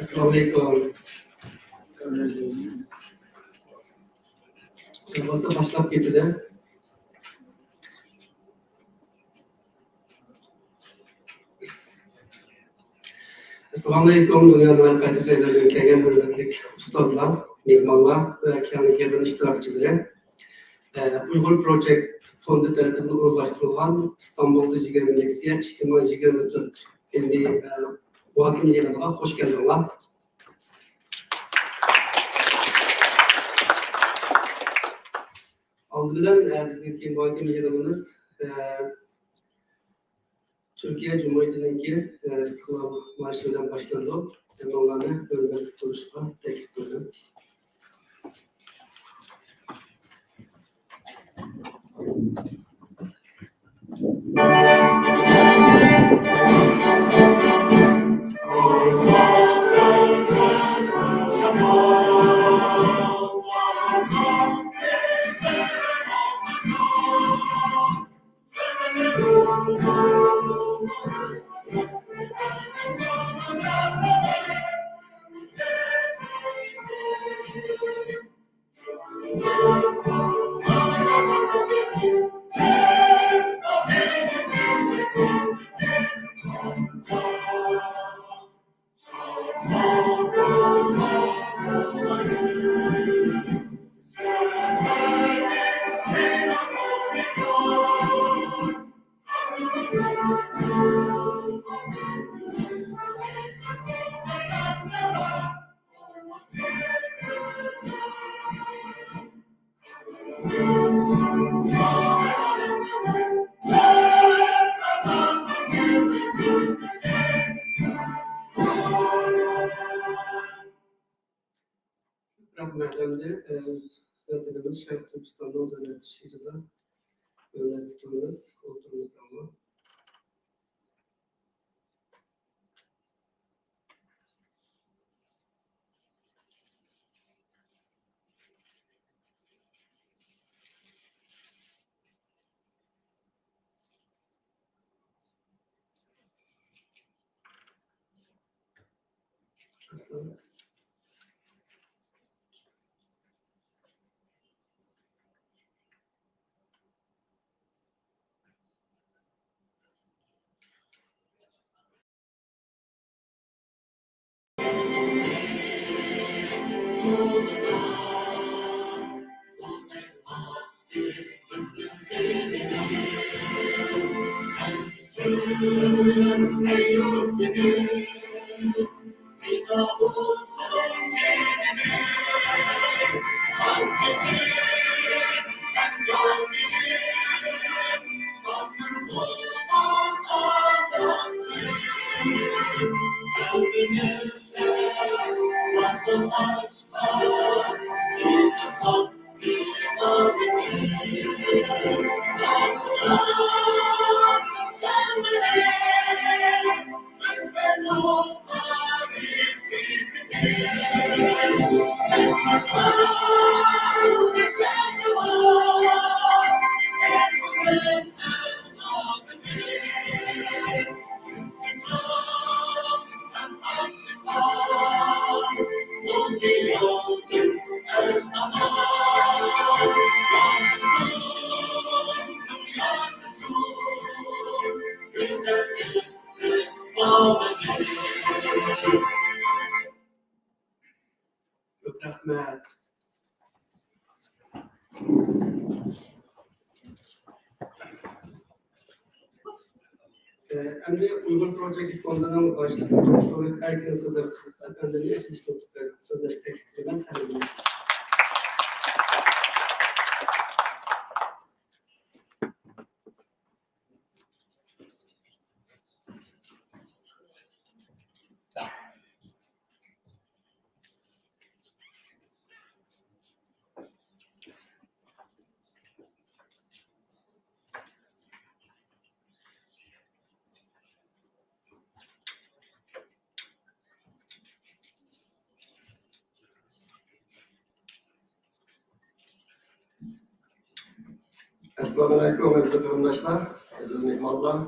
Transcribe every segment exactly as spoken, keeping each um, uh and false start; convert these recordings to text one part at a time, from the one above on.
ئەسسالامۇئەلەيكۇم. بولسا باشلاپ كېتىدۇ. ئەسسالامۇئەلەيكۇم، دۇنيانىڭ ھەر قايسى جايلىرىدىن كەلگەن ھۆرمەتلىك ئۇستازلار، مېھمانلار ۋە كەڭلىك يىغىن ئىشتىراكچىلىرى. ئە، ئۇيغۇر پروجېكت فوندى تەرىپىدىن ئورۇنلاشتۇرۇلغان ئىستانبۇلدا يىگىرمە لېكسىيە ئىككى مىڭ يىگىرمە تۆت ئىلمىي، ئە، مۇھاكىمە يىغىنىغا خوش كەلدىڭلار. ئالدى بىلەن، ئە، بىزنىڭكى مۇھاكىمە يىغىنىمىز، ئە، تۈركىيە جۇمھۇرىيىتىنىڭكى، ئە، ئىستىقلال مارشى بىلەن باشلىنىدۇ. ھەممىڭلارنى ھۆرمەتلىك تۇرۇشقا تەكلىپ قىلىمەن. رەھمەت. ئەمدى، ئە، ئۆز ۋەتىنىمىز شەرقىي تۈركىستاننىڭ دۆلەت شېئىرىدا ھۆرمەتلىك تۇرىمىز، ئولتۇرىمىز ئەمما. كۆپ رەھمەت. ئەمدى ئۇيغۇر پروجېكت فوندىنىڭ باشلىقى دوكتور ئەركىن سىدىق ئەپەندىنى سۆزلەشكە تەكلىپ قىلىمەن. سەھنىگە. ئەسسالامۇئەلەيكۇم، ئەزىز قېرىنداشلار، ئەزىز مېھمانلار،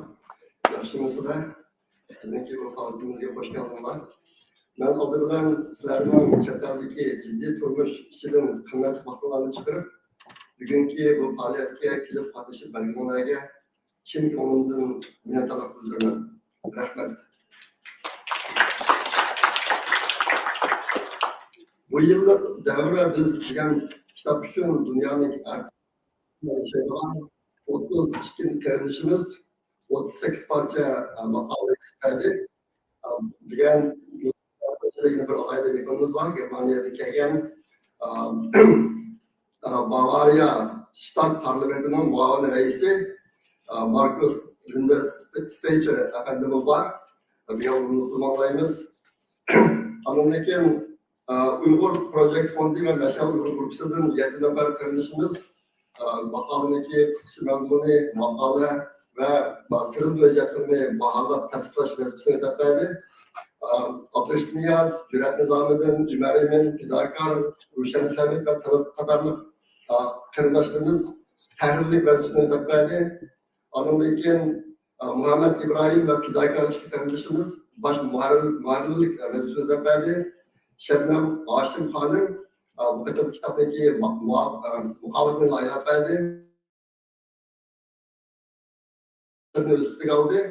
ياخشىمۇسىلەر؟ بىزنىڭكى بۇ پائالىيىتىمىزگە خوش كەلدىڭلار. مەن ئالدى بىلەن سىلەرنىڭ چەت ئەلدىكى جىددىي تۇرمۇش ئىچىدىن قىممەتلىك ۋاقىتلارنى چىقىرىپ، بۈگۈنكى بۇ پائالىيەتكە كېلىپ قاتنىشىپ بەرگىنىڭلارگە چىن كۆڭلۈمدىن مىننەتدارلىق بىلدۈرىمەن. رەھمەت. بۇ يىللىق دەۋر ۋە بىز دېگەن كىتاب ئۈچۈن دۇنيانىڭ ھەر ياشايدىغان ئوتتۇز ئىككى قېرىندىشىمىز ئوتتۇز سەككىز پارچە، ئە، ماقالە يېتىشتۈردى. ئە، دېگەن يەنە بىر ئالاھىدە مېھمىنىمىز بار، گېرمانىيەدىن كەلگەن، ئە، ئە، باۋارىيە شتات پارلامېنتىنىڭ مۇئاۋىن رەئىسى، ئە، ماركۇس لىندە سپېچېر ئەپەندىمۇ بار. بىر يالغۇزلۇقنى ئاڭلايمىز. ئاندىن كېيىن، ئە، ئۇيغۇر پروجېكت فوندى ۋە مەشئەل ئۇيغۇر گۇرۇپپىسىدىن يەتتە نەپەر قېرىندىشىمىز، ئە، ماقالىنىڭكى قىسقىچە مەزمۇنى، ماقالە ۋە سىرلىق ھۆججەتلىرىنى باھالاپ تەستىقلاش ۋەزىپىسىنى ئۆتەپ بەردى. ئە، ئابدۇرېشىت نىياز، جۈرئەت نىزامىدىن، ئۆمەر ئىمىن، پىداكار، روشەن خەمىت ۋە تەلەت قاتارلىق، ئە، قېرىنداشلىرىمىز تەھرىرلىك ۋەزىپىسىنى ئۆتەپ بەردى. ئاندىن كېيىن، ئە، مۇھەممەد ئىبراھىم ۋە پىداكار ئىككى قېرىندىشىمىز باش مۇھەررىر، مۇھەررىرلىك ۋەزىپىسىنى ئۆتەپ بەردى. شەبنەم ھاشىم خانىم، ئە، بۇ قېتىم كىتابنىڭكى مۇ-، مۇ-، ئە، مۇقاۋىسىنى لايىھەلەپ بەردى. ئۆز ئۈستىگە ئالدى.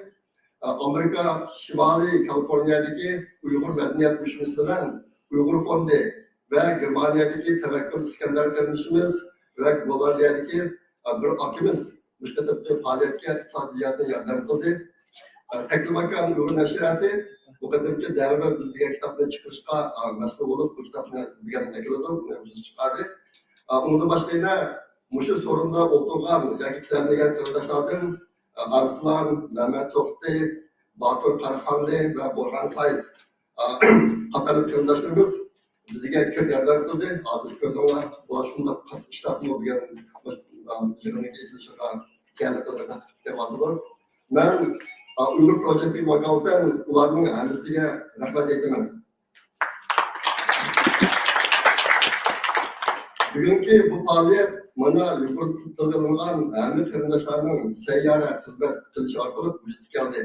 ئە، ئامېرىكا شىمالىي كالىفورنىيەدىكى ئۇيغۇر مەدەنىيەت ئۇيۇشمىسى بىلەن ئۇيغۇر فوندى ۋە گېرمانىيەدىكى تەۋەككۈل ئىسكەندەر قېرىندىشىمىز ۋە گوللاندىيەدىكى بىر ئاكىمىز مۇشۇ قېتىمقى پائالىيەتكە ئىقتىسادىي جەھەتتىن ياردەم قىلدى. تەكلىماكان ئۇيغۇر نەشرىياتى بۇ قېتىمقى دەۋر ۋە بىز دېگەن كىتابنى چىقىرىشقا مەسئۇل بولۇپ، بۇ كىتابنى بۈگۈن ئەكېلىدۇ، بۇنى بىز چىقاردى. ئۇنىڭدىن باشقا يەنە مۇشۇ سورۇندا ئولتۇرغان ياكى كېلەلمىگەن قېرىنداشلاردىن ئارسلان، مەمەت توختى، باتۇر قاراخانلى ۋە بورھان سايىت قاتارلىق قېرىنداشلىرىمىز بىزگە كۆپ ياردەم قىلدى. ھازىر كۆردۈڭلار، بۇلار شۇنداق قاتتىق ئىشلارمۇ بۈگۈن يىغىننىڭ ئېچىلىشىغا كېلىۋاتىدۇ. مەن ئۇيغۇر پروجېكتىغا ۋاكالىتەن ئۇلارنىڭ ھەممىسىگە رەھمەت ئېيتىمەن. بۈگۈنكى بۇ پائالىيەت مانا يۇقىرىدا تىلغا ئېلىنغان ھەممە قېرىنداشلارنىڭ سەييارە خىزمەت قىلىشى ئارقىلىق ۋۇجۇدقا كەلدى.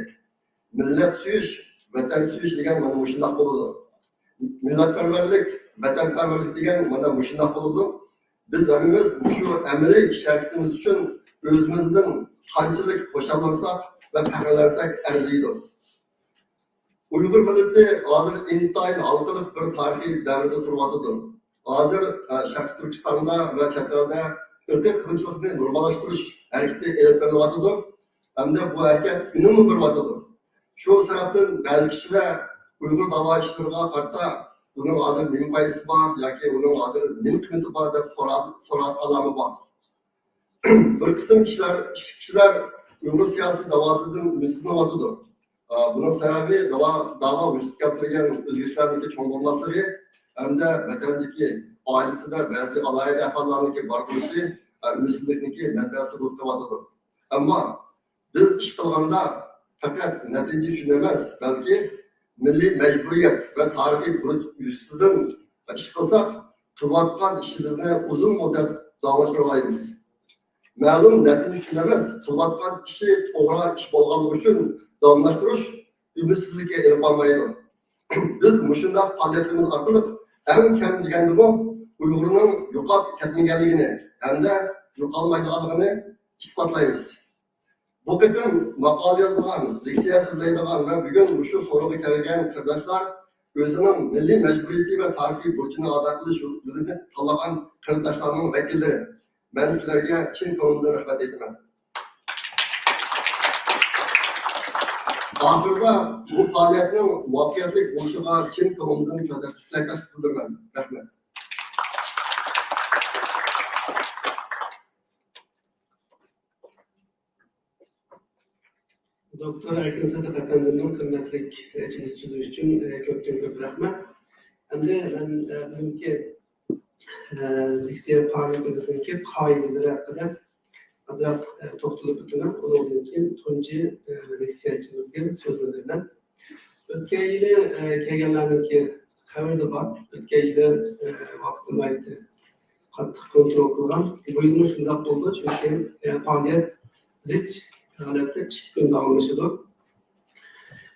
مىللەت سۆيۈش، ۋەتەن سۆيۈش دېگەن مانا مۇشۇنداق بولىدۇ. مىللەتپەرۋەرلىك، ۋەتەنپەرۋەرلىك دېگەن مانا مۇشۇنداق بولىدۇ. بىز ھەممىمىز مۇشۇ ئەمەلىي ئىش ھەرىكىتىمىز ئۈچۈن ئۆزىمىزدىن قانچىلىك خۇشاللانساق ۋە پەخىرلەنسەك ئەرزىيدۇ. ئۇيغۇر مىللىتى ھازىر ئىنتايىن ھالقىلىق بىر تارىخىي دەۋردە تۇرۇۋاتىدۇ. ھازىر، ئە، شەرقىي تۈركىستاندا ۋە چەت ئەلدە ئىرقىي قىرغىنچىلىقنى نورماللاشتۇرۇش ھەرىكىتى ئېلىپ بېرىلىۋاتىدۇ ھەمدە بۇ ھەرىكەت ئۈنۈممۇ بېرىۋاتىدۇ. شۇ سەۋەبتىن بەزى كىشىلەر ئۇيغۇر داۋا ئىشلىرىغا قارىتا ئۇنىڭ ھازىر نېمە پايدىسى بار ياكى ئۇنىڭ ھازىر نېمە قىممىتى بار دەپ سورا-، سوراۋاتقانلارمۇ بار. بىر قىسىم كىشىلەر، كىشىلەر ئۇيغۇر سىياسىي داۋاسىدىن ئۈمىدسىزلىنىۋاتىدۇ. ئا، بۇنىڭ سەۋەبى داۋا، داۋا ۋۇجۇدقا كەلتۈرگەن ئۆزگىرىشلەرنىڭكى چوڭ بولماسلىقى ھەمدە ۋەتەندىكى ئائىلىسىدە بەزى ئالاھىدە ئەھۋاللارنىڭكى بار بولۇشى، ئا، ئۈمىدسىزلىكنىڭكى مەنبەسى بولۇپ قېلىۋاتىدۇ. ئەمما بىز ئىش قىلغاندا پەقەت نەتىجە ئۈچۈن ئەمەس، بەلكى مىللىي مەجبۇرىيەت ۋە تارىخىي بۇرچ يۈزىسىدىن ئىش قىلساق، قىلىۋاتقان ئىشىمىزنى ئۇزۇن مۇددەت داۋاملاشتۇرالايمىز. مەلۇم نەتىجە ئۈچۈن ئەمەس، قىلىۋاتقان ئىشى توغرا ئىش بولغانلىقى ئۈچۈن داۋاملاشتۇرۇش ئۈمىدسىزلىككە ئېلىپ بارمايدۇ. بىز مۇشۇنداق پائالىيەتلىرىمىز ئارقىلىق ئەڭ كەم دېگەندىمۇ ئۇيغۇرنىڭ يوقاپ كەتمىگەنلىكىنى ھەمدە يوقالمايدىغانلىقىنى ئىسپاتلايمىز. بۇ قېتىم ماقالە يازىدىغان، لېكسىيە سۆزلەيدىغان ۋە بۈگۈن مۇشۇ سورۇنغا كەلگەن قېرىنداشلار ئۆزىنىڭ مىللىي مەجبۇرىيىتى ۋە تارىخىي بۇرچىنى ئادا قىلىش يولىنى تاللىغان قېرىنداشلارنىڭ ۋەكىللىرى. مەن سىلەرگە چىن كۆڭلۈمدىن رەھمەت ئېيتىمەن. ئاخىرىدا بۇ پائالىيەتنىڭ مۇۋەپپەقىيەتلىك بولۇشىغا چىن كۆڭلۈمدىن تىلەكداش-، تىلەكداشلىق بىلدۈرىمەن. رەھمەت. دوكتور ئەركىن سىدىق ئەپەندىمنىڭ قىممەتلىك ئېچىلىش سۆزى ئۈچۈن، ئە، كۆپتىن كۆپ رەھمەت. ئەمدى مەن، ئە، بۈگۈنكى، ئە، لېكسىيە پائالىيىتىمىزنىڭكى قائىدىلىرى ھەققىدە ئازراق، ئە، توختىلىپ ئۆتىمەن. ئۇنىڭدىن كېيىن تۇنجى، ئە، لېكسىيەچىمىزگە سۆزنى بېرىمەن. ئۆتكەن يىلى، ئە، كەلگەنلەرنىڭكى خەۋىرى بار. ئۆتكەن يىلى، ئە، ۋاقىتنى ناھايىتى قاتتىق كونترول قىلغان. بۇ يىلمۇ شۇنداق بولىدۇ، چۈنكى، ئە، پائالىيەت زىچ ھالەتتە ئىككى كۈن داۋاملىشىدۇ.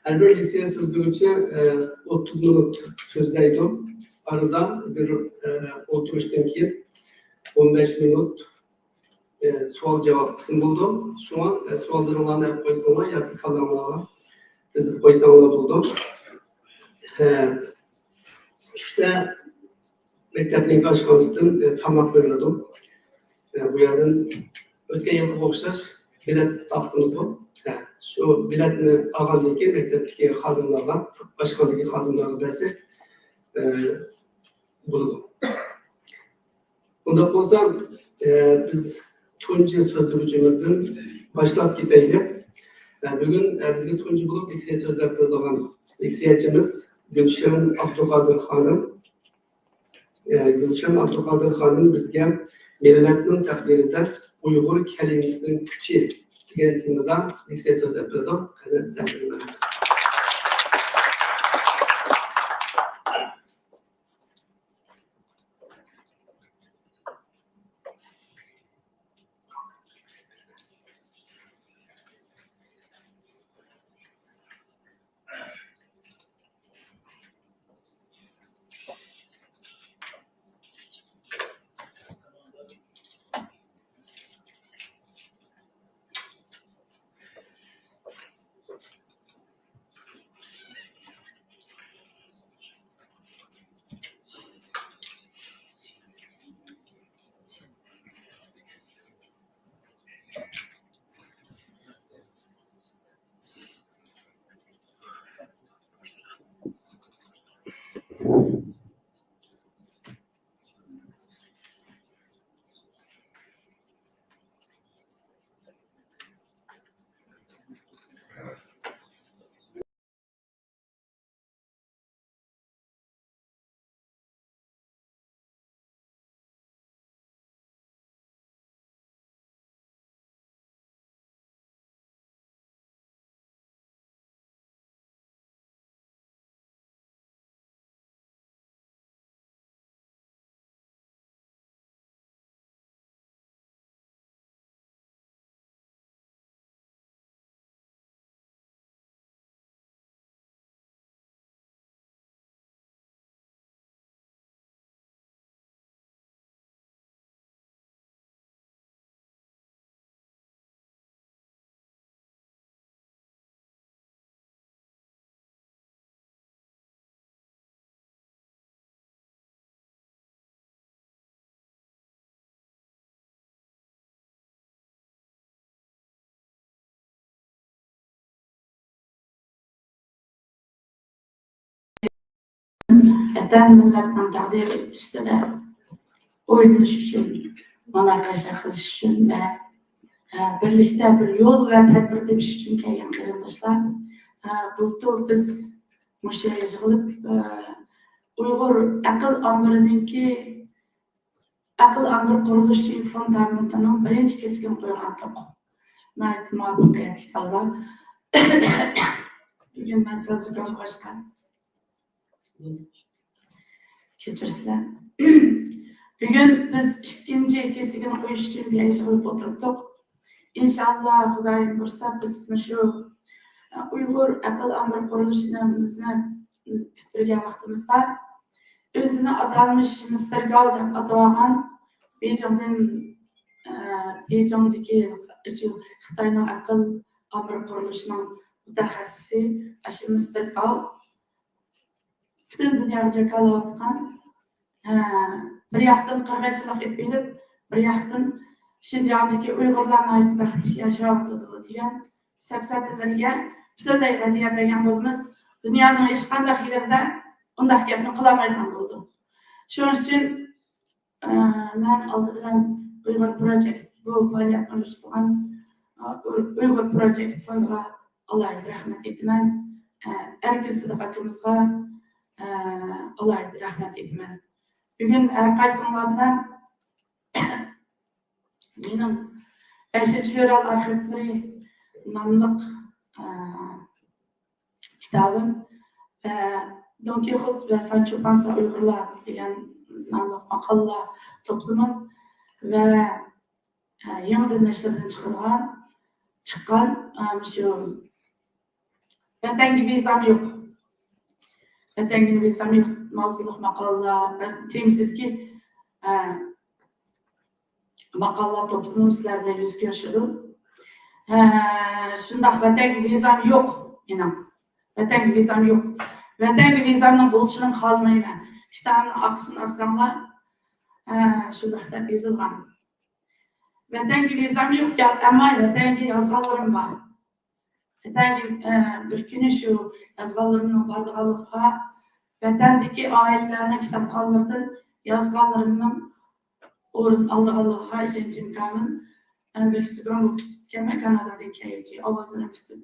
ھەر بىر لېكسىيە سۆزلىگۈچى، ئە، ئوتتۇز مىنۇت سۆزلەيدۇ. ئارىدا بىر، ئە، ئولتۇرۇشتىن كېيىن ئون بەش مىنۇت، ئە، سوئال جاۋاب قىسمى بولىدۇ. شۇڭا، ئە، سوئاللىرىڭلارنى ئەپ قويساڭلار ياكى كاللاڭلارغا تىزىپ قويساڭلار بولىدۇ. ئە، چۈشتە مەكتەپنىڭ ئاشخانىسىدىن، ئە، تاماق بېرىلىدۇ. ئە، بۇ يەردىن ئۆتكەن يىلقىغا ئوخشاش بېلەت تارقىتىمىز بۇ. ئە، شۇ بېلەتنى ئالغاندىن كېيىن مەكتەپتىكى خادىملارغا، ئاشخانىدىكى خادىملارغا بەرسەك، ئە، بولىدۇ. ئۇنداق بولسا، ئە، بىز تۇنجى سۆزلىگۈچىمىزدىن باشلاپ كېتەيلى. ئە، بۈگۈن، ئە، بىزگە تۇنجى بولۇپ لېكسىيە سۆزلەپ بېرىدىغان لېكسىيەچىمىز گۈلشەن ئابدۇقادىر خانىم. ئە، گۈلشەن ئابدۇقادىر خانىم بىزگە مىللەتنىڭ تەقدىرىدە ئۇيغۇر كەلىمىسىنىڭ كۈچى دېگەن تېمىدا لېكسىيە سۆزلەپ بېرىدۇ. قېنى، سەھنىگە ماڭىمىز. ۋەتەن مىللەتنىڭ تەقدىرى ئۈستىدە ئويلىنىش ئۈچۈن، مۇناقىشە قىلىش ئۈچۈن ۋە، ئە، بىرلىكتە بىر يول ۋە تەدبىر تېپىش ئۈچۈن كەلگەن قېرىنداشلار، ئە، بۇلتۇر بىز مۇشۇ يەرگە يىغىلىپ، ئە، ئۇيغۇر ئەقىل ئامبىرىنىڭكى ئەقىل ئامبىرى قۇرۇلۇشى فوندامېنتىنىڭ بىرىنچى كەسكىنى قويغانتۇق. ناھايىتى مۇۋەپپەقىيەتلىك ھالدا. بۈگۈن مەن سۆزگە باشقا. كەچۈرسىلەر. بۈگۈن بىز ئىككىنچى كەسكىنى قويۇش ئۈچۈن بۇ يەرگە يىغىلىپ ئولتۇرۇپتۇق. ئىنشاللا، خۇدايىم بۇيرۇسا، بىز مۇشۇ ئۇيغۇر ئەقىل ئامبىرى قۇرۇلۇشىنى بىزنى پۈتتۈرگەن ۋاقتىمىزدا، ئۆزىنى ئاتالمىش مىستېر گاۋ دەپ ئاتىۋالغان بېيجىڭدىن، ئە، بېيجىڭدىكى خىتاينىڭ ئەقىل ئامبىرى قۇرۇلۇشىنىڭ مۇتەخەسسىسى ئاشۇ مىستېر گاۋ پۈتۈن دۇنياغا جاكارلاۋاتقان، ئە، بىر ياقتىن قىرغىنچىلىق ئېلىپ بېرىپ، بىر ياقتىن شىنجاڭدىكى ئۇيغۇرلار ناھايىتى بەختلىك ياشاۋاتىدۇ دېگەن سەپسەتىلەرگە پۈتۈنلەي رەددىيە بەرگەن بولىمىز. دۇنيانىڭ ھېچقانداق يېرىدە ئۇنداق گەپنى قىلالمايدىغان بولدۇق. شۇنىڭ ئۈچۈن، ئە، مەن ئالدى بىلەن ئۇيغۇر پروجېكت، بۇ پائالىيەتنى ئۇيۇشتۇرغان، ئە، ئۇيغۇر پروجېكت فوندىغا ئالاھىدە رەھمەت ئېيتىمەن. ئە، ئەركىن سىدىق ئاكىمىزغا، ئە، ئالاھىدە رەھمەت ئېيتىمەن. بۈگۈن ھەر قايسىڭلار بىلەن مېنىڭ بەشىنچى فېۋرال ئارخىپلىرى ناملىق، ئە، كىتابىم ۋە دون كىخوت ۋە سانچو پانسا ئۇيغۇرلار دېگەن ناملىق ماقالىلەر توپلىمىم ۋە، ئە، يېڭىدىن نەشردىن چىقىدىغان، چىققان، ئە، مۇشۇ ۋەتەنگە ۋىزام يوق. ۋەتەنگە ۋىزام يوق ماۋزۇلۇق ماقالىلەر، ئە، تېمىسىدىكى، ئە، ماقالىلەر توپلىمىم سىلەر بىلەن يۈز كۆرۈشىدۇ. ئە، شۇنداق، ۋەتەنگە ۋىزام يوق مېنىڭ. ۋەتەنگە ۋىزام يوق. ۋەتەنگە ۋىزامنىڭ بولۇشىنى خالىمايمەن. كىتابنىڭ ئارقىسىنى ئاچساڭلار، ئە، شۇنداق دەپ يېزىلغان. ۋەتەنگە ۋىزام يوق، يا-، ئەمما ۋەتەنگە يازغانلىرىم بار. ۋەتەنگە، ئە، بىر كۈنى شۇ يازغانلىرىمنىڭ بارىدىغانلىقىغا، ۋەتەندىكى ئائىلىلەرنىڭ كىتابخانلىرىدىن يازغانلىرىمنىڭ ئورۇن ئالىدىغانلىقىغا ئىشەنچىم كامىل. مەن بەك سۈرگۈن بولۇپ كېتىپتىكەنمەن كانادادىن كەلگۈچە، ئاۋازلىرىم پۈتۈپ،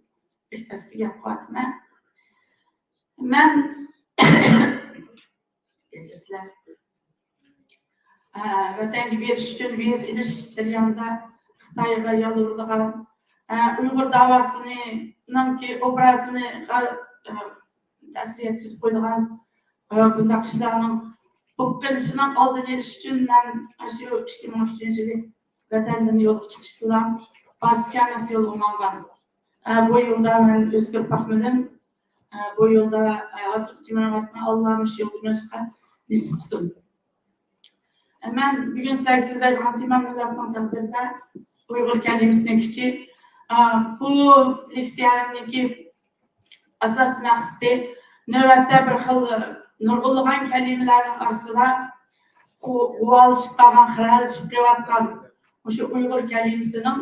بەك تەستە گەپ قىلىۋاتىمەن. مەن ئە، ۋەتەنگە بېرىش ئۈچۈن ۋىزا ئېلىش جەريانىدا خىتايغا يالۋۇرىدىغان، ئە، ئۇيغۇر داۋاسىنىڭكى ئوبرازىنى، ئە، تەسىر يەتكۈزۈپ قويىدىغان، ئە، بۇنداق ئىشلارنىڭ بولۇپ قېلىشىنىڭ ئالدىنى ئېلىش ئۈچۈن مەن ئاشۇ ئىككى مىڭ ئۈچىنچى يىلى ۋەتەندىن يولغا چىقىشتىلا بارسىكەمەس يولغا ماڭغان. ئە، بۇ يولدا مەن ئۆزگىرىپ باقمىدىم. ئە، بۇ يولدا، ئە، ھازىرغىچە مېڭىۋاتىمەن. ئاللا مۇشۇ يولدا مېڭىشقا نېسىپ قىلسۇن. ئە، مەن بۈگۈن سىلەرگە سۆزلەيدىغان تېمام مىللەتنىڭ تەقدىرىدە ئۇيغۇر كەلىمىسىنىڭ كۈچى. ئە، بۇ لېكسىيەمنىڭكى ئاساسىي مەقسىتى نۆۋەتتە بىر خىل نۇرغۇنلىغان كەلىمىلەرنىڭ ئارىسىدا غۇ-، غۇۋالىشىپ قالغان، خىرەلىشىپ قېلىۋاتقان مۇشۇ ئۇيغۇر كەلىمىسىنىڭ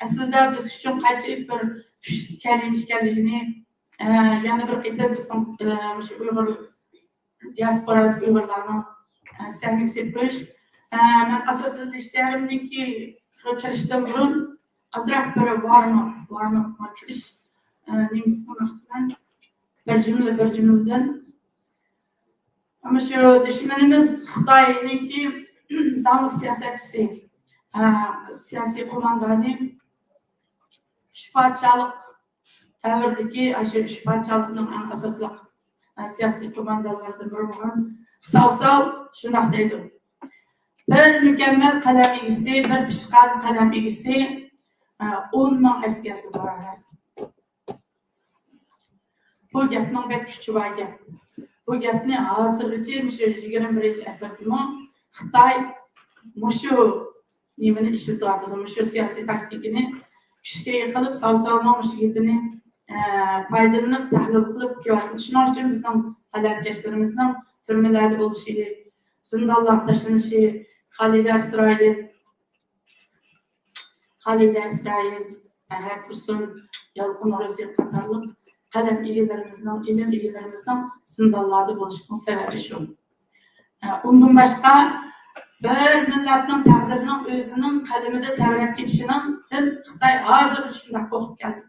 ئەسلىدە بىز ئۈچۈن قانچىلىك بىر كۈچلۈك كەلىمە ئىكەنلىكىنى، ئە، يەنە بىر قېتىم بىزنىڭ، ئە، مۇشۇ ئۇيغۇر دىياسپورادىكى ئۇيغۇرلارنىڭ، ئە، سەھنىگە سېلىپ قويۇش. ئە، مەن ئاساسەن لېكسىيەمنىڭكى كىرىشتىن بۇرۇن ئازراق بىر ۋارم ئاپ، ۋارم ئاپ كىرىش، ئە، نېمىسى قىلماقچىمەن. بىر جۈملە، بىر جۈملىدىن. ئەمما شۇ دۈشمىنىمىز خىتاينىڭكى داڭلىق سىياسەتچىسى، ئە، سىياسىي قوماندانى ئۈچ پادىشاھلىق دەۋرىدىكى ئاشۇ ئۈچ پادىشاھلىقنىڭ ئەڭ ئاساسلىق، ئە، سىياسىي قوماندانلىرىدىن بىرى بولغان ساۋ ساۋ شۇنداق دەيدۇ: «بىر مۇكەممەل قەلەم ئىگىسى، بىر پىشقان قەلەم ئىگىسى، ئە، ئون مىڭ ئەسكەرگە باراۋەر.» بۇ گەپنىڭ بەك كۈچى بار گەپ. بۇ گەپنى ھازىرغىچە مۇشۇ يىگىرمە بىرىنچى ئەسىردىمۇ خىتاي مۇشۇ نېمىنى ئىشلىتىۋاتىدۇ، مۇشۇ سىياسىي تاكتىكىنى كۈچكە قىلىپ، ساۋساۋنىڭ مۇشۇ گېپىنى، ئە، پايدىلىنىپ، تەھلىل قىلىپ كېلىۋاتىدۇ. شۇنىڭ ئۈچۈن بىزنىڭ قەلەمكەشلىرىمىزنىڭ تۈرمىلەردە بولۇشى، زىندانلارغا تاشلىنىشى، خالىدە ئىسرائىل، خالىدە ئىسرائىل، پەرھات تۇرسۇن، يالقۇن روزى قاتارلىق قەلەم ئىگىلىرىمىزنىڭ، ئىلىم ئىگىلىرىمىزنىڭ زىندانلاردا بولۇشىنىڭ سەۋەبى شۇ. ئۇندىن باشقا، بىر مىللەتنىڭ تەقدىرىنىڭ ئۆزىنىڭ قەلىمىدە تەۋرەپ كېتىشىنىڭدىن خىتاي ھازىرغىچە شۇنداق قورقۇپ كەلدى.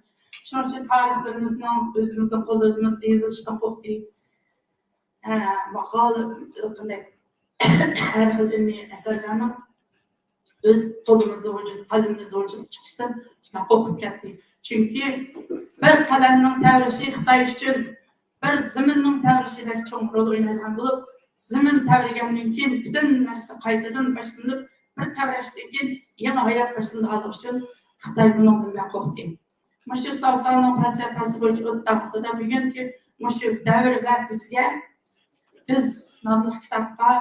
شۇنىڭ ئۈچۈن تارىخلىرىمىزنىڭ ئۆزىمىزنىڭ قولىمىزدا يېزىلىشىدىن قورقتى. ھە، ماقال، قانداق، ھەر خىل ئىلمىي ئەسەرلەرنىڭ ئۆز قولىمىزدا ۋۇجۇد، قەلىمىمىزدە ۋۇجۇدقا چىقىشىدىن شۇنداق قورقۇپ كەتتى. چۈنكى بىر قەلەمنىڭ تەۋرىشى خىتاي ئۈچۈن بىر زېمىننىڭ تەۋرىشىدەك چوڭ رول ئوينايدىغان بولۇپ، زېمىن تەۋرىگەندىن كېيىن پۈتۈن نەرسە قايتىدىن باشلىنىپ، بىر تەۋرەشتىن كېيىن يېڭى ھايات باشلىنىدىغانلىقى ئۈچۈن خىتاي بۇنىڭدىن بەك قورقتى. مۇشۇ ساۋساۋنىڭ پەلسەپىسى بويىچە ئۆتكەن ۋاقتىدا بۈگۈنكى مۇشۇ دەۋر ۋە بىزگە، بىز ناملىق كىتابقا،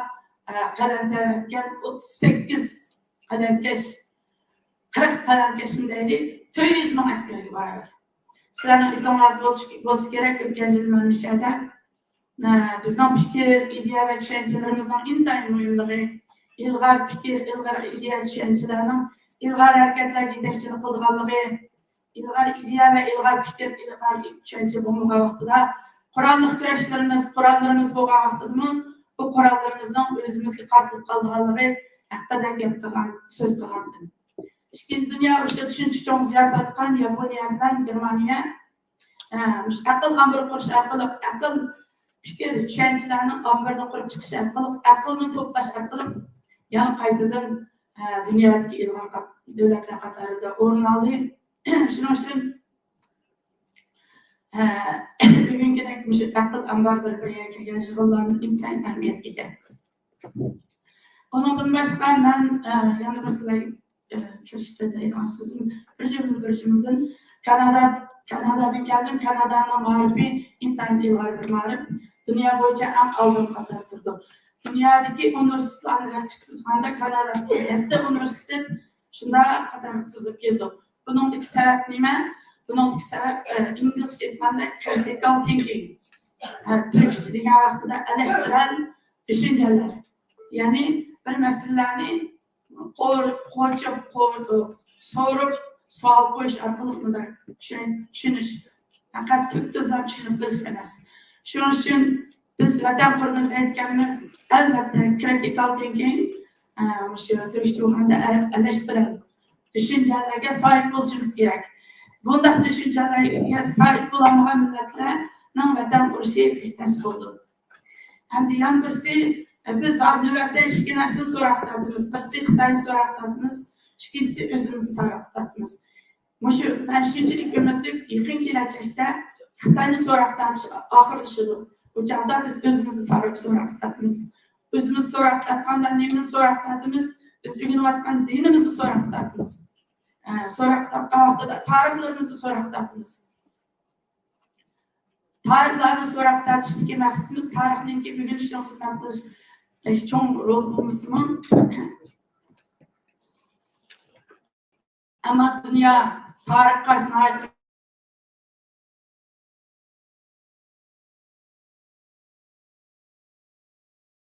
ئە، قەلەم تەۋرەتكەن ئوتتۇز سەككىز قەلەمكەش، قىرىق قەلەمكەشمۇ دەيلى، تۆت يۈز مىڭ ئەسكەرگە باراۋەر. سىلەرنىڭ ئېسىڭلاردا بولسا، بولسا كېرەك، ئۆتكەن يىلى مەن مۇشۇ يەردە، ئە، بىزنىڭ پىكىر، ئىدىيە ۋە چۈشەنچىلىرىمىزنىڭ ئىنتايىن مۇھىملىقى، ئىلغار پىكىر، ئىلغار ئىدىيە، چۈشەنچىلەرنىڭ ئىلغار ھەرىكەتلەرگە يېتەكچىلىك قىلىدىغانلىقى، ئىلغار ئىدىيە ۋە ئىلغار پىكىر، ئىلغار چۈشەنچە بولمىغان ۋاقتىدا، قوراللىق كۈرەشلىرىمىز، قوراللىرىمىز بولغان ۋاقتىدىمۇ، بۇ قوراللىرىمىزنىڭ ئۆزىمىزگە قارىتىلىپ قالىدىغانلىقى ھەققىدە گەپ قىلغان، سۆز قىلغانىدىم. ئىككىنچى دۇنيا ئۇرۇشىدا شۇنچە چوڭ زىيان تارتقان ياپونىيە بىلەن گېرمانىيە، ئە، مۇشۇ ئەقىل ئامبىرى قۇرۇش ئارقىلىق، ئەقىل، پىكىر، چۈشەنچىلەرنىڭ ئامبىرىنى قۇرۇپ چىقىش ئارقىلىق، ئەقىلنى توپلاش ئارقىلىق يەنە قايتىدىن، ئە، دۇنيادىكى ئىلغار قات-، دۆلەتلەر قاتارىدا ئورۇن ئالدى. شۇنىڭ ئۈچۈن، ھە، بۈگۈنكىدەك مۇشۇ ئەقىل ئامبارلىرى بىر يەرگە كەلگەن يىغىنلارنىڭ ئىنتايىن ئەھمىيەتكە ئىگە. ئۇنىڭدىن باشقا مەن، ئە، يەنە بىر سىلەر، ئە، كىرىشتى دەيدىغان سۆزۈم، بىر جۈملە، بىر جۈملىدىن كانادا، كانادادىن كەلدىم. كانادانىڭ مائارىپى ئىنتايىن ئىلغار بىر مائارىپ. دۇنيا بويىچە ئەڭ ئالدىنقى قاتاردا تۇرىدۇ. دۇنيادىكى ئۇنىۋېرسىتېتلارنى رەتكە تۇتقاندا كانادا يەتتە ئۇنىۋېرسىتېت شۇنداق قاتارغا تىزىلىپ كېلىدۇ. بۇنىڭدىكى سەۋەب نېمە؟ بۇنىڭدىكى سەۋەب، ئە، ئىنگلىزچە ئېيتقاندا critical thinking. ئە، تۈركچە دېگەن ۋاقتىدا ئەلەشتۈرەل چۈشەنچىلەر. يەنى بىر مەسىلىلەرنى قور-، قورچاپ، قور-، سورۇپ، سوئال قويۇش ئارقىلىق مۇنداق چۈشەن-، چۈشىنىش. پەقەت تۈپتۈزلا چۈشىنىپ بىلىش ئەمەس. شۇنىڭ ئۈچۈن بىز ۋەتەن قۇرىمىز ئېيتكەنمىز، ئەلۋەتتە، critical thinking، ئە، مۇشۇ تۈركچە بولغاندا ئەل-، ئەلەشتۈرەل چۈشەنچىلەرگە ساھىب بولۇشىمىز كېرەك. بۇنداق چۈشەنچىلەرگە ساھىب بولالمىغان مىللەتلەرنىڭ ۋەتەن قۇرۇشى بىتەس بولىدۇ. ئەمدى يەنە بىرسى، بىز نۆۋەتتە ئىككى نەرسىنى سوراققا تارتىمىز. بىرسى خىتاينى سوراققا تارتىمىز، ئىككىنچىسى ئۆزىمىزنى سوراققا تارتىمىز. مۇشۇ مەن شۇنچىلىك ئۈمىدلىك، يېقىن كېلەچەكتە خىتاينى سوراققا تارتىش ئاخىرلىشىدۇ. ئۇ چاغدا بىز ئۆزىمىزنى سوراق-، سوراققا تارتىمىز. ئۆزىمىز سوراققا تارتقاندا نېمىنى سوراققا تارتىمىز؟ بىز ئۆگىنىۋاتقان دىنىمىزنى سوراققا تارتىمىز. ئە، سوراققا تارتقان ۋاقتىدا تارىخلىرىمىزنى سوراققا تارتىمىز. تارىخلارنى سوراققا تارتىشتىكى مەقسىتىمىز تارىخنىڭكى ئۆگىنىشىنىڭ خىزمەت قىلىشتەك چوڭ رول بولمىسىمۇ، ئەمما دۇنيا تارىخقا ناھايىتى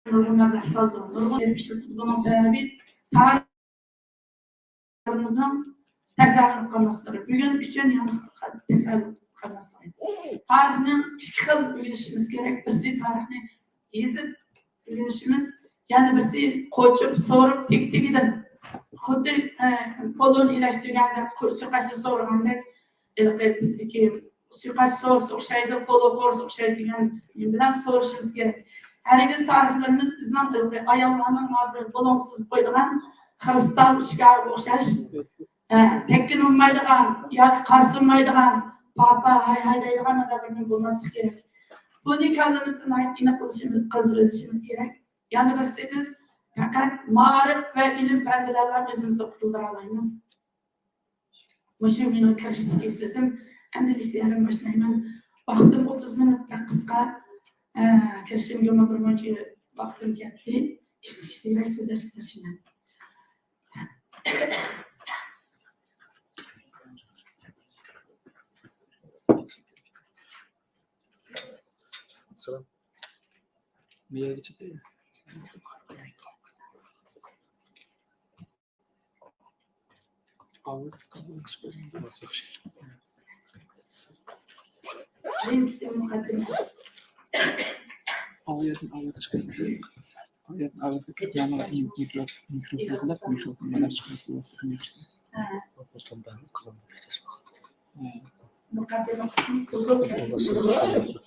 نۇرغۇن مەبلەغ سالدى، نۇرغۇن يەرگە ئىشلىتىلدى. بۇنىڭ سەۋەبى تارىخىمىزنىڭ تەكرارلىنىپ قالماسلىقى. بۈگۈن ئۈچۈن يەنە تەكرارلىنىپ قالماسلىقى. تارىخنى ئىككى خىل ئۆگىنىشىمىز كېرەك. بىرسى تارىخنى يېزىپ ئۆگىنىشىمىز، يەنە بىرسى قوچۇپ، سورۇپ، تېگى-تېگىدىن. خۇددى، ئە، پولۇن ئىلەشتۈرگەندەك، سۇيىقاستىنى سورىغاندەك، ھېلىقى بىزدىكى سۇيىقاست سورۇسى ئوخشايدۇ، پولۇ قورۇسى ئوخشايدۇ دېگەن نېمە بىلەن سورىشىمىز كېرەك. ھەرگىز تارىخلىرىمىز بىزنىڭ ھېلىقى ئاياللارنىڭ مانا بىر بۇلۇڭغا تىزىپ قويىدىغان خرۇستال ئىشكاپىغا ئوخشاش، ئە، تەككىنى ئۇرمايدىغان ياكى قارىسى ئۇرمايدىغان، پاپا، ھاي ھاي دەيدىغان مانا بىر نېمە بولماسلىقى كېرەك. بۇنى كاللىمىزدا ناھايىتى ئېنىق قىلىشىمىز، قىلىۋېلىشىمىز كېرەك. يەنە بىرسى، بىز پەقەت مائارىپ ۋە ئىلىم-پەن بىلەنلا ئۆزىمىزنى قۇتۇلدۇرالايمىز. مۇشۇ مېنىڭ كىرىشتىكى سۆزۈم. ئەمدى لېكسىيەمنى باشلايمەن. ۋاقتىم ئوتتۇز مىنۇت بەك قىسقا. ئە، كىرىشىمگىمۇ بىر مۇنچە ۋاقتىم كەتتى. ئىشتىك-ئىشتىكرەك سۆزلەشكە تىرىشىمەن. سالام. مىيەگە چىقتى. ئاۋاز ياخشى. بىرىنچىسى مۇقەددىمە. ئاۋازدىن ئاۋاز چىقىپ، ئاۋازدىن ئاۋاز كىرىپ، يەنە مىكرو-، مىكروفون قىلىپ، مىكروفون بىلەن چىقىرىپ قويۇۋاتسا ياخشى. ھە. مۇقەددىمە قىسمى گۇگل،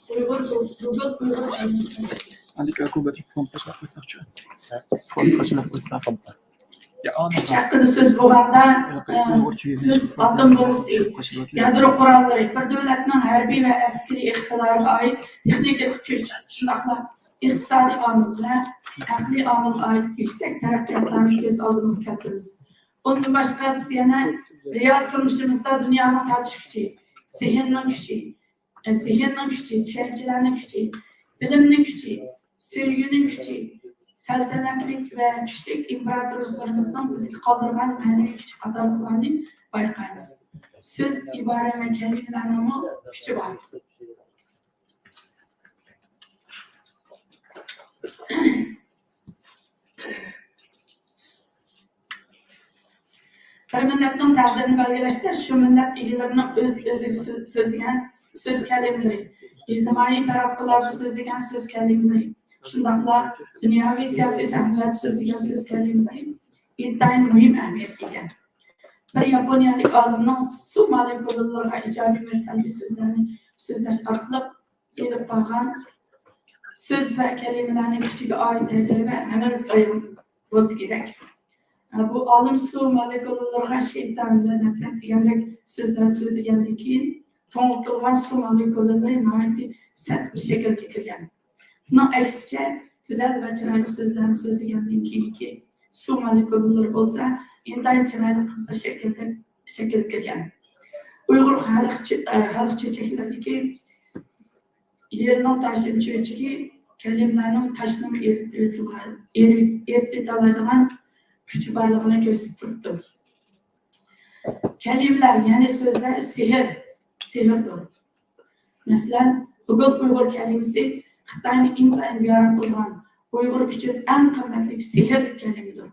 ئۇيغۇر، گۇگل ئۇيغۇر كەلىمىسى. ئاندىكى ئاكوباتىك فونت باشلاپ قويساقچۇ؟ فونت باشلاپ قويساق. يا، ئانا. ئىككى ھەققىدە سۆز بولغاندا، يا، ئە، ئۇيغۇرچە يېزىش بىز ئاتوم بومبىسى، يادرو قوراللىرى، بىر دۆلەتنىڭ ھەربىي ۋە ئەسكىرىي ئىقتىدارىغا ئائىت تېخنىكىلىق كۈچ، شۇنداقلا ئىقتىسادىي ئامىل ۋە ئەقلىي ئامىلغا ئائىت يۈكسەك تەرەققىياتلارنى كۆز ئالدىمىزغا كەلتۈرىمىز. ئۇندىن باشقا، بىز يەنە رېئال تۇرمۇشىمىزدا دۇنيانىڭ تارتىش كۈچى، زېھىننىڭ كۈچى، زېھىننىڭ كۈچى، چۈشەنچىلەرنىڭ كۈچى، بىلىمنىڭ كۈچى، سۆيگۈنىڭ كۈچى، سەلتەنەتلىك ۋە كۈچلۈك ئىمپېراتورلۇقلىرىمىزنىڭ بىزگە قالدۇرغان مەنىۋى كۈچى قاتارلىقلارنى بايقايمىز. سۆز، ئىبارە ۋە كەلىمىلەرنىڭمۇ كۈچى بار. بىر مىللەتنىڭ تەقدىرىنى بەلگىلەشتە شۇ مىللەت ئىگىلىرىنىڭ ئۆز-ئۆزىگە سۆ-، سۆزلىگەن سۆز كەلىمىلىرى، ئىجتىمائىي تاراتقۇلاردا سۆزلىگەن سۆز كەلىمىلىرى، شۇنداقلا دۇنياۋى سىياسىي سەھنىلەردە سۆزلىگەن سۆز كەلىمىلىرى ئىنتايىن مۇھىم ئەھمىيەتكە ئىگە. بىر ياپونىيەلىك ئالىمنىڭ سۇ مولېكۇلىلىرىغا ئىجابىي ۋە سەلبىي سۆزلەرنى سۆزلەش ئارقىلىق ئېلىپ بارغان سۆز ۋە كەلىمىلەرنىڭ كۈچىگە ئائىت تەجرىبە ھەممىمىزگە ئايان بولسا كېرەك. بۇ ئالىم سۇ مولېكۇلىلىرىغا شەيتان ۋە نەپرەت دېگەندەك سۆزلەرنى سۆزلىگەندىن كېيىن، توڭلىتىلغان سۇ مولېكۇلىلىرى ناھايىتى سەت بىر شەكىلگە كىرگەن. بۇنىڭ ئەكسىچە، گۈزەل ۋە چىرايلىق سۆزلەرنى سۆزلىگەندىن كېيىنكى سۇ مولېكۇلىلىرى بولسا ئىنتايىن چىرايلىق بىر شەكىلدە شەكىلگە كىرگەن. ئۇيغۇر خەلق چۆ-، خەلق چۆچەكلىرىدىكى يېرىنىڭ تاشنىمۇ چۆچىكى، كەلىمىلەرنىڭ تاشنىمۇ ئېرىتىۋېتىدىغان، ئېرىت-، ئېرىتىۋېتەلەيدىغان كۈچى بارلىقىنى كۆرسىتىپ تۇرۇپتۇ. كەلىمىلەر، يەنى سۆزلەر سېھىر، سېھىردۇر. مەسىلەن، گۇگول ئۇيغۇر كەلىمىسى خىتاينى ئىنتايىن بىئارام قىلغان، ئۇيغۇر ئۈچۈن ئەڭ قىممەتلىك سېھىرلىك كەلىمىدۇر.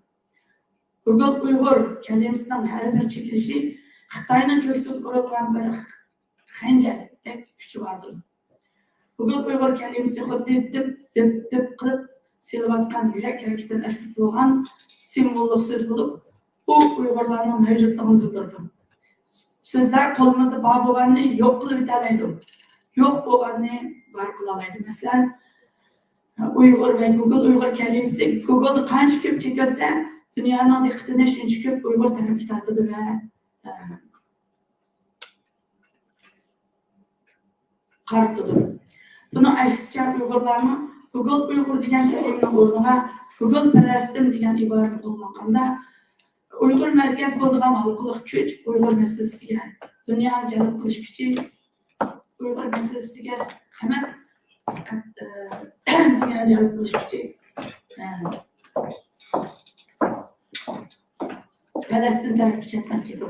گۇگول ئۇيغۇر كەلىمىسىنىڭ ھەر بىر چېكىلىشى خىتاينىڭ كۆكسىگە ئۇرۇلغان بىر خەنجەردەك كۈچى باردۇر. گۇگول ئۇيغۇر كەلىمىسى خۇددى دىپ، دىپ، دىپ قىلىپ سېلىۋاتقان يۈرەك ھەرىكىتىنى ئەسلىتىدىغان سىمۋوللۇق سۆز بولۇپ، ئۇ ئۇيغۇرلارنىڭ مەۋجۇتلۇقىنى بىلدۈرىدۇ. سۆزلەر قولىمىزدا بار بولغاننى يوق قىلىۋېتەلەيدۇ، يوق بولغاننى بار قىلالايدۇ. مەسىلەن، ئۇيغۇر ۋە گۇگول ئۇيغۇر كەلىمىسى گۇگولدا قانچە كۆپ چېكىلسە، دۇنيانىڭ دىققىتىنى شۇنچە كۆپ ئۇيغۇر تەرەپكە تارتىدۇ ۋە، ئە، قارىتىدۇ. بۇنىڭ ئەكسىچە، ئۇيغۇرلارمۇ گۇگول ئۇيغۇر دېگەن كەلىمىنىڭ ئورنىغا گۇگول پەلەستىن دېگەن ئىبارىنى قوللانغاندا، ئۇيغۇر مەركەز بولىدىغان ھالقىلىق كۈچ ئۇيغۇر مەسىلىسىگە دۇنيانى جەلپ قىلىش كۈچى، ئۇيغۇر مەسىلىسىگە ئەمەس، پەقەت، ئە، دۇنيانى جەلپ قىلىش كۈچى، ئە، پەلەستىن تەرەپكە چەتنەپ كېتىدۇ.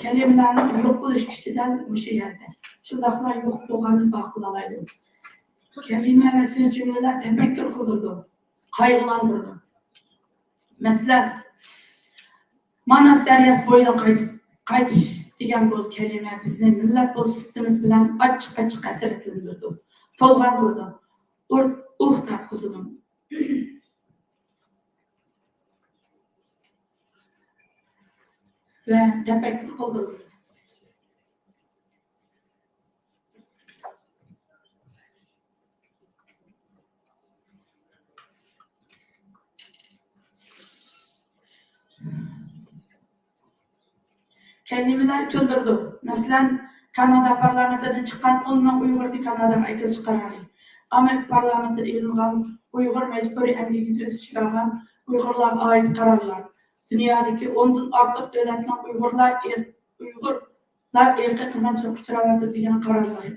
كەلىمىلەرنىڭ يوق بولۇش كۈچى دەل مۇشۇ يەردە. شۇنداقلا يوق بولغاننى بار قىلالايدۇ. كەلىمە ۋە سۆز جۈملىلەر تەپەككۇر قىلدۇرىدۇ، قايغۇلاندۇرىدۇ. مەسىلەن، ماناس دەرياسى بويىدىن قايتىپ، قايتىش دېگەن بۇ كەلىمە بىزنى مىللەت بولۇش سۈپىتىمىز بىلەن ئاچچىق-ئاچچىق ھەسرەتلەندۈرىدۇ، تولغاندۇرىدۇ، ئۇھ تارتقۇزىدۇ. ۋە تەپەككۇر قىلدۇرىدۇ. كەلىمىلەر كۈلدۈرىدۇ. مەسىلەن، كانادا پارلامېنتىدىن چىققان ئون مىڭ ئۇيغۇرنى كاناداغا ئەكېلىش قارارى، ئامېرىكا پارلامېنتىدا ئېلىنغان ئۇيغۇر مەجبۇرىي ئەمگىكىدىن ئۆز ئىچىگە ئالغان ئۇيغۇرلارغا ئائىت قارارلار، دۇنيادىكى ئوندىن ئارتۇق دۆلەتنىڭ ئۇيغۇرلار ئىر-، ئۇيغۇرلار ئىرقىي قىرغىنچىلىققا ئۇچراۋاتىدۇ دېگەن قارارلىرى.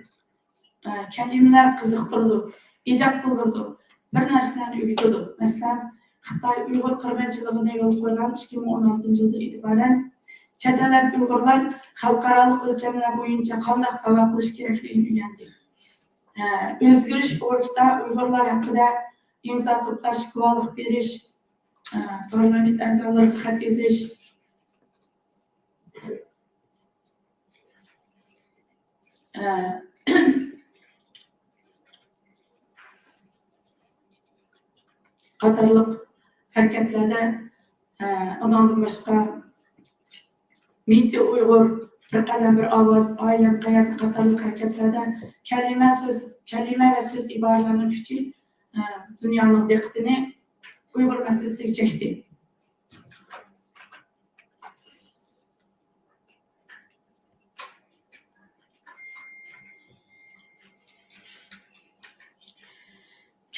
ئە، كەلىمىلەر قىزىقتۇرىدۇ، ئىجاد قىلدۇرىدۇ، بىر نەرسىلەرنى ئۆگىتىدۇ. مەسىلەن، خىتاي ئۇيغۇر قىرغىنچىلىقىنى يولغا قويغان ئىككى مىڭ ئون ئالتىنچى يىلدىن ئېتىبارەن چەت ئەللەردىكى ئۇيغۇرلار خەلقئارالىق ئۆلچەملەر بويىچە قانداق داۋا قىلىش كېرەكلىكىنى ئۆگەندى. ئە، ئۆزگىرىش ئورگىدا ئۇيغۇرلار ھەققىدە ئىمزا توپلاش، گۇۋاھلىق بېرىش، ئە، پارلامېنت ئەزالىرىغا خەت يېزىش، ئە، قاتارلىق ھەرىكەتلەردە، ئە، ئۇنىڭدىن باشقا مىتى ئۇيغۇر، بىر قەدەم بىر ئاۋاز، ئائىلەم قەيەردە قاتارلىق ھەرىكەتلەردە كەلىمە سۆز، كەلىمە ۋە سۆز ئىبارىلەرنىڭ كۈچى، ئە، دۇنيانىڭ دىققىتىنى ئۇيغۇر مەسىلىسىگە چەكتى.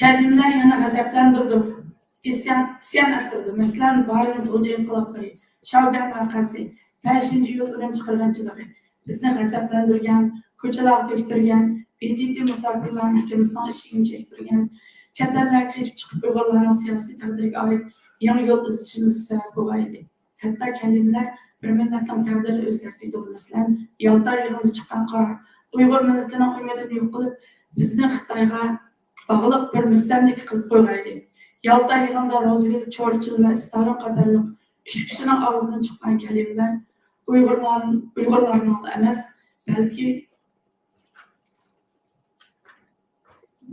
كەلىمىلەر يەنە غەزەپلەندۈرىدۇ، ئىسيان، ئىسيان ئەتتۈرىدۇ. مەسىلەن، بارىن غۇلجا ئىنقىلابلىرى، شياۋگۈەن ۋەقەسى، بەشىنچى ئىيۇل ئۈرۈمچى قىرغىنچىلىقى بىزنى غەزەپلەندۈرگەن، كوچىلارغا تۆكتۈرگەن، ب د ت مۇساپىرلار مەھكىمىسىنىڭ ئىشىكىنى چەكتۈرگەن، چەت ئەللەرگە قېچىپ چىقىپ ئۇيغۇرلارنىڭ سىياسىي تەقدىرىگە ئائىت يېڭى يول ئىزدىشىمىزغا سەۋەب بولغان ئىدى. ھەتتا كەلىمىلەر بىر مىللەتنىڭ تەقدىرىنى ئۆزگەرتىۋېتىدۇ. مەسىلەن، يالتا يىغىنىدا چىققان قارار ئۇيغۇر مىللىتىنىڭ ئۈمىدىنى يوق قىلىپ، بىزنى خىتايغا باغلىق بىر مۇستەملىكە قىلىپ قويغان ئىدى. يالتا يىغىنىدا روزۋېلت، چورچىل ۋە ستالىن قاتارلىق ئۈچ كىشىنىڭ ئاغزىدىن چىققان كەلىمىلەر ئۇيغۇرلار، ئۇيغۇرلارنىڭلا ئەمەس، بەلكى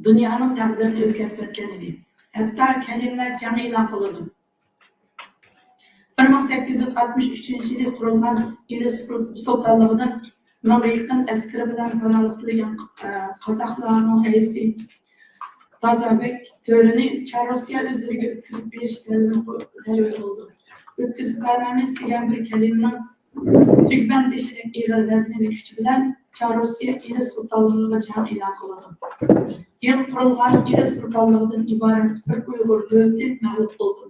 دۇنيانىڭ تەقدىرىنى ئۆزگەرتىۋەتكەن ئىدى. ھەتتا كەلىمىلەر جەڭ ئېلان قىلىدۇ. بىر مىڭ سەككىز يۈز ئاتمىش ئۈچىنچى يىلى قۇرۇلغان ئىلىس سۇلتانلىقىدىن مىڭغا يېقىن ئەسكىرى بىلەن پاناھلىق تىلىگەن، ئە، قازاقلارنىڭ رەئىسى تازابېك تۆرىنى چاررۇسىيە ئۆزلىرىگە ئۆتكۈزۈپ بېرىش تەلىپى، تەلىپى بولىدۇ. ئۆتكۈزۈپ بەرمەيمىز دېگەن بىر كەلىمىنىڭ تۈگمەن تېشىدەك ئېغىر ۋەزنى ۋە كۈچى بىلەن چاررۇسىيە ئىلىس سۇلتانلىقىغا جەڭ ئېلان قىلىدۇ. يېڭى قۇرۇلغان ئىلىس سۇلتانلىقىدىن ئىبارەت بىر ئۇيغۇر دۆلىتى مەغلۇپ بولىدۇ.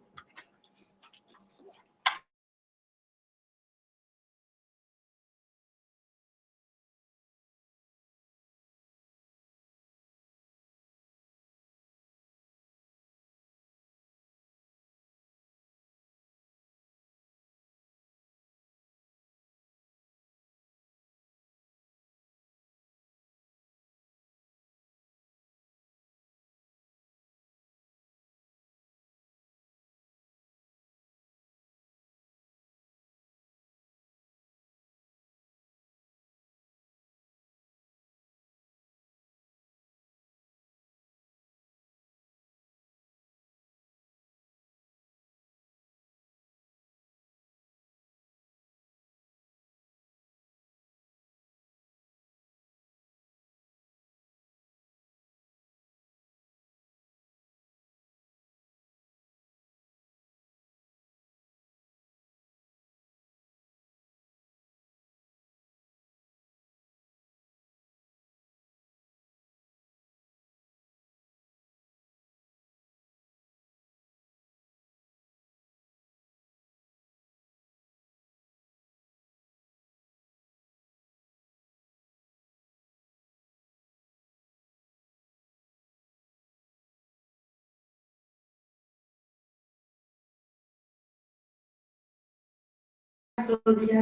سورىيە،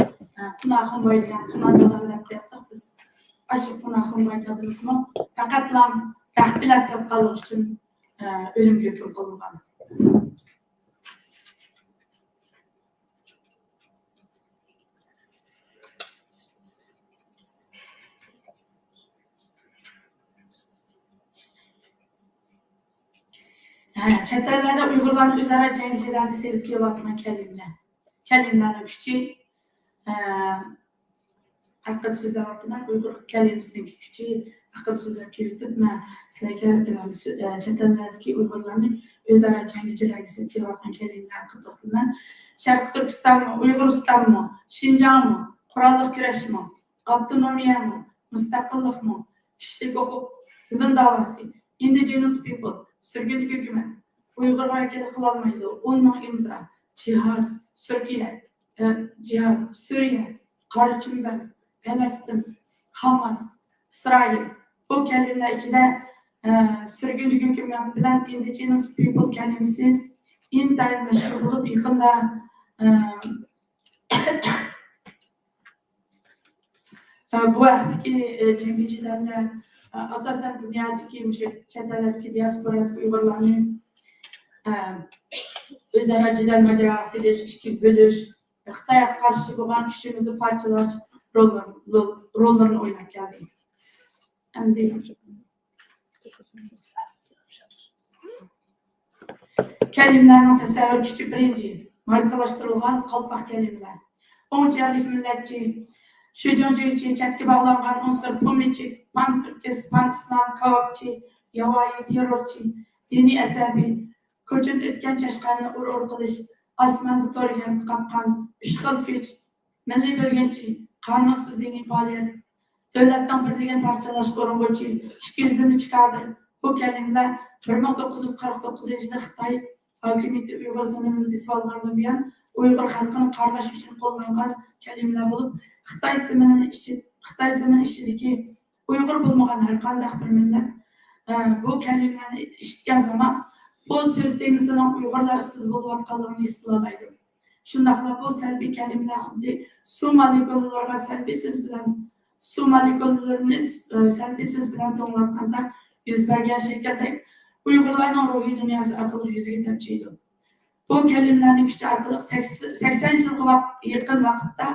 ئە، قۇناخۇن باي دېگەن قۇناندالار دەپ قوياتتۇق بىز. ئاشۇ قۇناخۇن باي دادىمىزمۇ پەقەتلا رەخپىلەت ساتقانلىقى ئۈچۈن، ئە، ئۆلۈمگە ھۆكۈم قىلىنغان. ھە، چەت ئەللەردە ئۇيغۇرلارنى ئۆزئارا جەڭگىچىلەرگە سېلىپ كېلىۋاتقان كەلىمىلەر. كەلىمىلەرنىڭ كۈچى، ئە، ھەققىدە سۆزلەۋاتىمەن. ئۇيغۇر كەلىمىسىنىڭ كۈچى ھەققىدە سۆزلەپ كېلىۋېتىپ، مەن سىلەرگە تۆۋەندە سۆ-، ئە، چەت ئەللەردىكى ئۇيغۇرلارنى ئۆزئارا جەڭگىچىلەرگە سېلىپ كېلىۋاتقان كەلىمىلەر ھەققىدە توختىلىمەن. شەرقىي تۈركىستانمۇ، ئۇيغۇرىستانمۇ، شىنجاڭمۇ، قوراللىق كۈرەشمۇ، ئاپتونومىيەمۇ، مۇستەقىللىقمۇ، كىشىلىك ھوقۇق، زېمىن داۋاسى، indigenous people، سۈرگۈنلۈك ھۆكۈمەت، ئۇيغۇرغا ھەرىكەت قىلالمايدۇ، ئون مىڭ ئىمزا، جىھاد، سۈركىيە، ئە، جىھاد، سۈرىيە، قارا چۈمبەل، پەلەستىن، ھاماس، ئىسرائىل. بۇ كەلىمىلەر ئىچىدە، ئە، سۈرگۈنلۈك ھۆكۈمەت بىلەن indigenous people كەلىمىسى ئىنتايىن مەشھۇر بولۇپ، يېقىندا، ئە، ئە، بۇ ھەقتىكى، ئە، جەڭگى جېدەللەر، ئە، ئاساسەن دۇنيادىكى مۇشۇ چەت ئەللەردىكى دىياسپورادىكى ئۇيغۇرلارنى، ئە، ئۆزئارا جېدەل ماجىراسى دېيىش، ئىككىگە بۆلۈش، خىتايغا قارشى بولغان كۈچىمىزنى پارچىلاش روللىرىنى، رول-، روللىرىنى ئويناپ كەلدى. ئەمدى. كەلىمىلەرنىڭ تەسەۋۋۇر كۈچى بىرىنچى، ماركىلاشتۇرۇلغان قالپاق كەلىمىلەر. ئوڭ جيەنلىك مىللەتچى، شۈجۈڭجۈيچى، چەتكە باغلانغان ئۇنسۇر، پومىچى، پان تۈركىست، پان ئىسلام، كاۋاپچى، ياۋايى، تېررورچى، دىنىي ئەسەبىي، كوچىدا ئۆتكەن چاشقاننى ئۇر-ئۇر قىلىش، ئاسماندا تور يەردە قاپقان، ئۈچ خىل كۈچ، مىللىي بۆلگۈنچى، قانۇنسىز دىنىي پائالىيەت، دۆلەتنىڭ بىرلىكىنى پارچىلاشقا ئۇرۇنغۇچى، ئىككى يۈز يىگىرمىنچى كادىر. بۇ كەلىمىلەر بىر مىڭ توققۇز يۈز قىرىق توققۇزىنچى يىلى خىتاي ھاكىمىيىتى ئۇيغۇر زېمىنىنى بېسىۋالغاندىن بۇيان، ئۇيغۇر خەلقىنى قارىلاش ئۈچۈن قوللانغان كەلىمىلەر بولۇپ، خىتاي زېمىنى ئىچى-، خىتاي زېمىنى ئىچىدىكى ئۇيغۇر بولمىغان ھەر قانداق بىر مىللەت، ئە، بۇ كەلىمىلەرنى ئىشىتكەن زامان، بۇ سۆز تېمىسىنىڭ ئۇيغۇرلار ئۈستىدە بولۇۋاتقانلىقىنى ھېس قىلالايدۇ. شۇنداقلا بۇ سەلبىي كەلىمىلەر خۇددى سۇ مولېكۇلىلىرىغا سەلبىي سۆز بىلەن، سۇ مولېكۇلىلىرىنى، ئە، سەلبىي سۆز بىلەن توڭلاتقاندا يۈز بەرگەن شەكىلدەك، ئۇيغۇرلارنىڭ روھىي دۇنياسى ئارقىلىق يۈزىگە تەپچەيدۇ. بۇ كەلىمىلەرنىڭ كۈچى ئارقىلىق سەكس-، سەكسەن يىلغا ۋاق-، يېقىن ۋاقىتتا،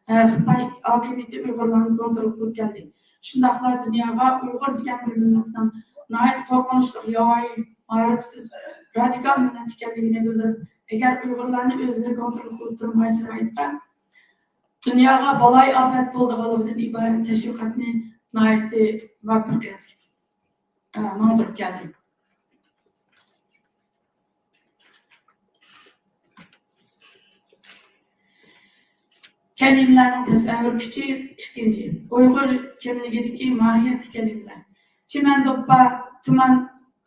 ئە، خىتاي ھاكىمىيىتى ئۇيغۇرلارنى كونترول قىلىپ كەلدى. شۇنداقلا دۇنياغا ئۇيغۇر دېگەن بىر مىللەتنىڭ ناھايىتى قورقۇنچلۇق، ياۋايى، مائارىپسىز، رادىكال مىللەت ئىكەنلىكىنى بىلدۈرۈپ، ئەگەر ئۇيغۇرلارنى ئۆزلىرى كونترول قىلىپ تۇرمىغان شارائىتتا دۇنياغا بالايىئاپەت بولىدىغانلىقىدىن ئىبارەت تەشۋىقاتنى ناھايىتى مۇۋەپپەقىيەتلىك، ئە، ماڭدۇرۇپ كەلدى. كەلىمىلەرنىڭ تەسەۋۋۇر كۈچى ئىككىنچى. ئۇيغۇر كىملىكىدىكى ماھىيەتلىك كەلىمىلەر. چىمەن دوپپا، تۇمان،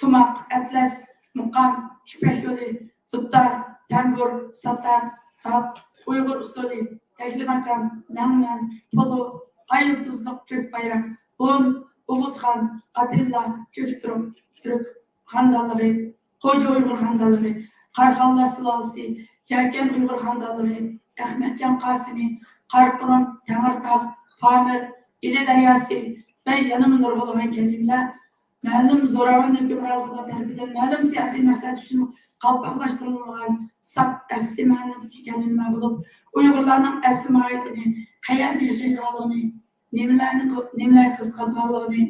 تۇماق، ئەتلەس، مۇقام، يىپەك يولى، دۇتار، تەمبۇر، ساتار، داپ، ئۇيغۇر ئۇسسۇلى، تەكلىماكان، لەڭمەن، پولۇ، ئاي يۇلتۇزلۇق كۆك بايراق، ھون، ئوغۇزخان، ئاتىللا، كۆك تۈرك، تۈرك خاندانلىقى، خوجا ئۇيغۇر خاندانلىقى، قاراخانلار سۇلالىسى، يەكەن ئۇيغۇر خاندانلىقى، ئەخمەتجان قاسىمى، قاراقۇرۇم، تەڭرىتاغ، پامىر، ئىلى دەرياسى ۋە يەنىمۇ نۇرغۇنلىغان كەلىمىلەر مەلۇم زوراۋان ھۆكۈمرانلىقلار تەرىپىدىن مەلۇم سىياسىي مەقسەت ئۈچۈن قالپاقلاشتۇرۇلمىغان ساپ ئەسلى مەنىدىكى كەلىمىلەر بولۇپ، ئۇيغۇرلارنىڭ ئەسلى ماھىيىتىنى، قەيەردە ياشايدىغانلىقىنى، نېمىلەرنى قىل-، نېمىلەرگە قىزىقىدىغانلىقىنى،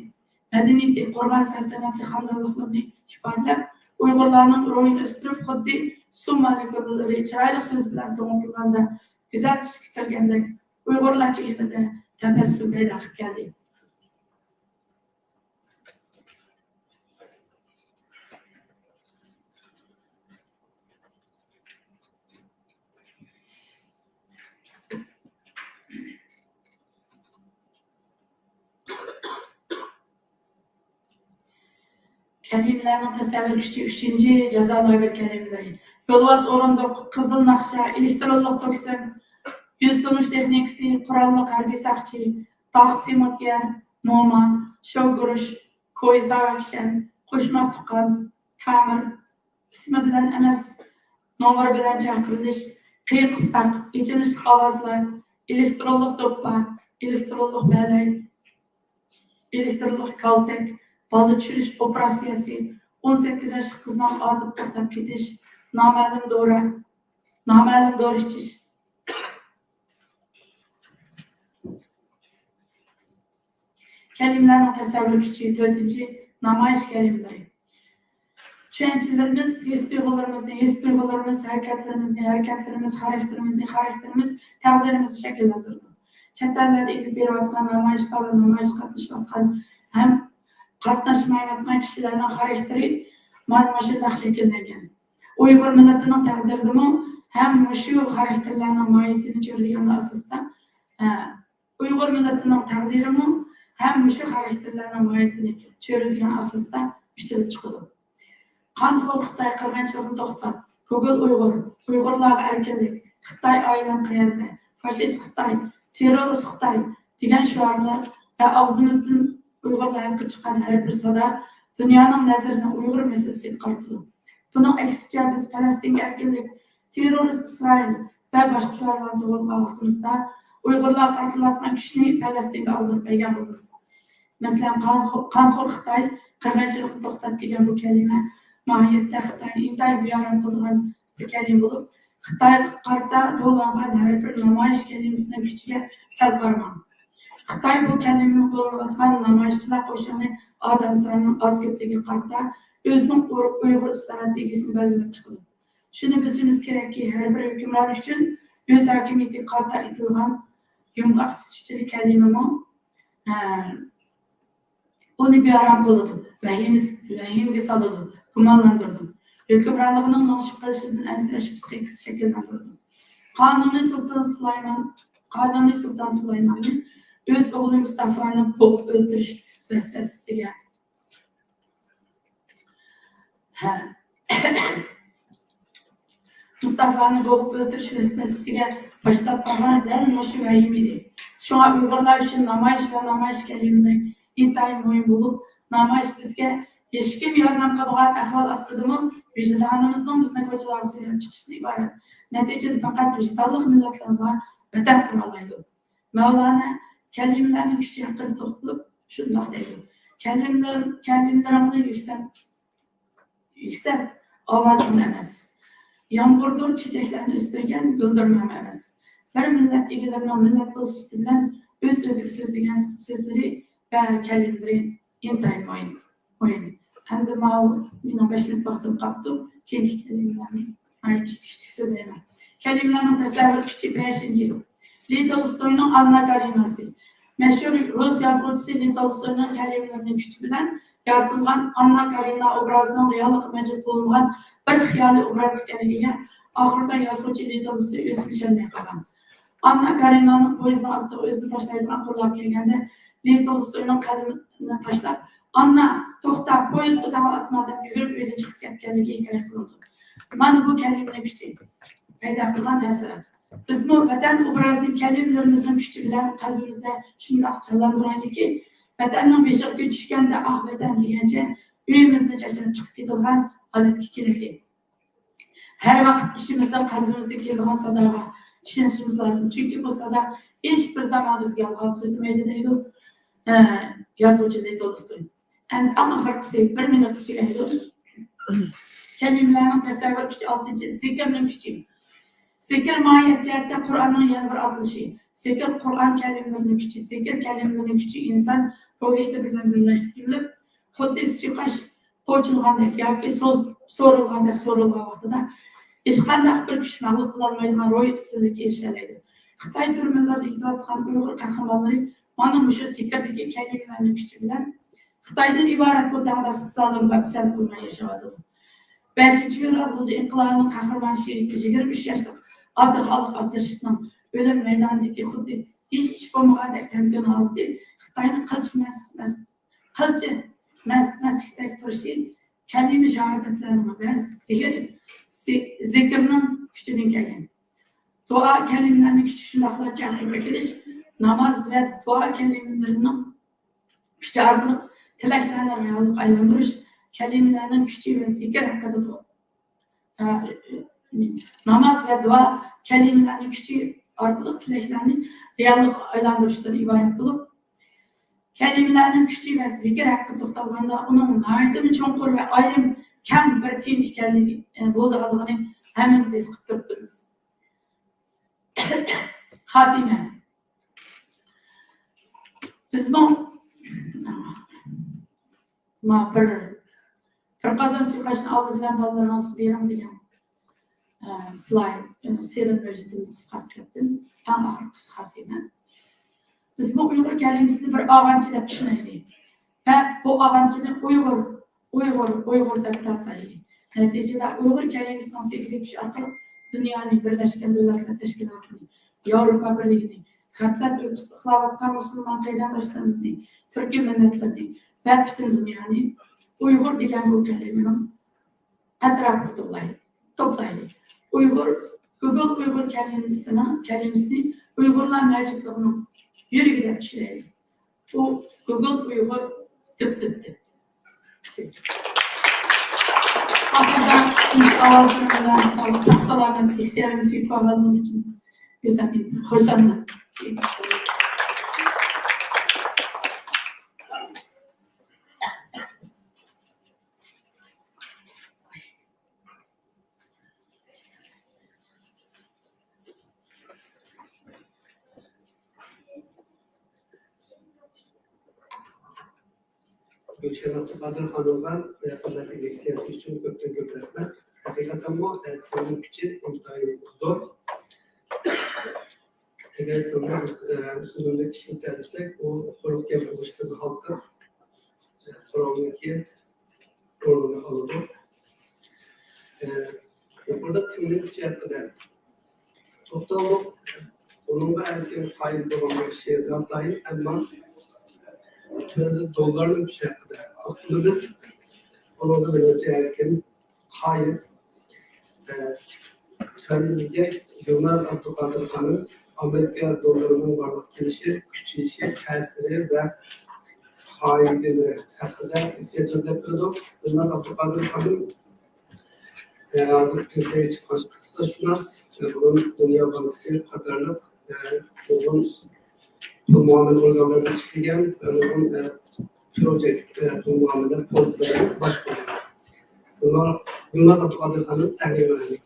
مەدەنىيىتى، قۇرغان سەلتەنەتلىك خاندانلىقلىرىنى ئىپادىلەپ، ئۇيغۇرلارنىڭ روھىنى ئۆستۈرۈپ، خۇددى سۇ مولېكۇللىرى چىرايلىق سۆز بىلەن توڭلىتىلغاندا گۈزەل تۈسكە كىرگەندەك، ئۇيغۇرلارچە يېنىدا تەبەسسۇم پەيدا قىلىپ كەلدى. كەلىمىلەرنىڭ تەسەۋۋۇر كۈچى ئۈچىنچى، جازا لاگېر كەلىمىلىرى. يولۋاس ئورۇندۇق، قىزىل ناخشا، ئېلېكترونلۇق توك سىم، يۈز تونۇش تېخنىكىسى، قوراللىق ھەربىي ساقچى، تاغسى مۇتيەر، موما، شوۋ گۇرۇچ، كويزا ۋەكشەن، قوشماق تۇغقان، كامېر، ئىسمى بىلەن ئەمەس، نومۇرى بىلەن چاقىرىلىش، قىيقىستاق، ئېچىنىشلىق ئاۋازلار، ئېلېكترونلۇق دوپپا، ئېلېكترونلۇق بەلەي، ئېلېكترونلۇق كالتەك، بالا چۈشۈرۈش ئوپېراتسىيەسى، ئون سەككىز ياشلىق قىزنىڭ ئازىدى توختاپ كېتىش، نامەلۇم دورا، نامەلۇم دورا ئىچىش. كەلىمىلەرنىڭ تەسەۋۋۇر كۈچى تۆتىنچى، نامايىش كەلىمىلىرى. چۈشەنچىلىرىمىز ھېس تۇيغۇلىرىمىزنى، ھېس تۇيغۇلىرىمىز ھەرىكەتلىرىمىزنى، ھەرىكەتلىرىمىز خاراكتېرىمىزنى، خاراكتېرىمىز تەقدىرىمىزنى شەكىللەندۈرىدۇ. چەت ئەللەردە ئېلىپ بېرىۋاتقان نامايىشلار ۋە نامايىشقا قاتنىشىۋاتقان ھەم قاتناشمايۋاتقان كىشىلەرنىڭ خاراكتېرى مانا مۇشۇنداق شەكىللەنگەن. ئۇيغۇر مىللىتىنىڭ تەقدىرىدىمۇ ھەم مۇشۇ خاراكتېرلەرنىڭ ماھىيىتىنى چۆرىدىگەن ئاساستا، ئە، ئۇيغۇر مىللىتىنىڭ تەقدىرىمۇ ھەم مۇشۇ خاراكتېرلەرنىڭ ماھىيىتىنى چۆرىدىگەن ئاساستا پىچىلىپ چىقىدۇ. قانخور خىتاي قىرغىنچىلىقنى توختات، گوگول ئۇيغۇر، ئۇيغۇرلارغا ئەركىنلىك، خىتاي ئائىلەم قەيەردە، فاشىست خىتاي، تېررورىست خىتاي دېگەن شوئارلار ۋە ئاغزىمىزدىن ئۇيغۇرلار ھەققىدە چىققان ھەر بىر سادا دۇنيانىڭ نەزىرىنى ئۇيغۇر مەسىلىسىگە قارىتىدۇ. بۇنىڭ ئەكسىچە، بىز پەلەستىنگە ئەركىنلىك، تېررورىست ئىسرائىل ۋە باشقا شوئارلارنى توۋلىغان ۋاقتىمىزدا، ئۇيغۇرلارغا قارىتىلىۋاتقان كۈچنى پەلەستىنگە ئاغدۇرۇپ بەرگەن بولىمىز. مەسىلەن، قانخو-، قانخور خىتاي، قىرغىنچىلىقنى توختات دېگەن بۇ كەلىمە ماھىيەتتە خىتاينى ئىنتايىن بىئارام قىلىدىغان بىر كەلىمە بولۇپ، خىتايغا قارىتا توۋلانغان ھەر بىر نامايىش كەلىمىسىنىڭ كۈچىگە سەل قارىماڭ. خىتاي بۇ كەلىمىنى قوللىنىۋاتقان نامايىشچىلار قوشۇنى ئادەم سانىنىڭ ئاز كۆپلۈكىگە قارىتا ئۆزىنىڭ ئۇ-، ئۇيغۇر ئىستراتېگىيەسىنى بەلگىلەپ چىقىدۇ. شۇنى بىلىشىمىز كېرەككى، ھەر بىر ھۆكۈمران ئۈچۈن ئۆز ھاكىمىيىتىگە قارىتا ئېيتىلغان يۇمغاق سۈپىتىدە كەلىمىمۇ، ئە، ئۇنى بىئارام قىلىدۇ، ۋەھىمىس-، ۋەھىمىگە سالىدۇ، گۇمانلاندۇرىدۇ. ھۆكۈمرانلىقىنىڭ لىڭشىپ قېلىشىدىن ئەنسىرەش پىسخىكىسى شەكىللەندۈرىدۇ. قانۇنىي سۇلتان سۇلايمان، قانۇنىي سۇلتان سۇلايماننى ئۆز ئوغلى مۇستافانى بوغۇپ ئۆلتۈرۈش ۋەسۋەسىسىگە ھە. مۇستافانى بوغۇپ ئۆلتۈرۈش مەسىلىسىگە باشلاپ بارغان دەل مۇشۇ ۋەھىمە ئىدى. شۇڭا ئۇيغۇرلار ئۈچۈن نامايىش ۋە نامايىش كەلىمىلىرى ئىنتايىن مۇھىم بولۇپ، نامايىش بىزگە ھېچكىم ياردەم قىلمىغان ئەھۋال ئاستىدىمۇ ۋىجدانىمىزنىڭ بىزنى كوچىلارغا سۆرەپ چىقىشىدىن ئىبارەت. نەتىجىدە پەقەت ۋىجدانلىق مىللەتلەرلا ۋەتەن قۇرالايدۇ. مەۋلانا كەلىمىلەرنىڭ كۈچى ھەققىدە توختىلىپ شۇنداق دەيدۇ: كەلىملەر-، كەلىملىرىڭنى يۈكسەلت، يۈكسەلت ئاۋازىڭنى ئەمەس. يامغۇردۇر چېچەكلەرنى ئۆستۈرگەن گۈلدۈرمەم ئەمەس. بىر مىللەت ئىگىلىرىنىڭ مىللەت بولۇش سۈپىتى بىلەن ئۆز-ئۆزىگە سۆزلىگەن سۆزلىرى ۋە كەلىمىلىرى ئىنتايىن مۇھىم. ئويۇن. ئەمدى ماۋۇ مېنىڭ بەش مىنۇت ۋاقتىم قاپتۇ. كېيىنكى كەلىمىلەرنى ناھايىتى كىچىك كىچىك سۆزلەيمەن. كەلىمىلەرنىڭ تەسەۋۋۇر كۈچى، بەشىنچى. لېۋ تولستوينىڭ ئاننا كارېناسى. مەشھۇر رۇس يازغۇچىسى لېۋ تولستوينىڭ كەلىمىلىرىنىڭ كۈچى بىلەن يارىتىلغان ئاننا كارېنا ئوبرازىنىڭ رېئاللىققا مەۋجۇت بولمىغان بىر خىيالىي ئوبراز ئىكەنلىكىگە ئاخىرىدا يازغۇچى لېۋ تولستوي ئۆزى ئىشەنمەي قالغان. ئاننا كارېنانىڭ پويىزنىڭ ئاستىغا ئۆزىنى تاشلايدىغان قوللاپ كەلگەندە، لېۋ تولستوينىڭ قەدىمىنى تاشلاپ، «ئاننا، توختا، پويىز ئۆزۈڭنى ئاتما» دەپ يۈگۈرۈپ ئۆيدىن چىقىپ كەتكەنلىكى ھېكايە قىلىنىدۇ. مانا بۇ كەلىمىنىڭ كۈچى پەيدا قىلغان تەسىرات. بىزمۇ ۋەتەن ئوبرازىنى كەلىمىلىرىمىزنىڭ كۈچى بىلەن قەلبىمىزدە شۇنداق جانلاندۇرايلىكى، ۋەتەننىڭ بېشىغا كۈن چۈشكەندە «ئاھ، ۋەتەن» دېگەنچە ئۆيىمىزدىن چاچرىپ چىقىپ كېتىدىغان ھالەتكە كېلەيلى. ھەر ۋاقىت ئىچىمىزدە، قەلبىمىزدە كېلىدىغان ساداغا ئىشىنىشىمىز لازىم. چۈنكى بۇ سادا ھېچ بىر زامان بىزگە يالغان سۆزلىمەيدۇ دەيدۇ، ئە، يازغۇچى لېۋ تولستوي. ئەمدى ئەڭ ئاخىرقىسى، بىر مىنۇتتا تۈگەيدۇ. كەلىمىلەرنىڭ تەسەۋۋۇر كۈچى، ئالتىنچى، زىكىرنىڭ كۈچى. زىكىر ماھىيەت جەھەتتە قۇرئاننىڭ يەنە بىر ئاتىلىشى. زىكىر قۇرئان كەلىمىلىرىنىڭ كۈچى. زىكىر كەلىمىلىرىنىڭ كۈچى ئىنسان روھىيىتى بىلەن بىرلەشتۈرۈلۈپ، خۇددى سۇيۇقئاش قوچۇلغاندەك ياكى سوز-، سورۇلغاندەك سورۇلغان ۋاقتىدا ھېچقانداق بىر كۈچ مەغلۇپ قىلالمايدىغان روھىي ئۈستۈنلۈككە ئېرىشەلەيدۇ. خىتاي تۈرمىلىرىدە يېتىۋاتقان ئۇيغۇر قەھرىمانلىرى مانا مۇشۇ زىكىردىكى كەلىمىلەرنىڭ كۈچى بىلەن خىتايدىن ئىبارەت بۇ دەڭداشسىز زالىمغا پىسەنت قىلماي ياشاۋاتىدۇ. بەشىنچى فېۋرال غۇلجا ئىنقىلابىنىڭ قەھرىمان شېھىتى، يىگىرمە ئۈچ ياشلىق ئابدۇخالىق ئابدۇرېشىتنىڭ ئۆلۈم مەيدانىدىكى خۇددى ھېچ ئىش بولمىغاندەك تەمكىن ھالىتى خىتاينىڭ قىلچە مەس-، مەس-، قىلچە مەس-، مەسلىكتەك تۇرۇشى كەلىمە شاھادەتلەرنىڭ ۋە زىكىر، زى-، زىكىرنىڭ كۈچىدىن كەلگەن. دۇئا كەلىمىلەرنىڭ كۈچى شۇنداقلا چاقىرىق ئېتىلىش، ناماز ۋە دۇئا كەلىمىلىرىنىڭ كۈچى ئارقىلىق تىلەكلەرنى رېئاللىققا ئايلاندۇرۇش، كەلىمىلەرنىڭ كۈچى ۋە زىكىر ھەققىدە توختىلىش. ئە، ناماز ۋە دۇئا كەلىمىلەرنىڭ كۈچى ئارقىلىق تىلەكلەرنى رېئاللىققا ئايلاندۇرۇشتىن ئىبارەت بولۇپ، كەلىمىلەرنىڭ كۈچى ۋە زىكىر ھەققىدە توختالغاندا، ئۇنىڭ ناھايىتىمۇ چوڭقۇر ۋە ئايرىم كەڭ بىر چىن ئىكەنلىكى، ئە، بولىدىغانلىقىنى ھەممىمىز ھېس قىلىپ تۇرۇپتىمىز. خاتىمە. بىزمۇ ما بىر، بىر قازان سۇيۇقئاشنى ئالدى بىلەن بالىلىرىڭىزغا بېرىڭ دېگەن، ئە، سلايد، ئە، سېرىن مۆجىتىمنى قىسقارتىپ كەتتىم. ئەڭ ئاخىرقىسى خاتىمە. بىزمۇ ئۇيغۇر كەلىمىسىنى بىر ئاغامچە دەپ چۈشىنەيلى. ۋە بۇ ئاغامچىنى ئۇيغۇر، ئۇيغۇر، ئۇيغۇر دەپ تارتايلى. نەتىجىدە ئۇيغۇر كەلىمىسىنىڭ سېھرىي كۈچى ئارقىلىق دۇنيانى، بىرلەشكەن دۆلەتلەر تەشكىلاتىنى، ياۋروپا بىرلىكىنى، غەپلەت ئۇيقۇسىدا ئۇخلاۋاتقان مۇسۇلمان قېرىنداشلىرىمىزنى، تۈركىي مىللەتلەرنى ۋە پۈتۈن دۇنيانى ئۇيغۇر دېگەن بۇ كەلىمىنىڭ ئەتراپىغا توپلاي-، توپلايلى. ئۇيغۇر، گۈگۈل ئۇيغۇر كەلىمىسىنىڭ، كەلىمىسىنى ئۇيغۇرلار مەۋجۇتلۇقىنىڭ يۈرىكى دەپ چۈشىنەيلى. ئۇ گۈگۈل ئۇيغۇر دۈپ دۈپ دۈپ. ئاخىرىدا مۇشۇ ئاۋازلىرىم بىلەن ساغ-، ساق-سالامەتلىك سېرىنى تۈگىتىۋالغانلىقىم ئۈچۈن گۈزەل ئىدى. خۇشامەت. گۈلشەن ئابدۇقادىر خانىمغا، ئە، قىممەتلىك لېكسىيەسى ئۈچۈن كۆپتىن كۆپ رەھمەت. ھەقىقەتەنمۇ، ئە، تىلنىڭ كۈچى ئىنتايىن زور. ئەگەر تىلنى بىز، ئە، ئۈنۈملۈك ئىشلىتەلىسەك، ئۇ قۇرۇق گەپ بولۇشتىن ھالقىپ، ئە، قورالنىڭكى ئورنىنى ئالىدۇ. ئە، بۇردا تىلنىڭ كۈچى ھەققىدە توختالدۇق. ئۇنىڭغا ئەركىن قايىل بولغان بىر شېئىر ئاتايىن، ئەمما تۆۋەندە دوللارنىڭ كۈچى ھەققىدە توختىلىمىز. ئۇنىڭغا مېنىڭچە ئەركىن قايىل. ئە، تۆۋەندە بىزگە گۈلناز ئابدۇقادىر خانىم ئامېرىكا دوللىرىنىڭ بارلىققا كېلىشى، كۈچىيىشى، تەسىرى ۋە پايدىلىرى ھەققىدە لېكسىيە سۆزلەپ بېرىدۇ. گۈلناز ئابدۇقادىر خانىم، ئە، ھازىر پېنسىيەگە چىققان ئىقتىسادشۇناس، ئە، بۇرۇن دۇنيا بانكىسى قاتارلىق، ئە، نۇرغۇن پۇل مۇئامىلە ئورگانلىرىدا ئىشلىگەن ۋە نۇرغۇن، ئە، پروجېكت، ئە، پۇل مۇئامىلە پونكىتلىرىنى باشقۇرىدۇ. گۈلناز، گۈلناز ئابدۇقادىر خانىم، سەھنىگە ماڭايلى.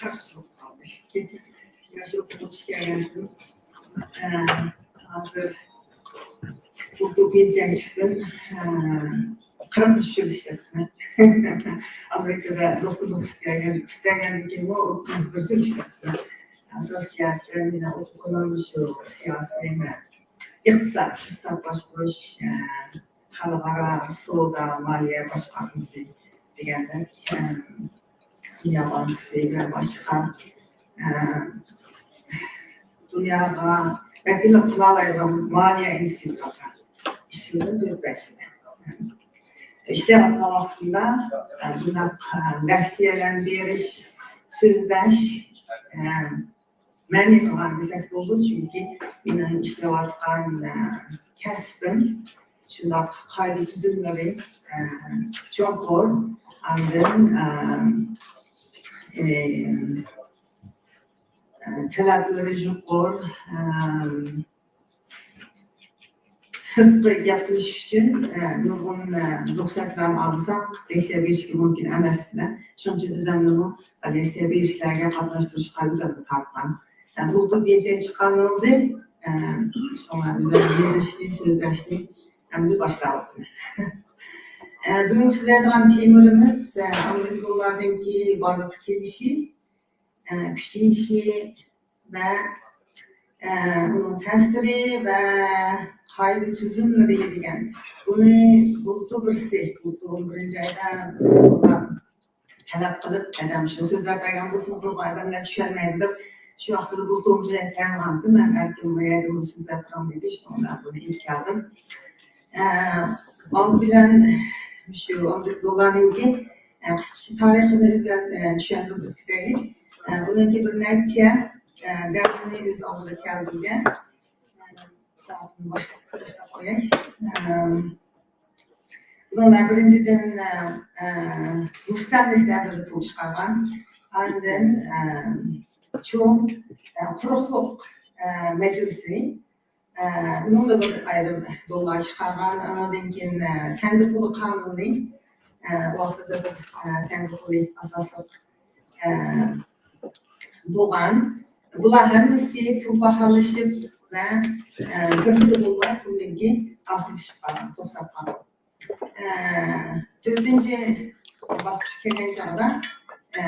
قىرىق يىل بولۇپ قالدى. ياش ئوقۇغۇچى ئىكەنمەن. ئە، ھازىر ئوتتۇرا پېنسىيەگە چىقتىم. ئە، قىرىق ئۈچ يىل ئىشلەپتىمەن. ئامېرىكىدا دوختۇرلۇق پۈتتۈرگەن، پۈتتۈرگەندىن كېيىنمۇ ئوتتۇز بىر يىل ئىشلەپتىمەن. ئاساسىي جەھەتتە مېنىڭ ئوقۇغىنىم شۇ سىياسىي نېمە، ئىقتىساد، ئىقتىساد باشقۇرۇش، ئە، خەلقئارا سودا، مالىيە باشقارمىسى دېگەندەك، ئەم، دۇنيا بانكىسى ۋە باشقا، ئەم، دۇنياغا ۋەكىللىك قىلالايدىغان مالىيە ئىنستىتۇتلاردا ئىشلىدىم، تۆت بەش يىل. ئىشلەۋاتقان ۋاقتىمدا، ئە، بۇنداق، ئە، لېكسىيەلەرنى بېرىش، سۆزلەش، ئەم، مەنئى قىلغان دېسەك بولىدۇ، چۈنكى مېنىڭ ئىشلەۋاتقان، ئە، كەسپىم شۇنداق قائىدە تۈزۈملىرى، ئە، چوڭقۇر، ئاندىن، ئە، ئە، ئە، تەلەپلىرى يۇقىرى، ئە، سىرتقا گەپ قىلىش ئۈچۈن، ئە، نۇرغۇن، ئە، رۇخسەتلەرنى ئالمىساق، لېكسىيە بېرىشكە مۇمكىن ئەمەس. شۇنىڭ ئۈچۈن ئۆزۈمنىمۇ لېكسىيە بېرىشلەرگە قاتناشتۇرۇشقا ئۆزۈمنى تارتقان. ئە، بۇلتۇر لېكسىيە چىققاندىن كېيىن، ئە، شۇڭا ئۆزۈم يېزىشنى، سۆزلەشنى ئەمدى باشلاۋاتىمەن. ئە، بۈگۈن سۆزلەيدىغان تېمىلىرىمىز، ئە، ئامېرىكا دوللارىنىڭكى بارلىققا كېلىشى، ئە، كۈچىيىشى ۋە، ئە، ئۇنىڭ تەسىرى ۋە قائىدە تۈزۈملىرى دېگەن. بۇنى بۇلتۇر بىرسى، بۇلتۇر ئون بىرىنچى ئايدا تەلەپ قىلىپ، ئادەم شۇ سۆزلەپ بەرگەن بولسىڭىز، نۇرغۇن ئادەملەر چۈشەنمەيدۇ دەپ، شۇ ۋاقىتتا بۇلتۇر ئون بىرىنچى ئايدا تەييارلىغانتىم. مەن ئەركىن بۇ يەردە بۇنى سۆزلەپ بېرىڭ دېدى، شۇنىڭ بىلەن بۇنى ئېلىپ كەلدىم. ئە، ئالدى بىلەن شۇ ئامېرىكا دوللارنىڭكى، ئە، قىسقىچە تارىخىنى ئۆزلەر، ئە، چۈشەندۈرۈپ ئۆتۈپ كېتەيلى. ئە، بۇنىڭكى بىر نەچچە، ئە، دەۋرنى ئۆز ئالدىغا كەلدى. سائەتنى باشلاپ، باشلاپ قوياي. ئە، بۇنىڭدا بىرىنچىدىن، ئە، ئە، مۇستەملىكە دەۋرىدە پۇل چىقارغان. ئاندىن، ئە، چوڭ، ئە، قۇرۇقلۇق، ئە، مەجلىسى. ئە، ئۇنىڭدا بىر ئايرىم دوللار چىقارغان، ئانىڭدىن كېيىن، ئە، تەڭگە پۇلى قانۇنى، ئە، ۋاقتىدا بىر، ئە، تەڭگە پۇلى ئاساسلىق، ئە، بولغان. بۇلار ھەممىسى پۇل باھالىشىپ ۋە، ئە، بىر خىل بولماي پۇلنىڭكى ئاخىرلىشىپ قالغان، توختاپ قالغان. ئە، تۆتىنچى باسقۇچقا كەلگەن چاغدا، ئە،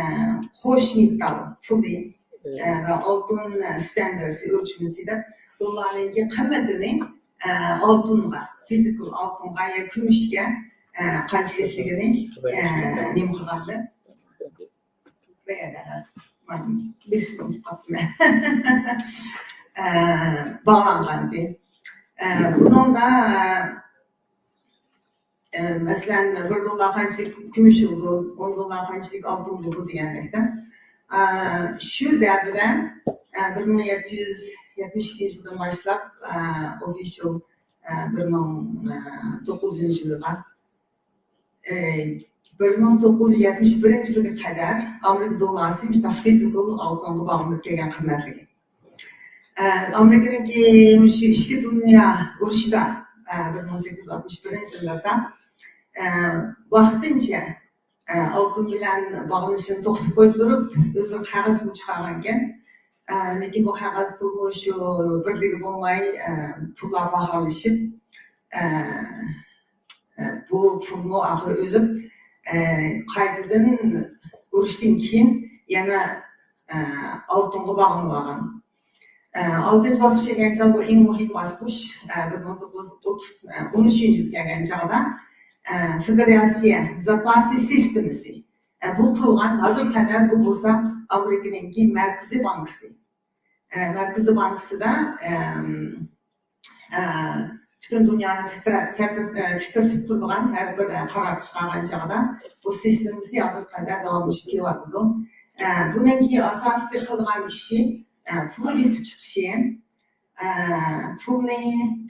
خوش مېتال پۇلى، ئە، ۋە ئالتۇن، ئە، ستاندارتى ئۆلچىمىسى دەپ دوللارنىڭكى قىممىتىنى، ئە، ئالتۇنغا، فىزىكال ئالتۇنغا يا كۈمۈشكە، ئە، قانچىلىكلىكىنى، ئە، نېمە قىلغاندا؟ بىر يەردە، مانا، بىر سېكۇنت قاپتىمەن. ئە، باغلانغانىدى. ئە، بۇنىڭدا، ئە، مەسىلەن، بىر دوللار قانچىلىك كۈمۈش بولىدۇ، ئون دوللار قانچىلىك ئالتۇن بولىدۇ دېگەندەكتە. ئە، شۇ دەۋردە، ئە، بىر مىڭ يەتتە يۈز يەتمىش ئىككىنچى يىلدىن باشلاپ، ئە، ئوفىشال، ئە، بىر مىڭ توققۇز يۈز يىلغا، ئە، بىر مىڭ توققۇز يۈز يەتمىش بىرىنچى يىلغا قەدەر ئامېرىكا دوللارى مۇشۇنداق فىزىكال ئالتۇنغا باغلىنىپ كەلگەن قىممەتلىكى. ئە، ئامېرىكىنىڭكى مۇشۇ ئىككى دۇنيا ئۇرۇشىدا، ئە، بىر مىڭ سەككىز يۈز ئاتمىش بىرىنچى يىللاردا، ئە، ۋاقتىنچە، ئە، ئالتۇن بىلەن باغلىنىشىنى توختىتىپ قويۇپ تۇرۇپ، ئۆزى قەغەز پۇل چىقارغانىكەن. ئە، لېكىن بۇ قەغەز پۇلمۇ شۇ بىرلىكى بولماي، ئە، پۇللار باھالىشىپ، ئە، ئە، بۇ پۇلمۇ ئاخىرى ئۆلۈپ، ئە، قايتىدىن ئۇرۇشتىن كېيىن يەنە، ئە، ئالتۇنغا باغلىنىۋالغان. ئە، ئالتىنچى باسقۇچ كەلگەن چاغدا بۇ ئەڭ مۇھىم باسقۇچ، ئە، بىر مىڭ توققۇز يۈز ئوتتۇز، ئە، ئون ئۈچىنچى يىل كەلگەن چاغدا، ئە، فېدېراتسىيە زاپاسى سىستېمىسى، ئە، بۇ قۇرۇلغان. ھازىرغا قەدەر بۇ بولسا ئامېرىكىنىڭكى مەركىزىي بانكىسى. ئە، مەركىزىي بانكىسىدا، ئەم، ئە، پۈتۈن دۇنيانى تىترە-، تەتۈر-، ئە، تىترىتىپ تۇرىدىغان ھەر بىر، ئە، قارار چىقارغان چاغدا بۇ سىستېمىسى ھازىرغا قەدەر داۋاملىشىپ كېلىۋاتىدۇ. ئە، بۇنىڭكى ئاساسىي قىلىدىغان ئىشى، ئە، پۇل بېسىپ چىقىشى، ئە، پۇلنى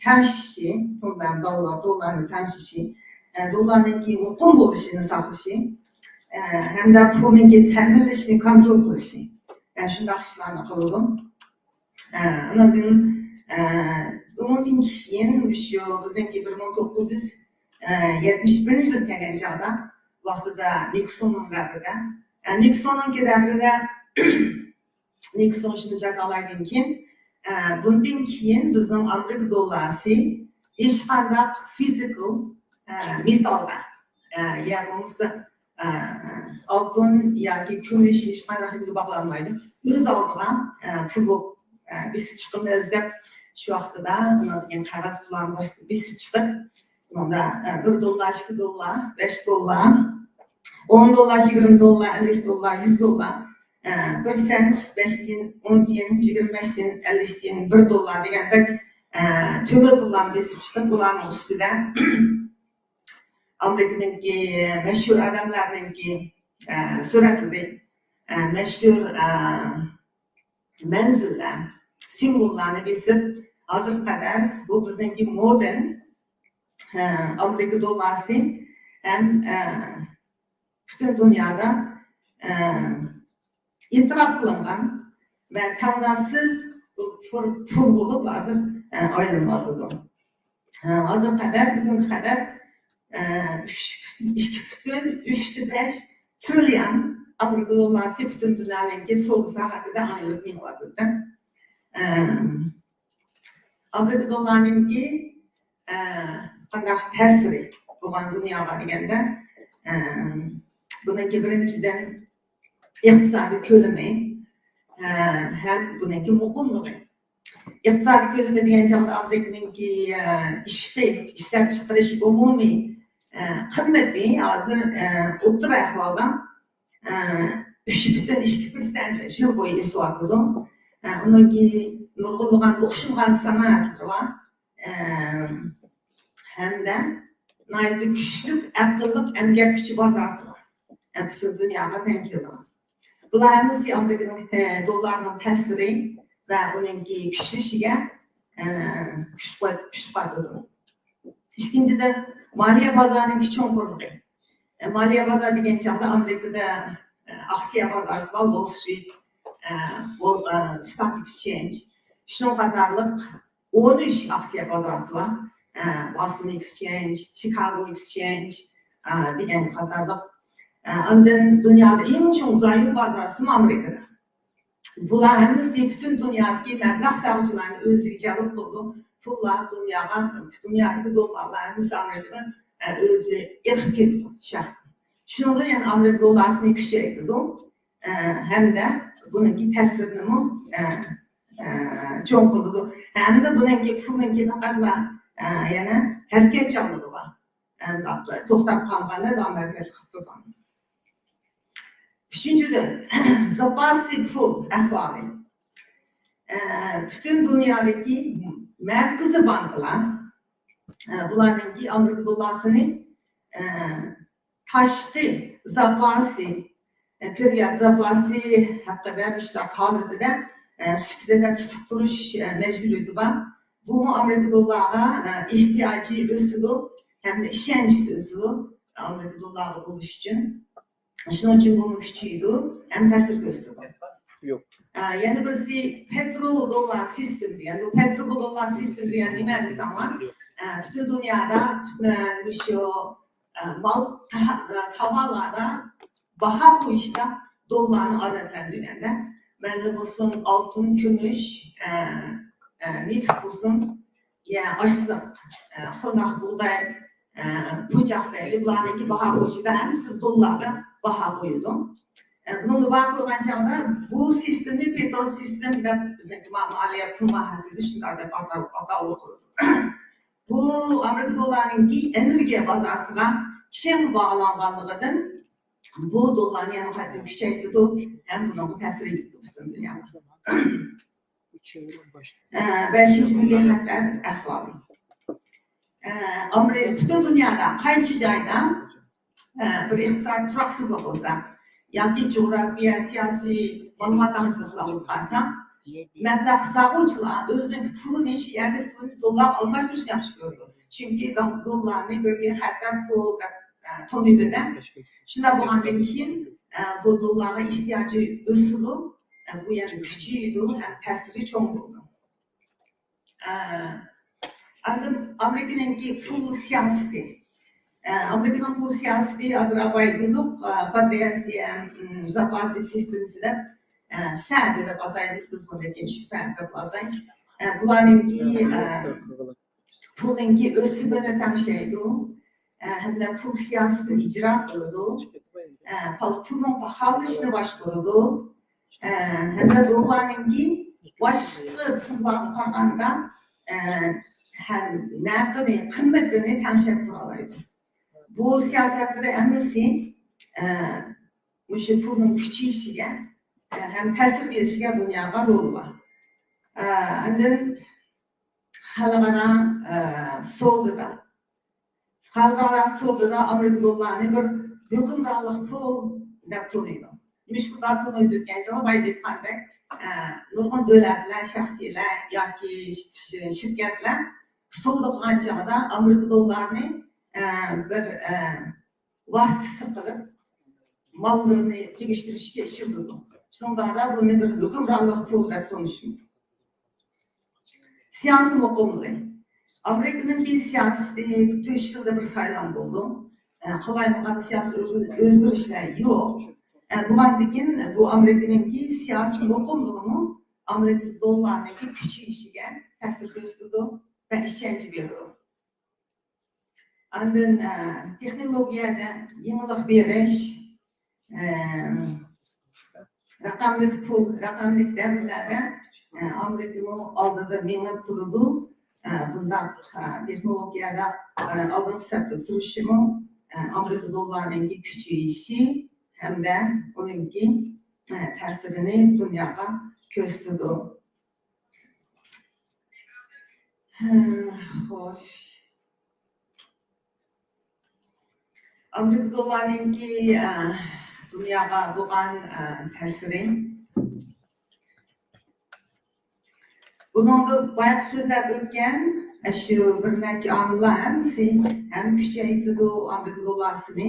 تەڭشىشى، پۇل بىلەن دوللار، دوللارنى تەڭشىشى، ئە، دوللارنىڭكى مۇقىم بولۇشىنى ساقلىشى، ئە، ھەمدە پۇلنىڭكى تەمىنلىشىنى كونترول قىلىشى، ئە، شۇنداق ئىشلارنى قىلىدۇ. ئە، ئۇنىڭدىن، ئە، ئۇنىڭدىن كېيىن شۇ بىزنىڭكى بىر مىڭ توققۇز يۈز يەتمىش بىرىنچى يىل كەلگەن چاغدا ۋاقتىدا نىكسوننىڭ دەۋرىدە، ئە، نىكسوننىڭكى دەۋرىدە نىكسون شۇنى جاكالايدىن كېيىن، ئە، بۇندىن كېيىن بىزنىڭ ئامېرىكا دوللارى ھېچقانداق فىزىكال، ئە، مېتالغا، ئە، يا بولمىسا، ئە، ئالتۇن ياكى كۈمۈش ھېچقانداق نېمىگە باغلانمايدۇ. ئۆز ئالدىغا، ئە، پۇل بولۇپ، ئە، بېسىپ چىقىمىز دەپ شۇ ۋاقتىدا ئۇنىڭدىن كېيىن قەغەز پۇللارنى باشتا بېسىپ چىقىپ، بۇنىڭدا، ئە، بىر دوللار، ئىككى دوللار، بەش دوللار، ئون دوللار، يىگىرمە دوللار، ئەللىك دوللار، يۈز دوللار، ئە، بىر سېنت، بەش تىيىن، ئون تىيىن، يىگىرمە بەش تىيىن، ئەللىك تىيىن، بىر دوللار دېگەندەك، ئە، تۆمۈر پۇللارنى بېسىپ چىقىپ، بۇلارنىڭ ئۈستىدە ئامېرىكىنىڭكى مەشھۇر ئادەملەرنىڭكى، ئە، سۈرەتلىرى، ئە، مەشھۇر، ئە، مەنزىللەر، سىمۋوللارنى بېسىپ، ھازىرغا قەدەر بۇ بىزنىڭكى مودېرن، ئە، ئامېرىكا دوللارى ھەم، ئە، پۈتۈن دۇنيادا، ئە، ئېتىراپ قىلىنغان ۋە تەڭداشسىز پۇل، پۇل بولۇپ ھازىر، ئە، ئايلىنىۋاتىدۇ. ئە، ھازىرغا قەدەر، بۈگۈنگە قەدەر، ئە، ئۈچ، ئىككى پۈتۈن ئۈچتە بەش تىرىليون ئامېرىكا دوللارى پۈتۈن دۇنيانىڭكى سودا ساھەسىدە ئايلىنىپ مېڭىۋاتىدۇ. ئە، ئامېرىكا دوللارىنىڭكى، ئە، قانداق تەسىرى؟ بولغان دۇنياغا دېگەندە، ئە، بۇنىڭكى بىرىنچىدىن ئىقتىسادىي كۆلىمى، ئە، ھەم بۇنىڭكى مۇقىملىقى. ئىقتىسادىي كۆلىمى دېگەن چاغدا ئامېرىكىنىڭكى، ئە، ئىشقى، ئىشلەپچىقىرىش ئومۇمىي، ئە، قىممىتى ھازىر، ئە، ئوتتۇرا ئەھۋالدا، ئە، ئۈچ پۈتۈن ئىككى پىرسەنت يىل بويى ئۆسۈۋاتىدۇ. ئە، ئۇنىڭكى نۇرغۇنلىغان ئوخشىمىغان سانائەتلىرى بار. ئە، ھەمدە ناھايىتى كۈچلۈك ئەقىللىق ئەمگەك كۈچى بازاسى بار. ئە، پۈتۈن دۇنياغا تەڭ كېلىدىغان. بۇلار ھەممىسى ئامېرىكىنىڭ، ئە، دوللارنىڭ تەسىرى ۋە ئۇنىڭكى كۈچلىشىگە، ئە، كۈچ قۇۋۋەت، كۈچ قاتىدۇ. ئىككىنچىدىن، مالىيە بازارىنىڭكى چوڭقۇرلۇقى. ئە، مالىيە بازار دېگەن چاغدا ئامېرىكىدا، ئە، ئاكسىيە بازارى بار، ۋول سترىت، ئە، ۋول، ئە، ستاك ئېكسچېنج، شۇنىڭ قاتارلىق ئون ئۈچ ئاكسىيە بازارى بار. ئە، بوستون ئېكسچېنج، شىكاگو ئېكسچېنج، ئە، دېگەن قاتارلىق. ئە، ئاندىن دۇنيادا ئەڭ چوڭ زايوم بازارى ئامېرىكىدا. بۇلار ھەممىسى پۈتۈن دۇنيادىكى مەبلەغ سالغۇچىلارنى ئۆزىگە جەلپ قىلىدۇ. پۇللار دۇنياغا، دۇنيادىكى دوللارلار ھەممىسى ئامېرىكىغا، ئە، ئۆزى ئېقىپ كېتىدۇ شۇ ياقتىن. شۇنىڭدىن يەنە ئامېرىكا دوللارىنى كۈچەيتىدۇ. ئە، ھەمدە بۇنىڭكى تەسىرىنىمۇ، ئە، ئە، چوڭ قىلىدۇ. ھەمدە بۇنىڭكى پۇلنىڭكى پەقەتلا، ئە، يەنە ھەرىكەتچانلىقى بار. ئە، توختاپ قالغان، داۋاملىق ھەرىكەت قىلىپ تۇرغان. ئۈچىنچىدىن، زاپاسى پۇل ئەھۋالى. ئە، پۈتۈن دۇنيادىكى مەركىزىي بانكىلار، ئە، بۇلارنىڭكى ئامېرىكا دوللارىنى، ئە، تاشقى زاپاسى، ئە، پېرىياد زاپاسى ھەققىدە مۇشۇنداق ھالىتىدە، ئە، سۈپىتىدە تۇتۇپ تۇرۇش، ئە، مەجبۇرىيىتى بار. بۇمۇ ئامېرىكا دوللارىغا، ئە، ئېھتىياجى ئۆسىدۇ ھەمدە ئىشەنچى ئۆسىدۇ ئامېرىكا دوللارغا بولۇش ئۈچۈن. شۇنىڭ ئۈچۈن بۇمۇ كۈچىيىدۇ ھەم تەسىر كۆرسىتىدۇ. يوق. ئە، يەنە بىرسى پېترو دوللار سىستېما دېگەن. بۇ پېترو دوللار سىستېما دېگەن نېمە دېسەڭلار؟ ئە، پۈتۈن دۇنيادا، ئە، مۇشۇ، ئە، مال تا-، ئە، تاۋارلاردا باھا قويۇشتا دوللارنى ئادەتلەندۈرگەندە، مەيلى بولسۇن ئالتۇن، كۈمۈش، ئە، ئە، نېفىت بولسۇن، يا ئاشلىق، ئە، قۇرناق بۇغداي، ئە، پۇچاق دەيلى، بۇلارنىڭكى باھا قويۇشىدا ھەممىسى دوللاردا باھا قويىدۇ. ئە، بۇنىڭدا باھا قويغان چاغدا بۇ سىستېمىنى پېترو سىستېم دەپ بىزنىڭكى ما-، مالىيە پۇل مۇھاسىبىسى شۇنداق دەپ ئاتاۋ-، ئاتاۋۇ قىلىدۇ. بۇ ئامېرىكا دوللارىنىڭكى ئېنېرگىيە بازاسىغا چىڭ باغلانغانلىقىدىن بۇ دوللارنى يەنە قايتىدىن كۈچەيتىدۇ ھەم بۇنىڭغا تەسىر يېتىدۇ پۈتۈن دۇنياغا. ئە، بەشىنچى، مىللىي خەتەر ئەھۋالى. ئە، ئامېرىكا پۈتۈن دۇنيادا قايسى جايدا، ئە، بىر ئىقتىسادىي تۇراقسىزلىق بولسا ياكى جۇغراپىيە، سىياسىي، مالىمات تەڭشەشلىك بولۇپ قالسا، مەبلەغ سالغۇچىلار ئۆزىنىڭ پۇلىنى، شۇ يەردىكى پۇلىنى دوللارغا ئالماشتۇرۇشنى ياخشى كۆرىدۇ. چۈنكى دو-، دوللارنى بىر، بىر خەتەر پۇل دەپ، ئە، تونۇيدۇ-دە. شۇنداق بولغاندىن كېيىن، ئە، بۇ دوللارغا ئېھتىياجى ئۆسىدۇ، ئە، بۇ يەنە كۈچىيىدۇ ھەم تەسىرى چوڭ بولىدۇ. ئە، ئاندىن ئامېرىكىنىڭكى پۇل سىياسىتى. ئە، ئامېرىكىنىڭ پۇل سىياسىتى ھازىر ئاپاي دېدۇق، ئە، فېدېرال، ئىم، زاپاسى سىستېمىسى دەپ، ئە، فېد دەپ ئاتايمىز بىز بۇنى، كېيىن شۇ فېد دەپ ئاتاي. ئە، بۇلارنىڭكى، ئە، پۇلنىڭكى ئۆسۈمىنى تەڭشەيدۇ، ئە، ھەمدە پۇل سىياسىتىنى ئىجرا قىلىدۇ، ئە، پۇل-، پۇلنىڭ باھالىنىشىنى باشقۇرىدۇ، ئە، ھەمدە دوللارنىڭكى باشقا پۇللارغا قارىغاندا، ئە، ھەم نەقىنى، قىممىتىنى تەڭشەپ تۇرالايدۇ. بۇ سىياسەتلىرى ھەممىسى، ئە، مۇشۇ پۇلنىڭ كۈچىيىشىگە، ئە، ھەم تەسىر بېرىشىگە دۇنياغا رولى بار. ئە، ئاندىن خەلقئارا، ئە، سودىدا. خەلقئارا سودىدا ئامېرىكا دوللارىنى بىر ھۆكۈمرانلىق پۇل دەپ تونۇيدۇ. مۇشۇنداق تونۇيدۇ ئىكەن، جاۋاب ئېيتقاندەك، ئە، نۇرغۇن دۆلەتلەر، شەخسىيلەر ياكى ش-، ش-، شىركەتلەر سودا قىلغان چاغدا ئامېرىكا دوللارىنى، ئە، بىر، ئە، ۋاسىتىسى قىلىپ ماللىرىنى تېگىشتۈرۈشكە ئىشلىتىدۇ. شۇنداقتا بۇنى بىر ھۆكۈمرانلىق پۇل دەپ تونۇشىمىز. سىياسىي مۇقىملىقى. ئامېرىكىنىڭكى سىياسىتى تۆت يىلدا بىر سايلام بولىدۇ. ئە، قالايمىقان سىياسىي ئۆز-، ئۆزگىرىشلەر يوق. ئە، بۇلاردىكىن بۇ ئامېرىكىنىڭكى سىياسىي مۇقىملىقىمۇ ئامېرىكا دوللارىنىڭكى كۈچىيىشىگە تەسىر كۆرسىتىدۇ ۋە ئىشەنچ بېرىدۇ. ئاندىن، ئە، تېخنولوگىيەدە يېڭىلىق بېرىش، ئە، رەقەملىك پۇل، رەقەملىك دەۋرلەردە، ئە، ئامېرىكىمۇ ئالدىدا مېڭىپ تۇرىدۇ. ئە، بۇنداق، ئە، تېخنولوگىيەدە، ئە، ئالدىنقى سەپتە تۇرۇشىمۇ، ئە، ئامېرىكا دوللارىنىڭكى كۈچىيىشى ھەمدە ئۇنىڭكى، ئە، تەسىرىنى دۇنياغا كۆرسىتىدۇ. ھە، خوش. ئامېرىكا دوللارنىڭكى، ئە، دۇنياغا بولغان، ئە، تەسىرى. بۇنىڭدا بايىقى سۆزلەپ ئۆتكەن، ئە، شۇ بىر نەچچە ئامىللار ھەممىسى ھەم كۈچەيتىدۇ ئامېرىكا دوللارىنى،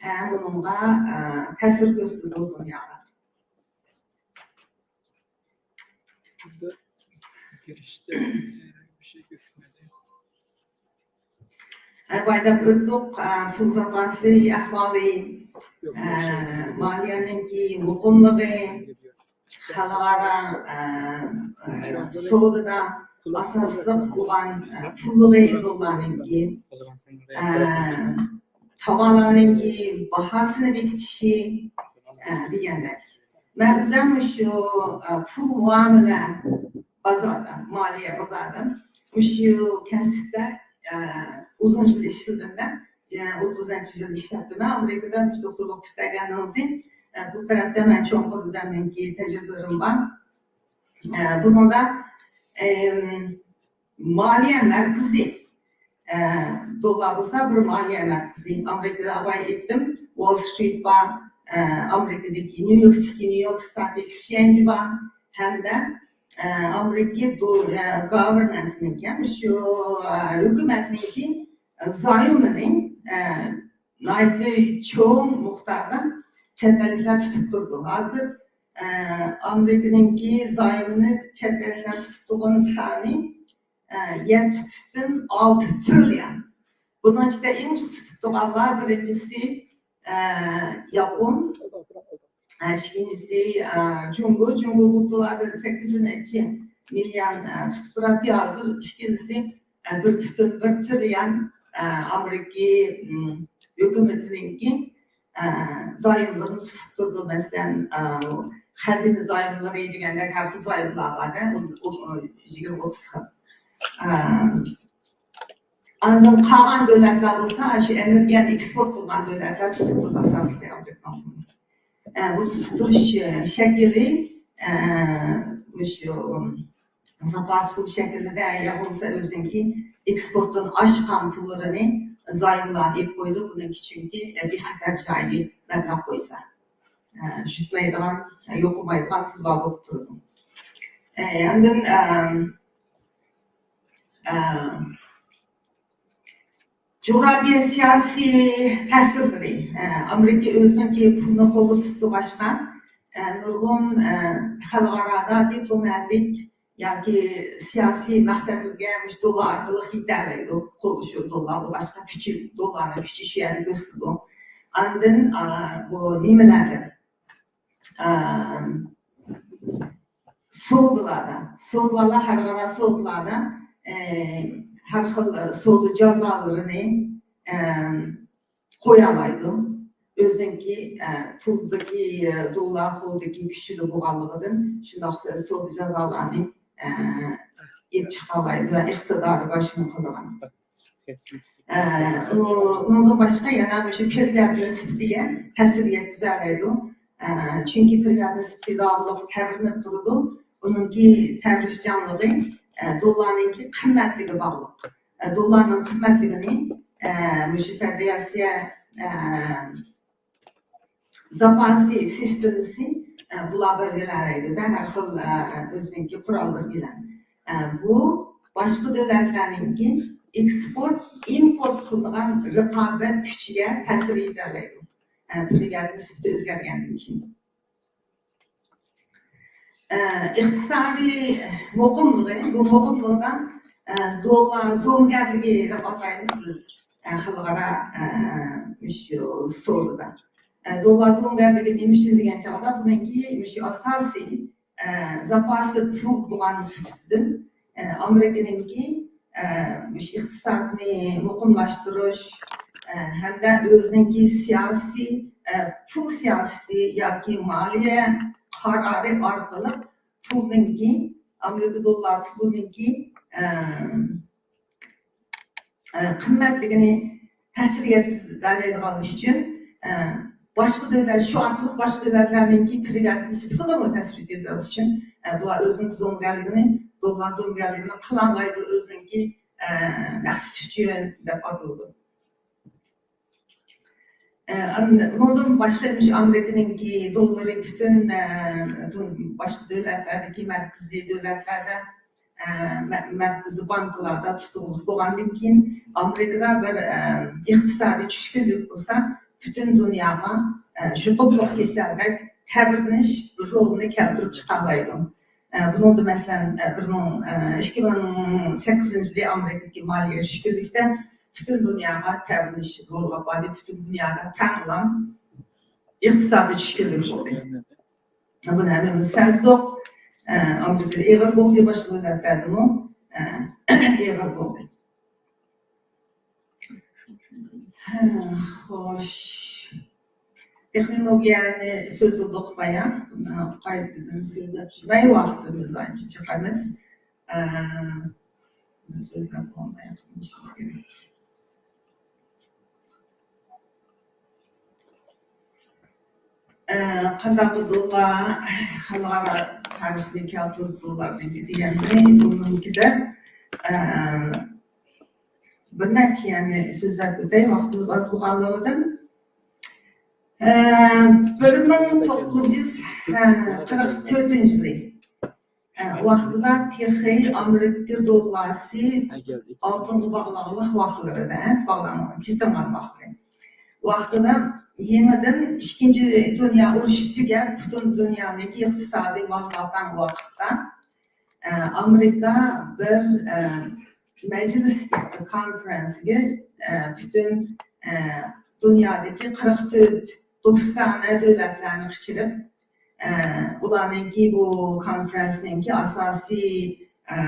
ھەم ئۇنىڭغا، ئە، تەسىر كۆرسىتىدۇ دۇنياغا. ھە، بايا دەپ ئۆتتۇق، ئە، پۇل زاپاسى ئەھۋالى، ئە، مالىيەنىڭكى مۇقىملىقى، خەلقئارا، ئە، ئە، سودىدا ئاساسلىق بولغان، ئە، پۇللۇقى دوللارنىڭكى، ئە، تاۋارلارنىڭكى باھاسىنى بېكىتىشى، ئە، دېگەندەك. مەن ئۆزۈم شۇ، ئە، پۇل مۇئامىلە بازاردا، مالىيە بازاردا مۇشۇ كەسىپتە، ئە، ئۇزۇن يىل ئىشلىدىم مەن. ئە، ئوتتۇزىنچى يىل ئىشلەپتىمەن. ئامېرىكىدا مۇشۇ دوكتورلۇق پۈتتۈرگەندىن كېيىن، ئە، بۇ تەرەپتە مەن چوڭقۇر ئۆزۈمنىڭكى تەجرىبىلىرىم بار. ئە، بۇنىڭدا، ئەم، مالىيە مەركىزى، ئە، دوللار بولسا بىر مالىيە مەركىزى. ئامېرىكىدا بايا ئېيتتىم، ۋول سترىت بار، ئە، ئامېرىكىدىكى نيۇ يوركتىكى نيۇ يورك ستاك ئېكسچېنجى بار ھەمدە، ئە، ئامېرىكا دو-، ئە، گاۋېرمېنتنىڭكى، يەنى شۇ، ئە، ھۆكۈمەتنىڭكى زايومىنى، ئە، ناھايىتى چوڭ مىقداردا چەت ئەللىكلەر تۇتۇپ تۇرىدۇ. ھازىر، ئە، ئامېرىكىنىڭكى زايومىنى چەت ئەللىكلەر تۇتۇپ تۇرغان سانى، ئە، يەتتە پۈتۈن ئالتە تىرىليون. بۇنىڭ ئىچىدە ئەڭ جىق تۇتۇپ تۇرغانلار بىرىنچىسى، ئە، ياپون، ئىككىنچىسى، ئە، جۇڭگو، جۇڭگو بۇ پۇللاردا سەككىز يۈز نەچچە مىليون، ئە، تۇتۇپ تۇراتتى. ھازىر ئىككىنچىسى، ئە، بىر پۈتۈن بىر تىرىليون، ئە، ئامېرىكا، م، ھۆكۈمىتىنىڭكى، ئە، زايوملىرىنى تۇتۇپ تۇرىدۇ. مەسىلەن، ئە، خەزىنە زايوملىرى دېگەندەك ھەر خىل زايوملار بار-دە، ئۇ، ئۇ، ئۇ يىگىرمە ئوتتۇز خىل. ئە، ئاندىن قالغان دۆلەتلەر بولسا، شۇ ئېنېرگىيەنى ئېكسپورت قىلغان دۆلەتلەر تۇتۇپ تۇرىدۇ ئاساسلىقى ئامېرىكىنىڭ. ئە، بۇ تۇتۇپ تۇرۇش، ئە، شەكلى، ئە، مۇشۇ زاپاس پۇل شەكلىدە يا بولمىسا ئۆزىنىڭكى ئېكسپورتتىن ئاشقان پۇللىرىنى زايوملارغا ئېلىپ قويىدۇ. بۇنىڭكى چۈنكى، ئە، بىخەتەر جايىنى بەلگىلەپ قويسا، ئە، چۈشمەيدىغان، ئە، يوقىمايدىغان پۇللار بولۇپ تۇرىدۇ. ئە، ئاندىن، ئە، ئە، جۇغراپىيە سىياسىي تەسىرلىرى، ئە، ئامېرىكا ئۆزىنىڭكى پۇلىنى قولدا تۇتۇپ تۇرغاچقا، ئە، نۇرغۇن، ئە، خەلقئارادا دىپلوماتىك ياكى سىياسىي مەقسەتلەرگە مۇشۇ دوللار ئارقىلىق يېتەلەيدۇ. قول شۇ دوللار، بۇ باشقا كۈچى، دوللارنىڭ كۈچى شۇ يەردە كۆرسىتىدۇ. ئاندىن، ئا، بۇ نېمىلەردە؟ ئا، سودىلاردا، سودىلاردا، خەلقئارا سودىلاردا، ئە، ھەر خىل سودا جازالىرىنى، ئە، قويالايدۇ. ئۆزىنىڭكى، ئە، پۇلدىكى، ئە، دوللار قولدىكى كۈچىدە بولغانلىقىدىن شۇنداق سودا جازالارنى، ئە، ئېلىپ چىقالايدۇ، ئىقتىدارى بار شۇنى قىلىدىغان. ئە، ئۇ-، ئۇنىڭدىن باشقا يەنە مۇشۇ پرىۋەت نىسبىتىگە تەسىر يەتكۈزەلەيدۇ. ئە، چۈنكى پرىۋەت نىسبىتى داۋاملىق تەۋرىنىپ تۇرىدۇ. ئۇنىڭكى تەۋرىشچانلىقى، ئە، دوللارنىڭكى قىممەتلىكىگە باغلىق. ئە، دوللارنىڭ قىممەتلىكىنى، ئە، مۇشۇ فېدېراتسىيە، ئە، زاپاسى سىستېمىسى، ئە، بۇلار بەلگىلەيدۇ-دە، ھەر خىل، ئە، ئۆزىنىڭكى قوراللىرى بىلەن. ئە، بۇ باشقا دۆلەتلەرنىڭكى ئېكسپورت، ئىمپورت قىلىدىغان رىقابەت كۈچىگە تەسىر يېتەلەيدۇ. ئە، پرىۋەت نىسبىتى ئۆزگەرگەندىن كېيىن. ئە، ئىقتىسادىي مۇقىملىقى، بۇ مۇقىملىقتا، ئە، دوللار زوڭگەرلىكى دەپ ئاتايمىز بىز، ئە، خەلقئارا، ئە، مۇشۇ سودىدا. ئە، دوللار زوڭگەرلىكى نېمە ئۈچۈن دېگەن چاغدا، بۇنىڭكى مۇشۇ ئاساسىي، ئە، زاپاسى پۇل بولغان سۈپىتىدىن، ئە، ئامېرىكىنىڭكى، ئە، مۇشۇ ئىقتىسادنى مۇقىملاشتۇرۇش، ئە، ھەمدە ئۆزىنىڭكى سىياسىي، ئە، پۇل سىياسىتى ياكى مالىيە قارارى ئارقىلىق پۇلنىڭكى، ئامېرىكا دوللار پۇلىنىڭكى، ئە، ئە، قىممەتلىكىنى تەسىر يەتكۈزەلەيدىغانلىقى ئۈچۈن، ئە، باشقا دۆلەت، شۇ ئارقىلىق باشقا دۆلەتلەرنىڭكى پرېۋىيەت نىسبىتىغىمۇ تەسىر يەتكۈزەلىشى ئۈچۈن، ئە، بۇلار ئۆزىنىڭ زومىگەرلىكىنى، دوللار زومىگەرلىكىنى قىلالايدۇ، ئۆزىنىڭكى، ئە، مەقسىتى ئۈچۈن دەپ ئاتىلىدۇ. ئە، ئۇنىڭدىن باشقا، مۇشۇ ئامېرىكىنىڭكى دوللىرى پۈتۈن، ئە، باشقا دۆلەتلەردىكى مەركىزىي دۆلەتلەردە، ئە، مە-، مەركىزىي بانكىلاردا تۇتۇقلۇق بولغاندىن كېيىن، ئامېرىكىدا بىر، ئە، ئىقتىسادىي چۈشكۈنلۈك بولسا، پۈتۈن دۇنياغا، ئە، يۇقۇملۇق كېسەلدەك تەۋرىنىش رولىنى كەلتۈرۈپ چىقالايدۇ. ئە، بۇنىڭدا، مەسىلەن، ئە، بىر مىڭ، ئە، ئىككى مىڭ سەككىزىنچى يىلى ئامېرىكىدىكى مالىيە چۈشكۈنلۈكتە پۈتۈن دۇنياغا تەۋرىنىش رولىغا باردى. پۈتۈن دۇنيادا تەڭلا ئىقتىسادىي چۈشكۈنلۈك بولدى. بۇنى ھەممىمىز سەزدۇق. ئە، ئامېرىكىدا ئېغىر بولدى، باشقا دۆلەتلەردىمۇ، ئە، ئېغىر بولدى. ھە، خوش. تېخنولوگىيەنى سۆزلىدۇق بايا. بۇنى قايتىدىن سۆزلەپ چۈشمەي، ۋاقتىمىز ئانچە جىق ئەمەس. ئە، بۇنى سۆزلەپ بولماي قېلىشىمىز كېرەك. ئە، قانداق دوللار خەلقئارا تارىخنى كەلتۈرۈپ دوللاردىن دېگەندىن بۇنىڭكىدە، ئە، بىر نەچچە يەرنى سۆزلەپ ئۆتەي، ۋاقتىمىز ئاز بولغانلىقىدىن. ئە، بىر مىڭ توققۇز يۈز قىرىق تۆتىنچى يىلى، ئە، ۋاقتىدا تېخى ئامېرىكا دوللاسى ئالتۇنغا باغلانغانلىق ۋاقىتلىرىدا، باغلانغان، چېتىنغان ۋاقىتلىرى. ۋاقتىدا يېڭىدىن ئىككىنچى دۇنيا ئۇرۇشى تۈگەپ، پۈتۈن دۇنيانىڭكى ئىقتىسادىي مالىماتاڭ ۋاقىتتا، ئە، ئامېرىكا بىر، ئە، مەجلىسكە، بىر كونفېرېنسگە، ئە، پۈتۈن، ئە، دۇنيادىكى قىرىق تۆت دوستانە دۆلەتلەرنى قىچىرىپ، ئە، ئۇلارنىڭكى بۇ كونفېرېنسنىڭكى ئاساسىي، ئە،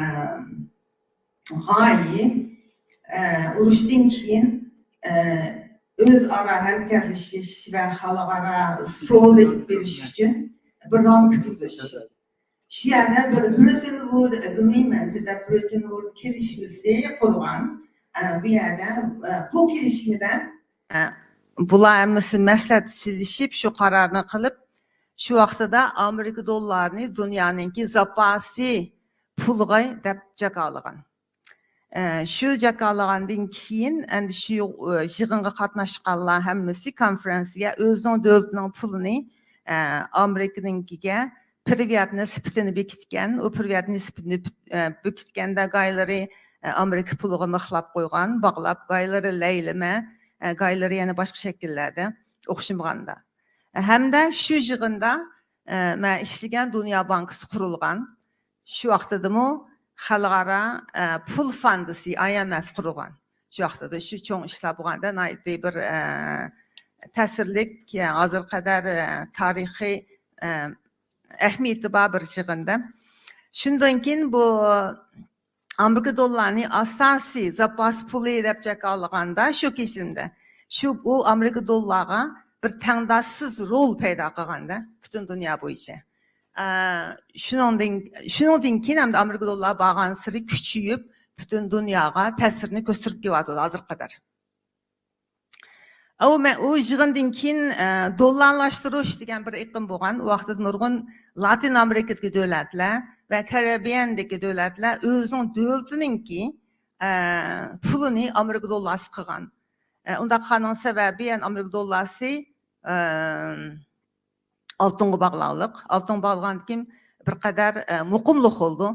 غايە، ئە، ئۇرۇشتىن كېيىن، ئە، ئۆزئارا ھەمكارلىشىش ۋە خەلقئارا سودا ئېلىپ بېرىش ئۈچۈن بىر رامكا تۈزۈش. شۇ يەردە بىر برېتن ۋۇد ئەگرىمېنت دەپ، برېتن ۋۇد كېلىشمىسى قۇرغان. ئە، بۇ يەردە، ئە، بۇ كېلىشمىدە، ئە، بۇلار ھەممىسى مەسلىھەتلىشىپ، شۇ قارارنى قىلىپ، شۇ ۋاقتىدا ئامېرىكا دوللارىنى دۇنيانىڭكى زاپاسى پۇلىغا دەپ جاكارلىغان. ئە، شۇ جاكارلىغاندىن كېيىن، ئەندى شۇ، ئە، يىغىنغا قاتناشقانلار ھەممىسى كونفېرېنسىيە ئۆزىنىڭ دۆلىتىنىڭ پۇلىنى، ئە، ئامېرىكىنىڭكىگە پرېۋىيات نىسبىتىنى بېكىتكەن. ئۇ پرېۋىيات نىسبىتىنى، ئە، بېكىتكەندە گايلىرى، ئە، ئامېرىكا پۇلىغا مىخلاپ قويغان، باغلاپ، گايلىرى لەيلىمە، ئە، گايلىرى يەنە باشقا شەكىللەردە ئوخشىمىغاندا. ھەمدە شۇ يىغىندا، ئە، مەن ئىشلىگەن دۇنيا بانكىسى قۇرۇلغان. شۇ ۋاقتىدىمۇ خەلقئارا، ئە، پۇل فاندىسى، ئاي ئېم ئېف قۇرۇلغان. شۇ ۋاقتىدا شۇ چوڭ ئىشلار بولغاندا ناھايىتى بىر، ئە، تەسىرلىك، ھازىرغا قەدەر، ئە، تارىخىي، ئە، ئەھمىيىتى بار بىر يىغىندا. شۇندىن كېيىن بۇ ئامېرىكا دوللارنى ئاساسىي زاپاس پۇلى دەپ جاكارلىغاندا شۇ كېسىمدە شۇ، بۇ ئامېرىكا دوللارغا بىر تەڭداشسىز رول پەيدا قىلغاندا پۈتۈن دۇنيا بويىچە. ئە، شۇنىڭدىن، شۇنىڭدىن كېيىن ھەمدە ئامېرىكا دوللار بارغانسېرى كۈچىيىپ، پۈتۈن دۇنياغا تەسىرىنى كۆستۈرۈپ كېلىۋاتىدۇ ھازىرغا قەدەر. ئۇ مە-، ئۇ يىغىندىن كېيىن، ئە، دوللارلاشتۇرۇش دېگەن بىر ئېقىم بولغان. ئۇ ۋاقتىدا نۇرغۇن لاتىن ئامېرىكىدىكى دۆلەتلەر ۋە كارىبىيەندىكى دۆلەتلەر ئۆزىنىڭ دۆلىتىنىڭكى، ئە، پۇلىنى ئامېرىكا دوللارسى قىلغان. ئە، ئۇنداق قىلغاننىڭ سەۋەبى، يەنى ئامېرىكا دوللارسى، ئە، ئالتۇنغا باغلانغانلىق. ئالتۇنغا باغلانغاندىن كېيىن بىر قەدەر، ئە، مۇقىملىق بولىدۇ.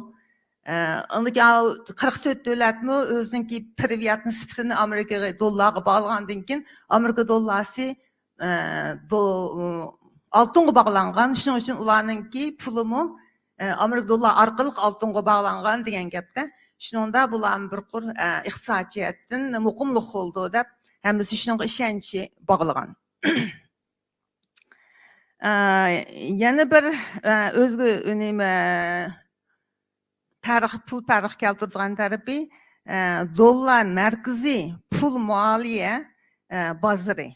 ئە، ئاندىن كېيىن قىرىق تۆت دۆلەتمۇ ئۆزىنىڭكى پرېۋىيات نىسبىتىنى ئامېرىكا دوللارغا باغلىغاندىن كېيىن، ئامېرىكا دوللارسى، ئە، دو-، ئالتۇنغا باغلانغان. شۇنىڭ ئۈچۈن ئۇلارنىڭكى پۇلىمۇ، ئە، ئامېرىكا دوللار ئارقىلىق ئالتۇنغا باغلانغان دېگەن گەپتە. شۇنىڭدا بۇلارمۇ بىر قۇر، ئە، ئىقتىسادىي جەھەتتىن مۇقىملىق بولىدۇ دەپ، ھەممىسى شۇنىڭغا ئىشەنچ باغلىغان. ئە، يەنە بىر، ئە، ئۆزگە نېمە، پەرق، پۇل پەرق كەلتۈرىدىغان تەرىپى، ئە، دوللار مەركىزىي پۇل مالىيە، ئە، بازىرى.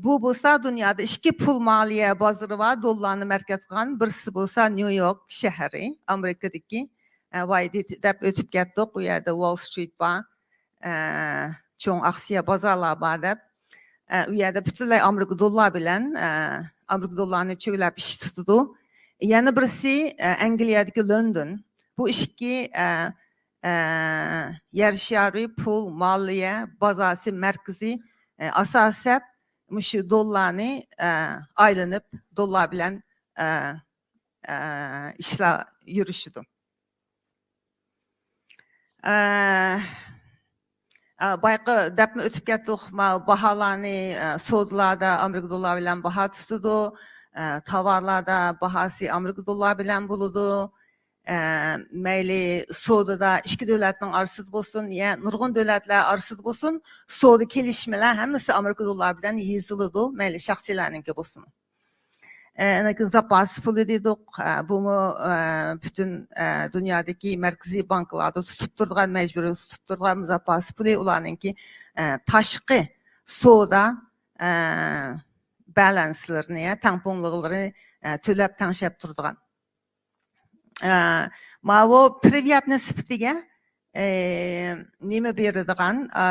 بۇ بولسا دۇنيادا ئىككى پۇل مالىيە بازىرى بار، دوللارنى مەركەز قىلغان. بىرسى بولسا نيۇ يورك شەھىرى، ئامېرىكىدىكى. ئە، ۋاي دېدى دەپ ئۆتۈپ كەتتۇق. ئۇ يەردە ۋول سترىت بار، ئە، چوڭ ئاكسىيە بازارلار بار دەپ. ئە، ئۇ يەردە پۈتۈنلەي ئامېرىكا دوللار بىلەن، ئە، ئامېرىكا دوللارنى چۆگىلەپ ئىش تۇتىدۇ. يەنە بىرسى، ئە، ئەنگلىيەدىكى لوندون. بۇ ئىككى، ئە، ئە، يەر شارى پۇل مالىيە بازاسى مەركىزى، ئە، ئاساسەن مۇشۇ دوللارنى، ئە، ئايلىنىپ، دوللار بىلەن، ئە، ئە، ئىشلار يۈرۈشىدۇ. ئە، ئە، بايقى دەپمۇ ئۆتۈپ كەتتۇق، ما، باھالارنى، ئە، سودىلاردا ئامېرىكا دوللار بىلەن باھا تۇتىدۇ، ئە، تاۋارلاردا باھاسى ئامېرىكا دوللار بىلەن بولىدۇ. ئە، مەيلى سودىدا ئىككى دۆلەتنىڭ ئارىسىدا بولسۇن، يا نۇرغۇن دۆلەتلەر ئارىسىدا بولسۇن، سودا كېلىشىملەر ھەممىسى ئامېرىكا دوللارى بىلەن يېزىلىدۇ، مەيلى شەخسىيلەرنىڭكى بولسۇن. ئە، ئاندىن كېيىن زاپاس پۇلى دېدۇق. ئە، بۇمۇ، ئە، پۈتۈن، ئە، دۇنيادىكى مەركىزىي بانكىلاردا تۇتۇپ تۇرىدىغان، مەجبۇرىي تۇتۇپ تۇرىدىغان زاپاس پۇلى، ئۇلارنىڭكى، ئە، تاشقى سودا، ئە، بەلەنسلىرىنى، يا تەڭپۇڭلۇقلىرىنى، ئە، تۆلەپ تەڭشەپ تۇرىدىغان. ئە، ماۋۇ پرىۋات نىسبىتىگە، ئە، نېمە بېرىدىغان، ئە،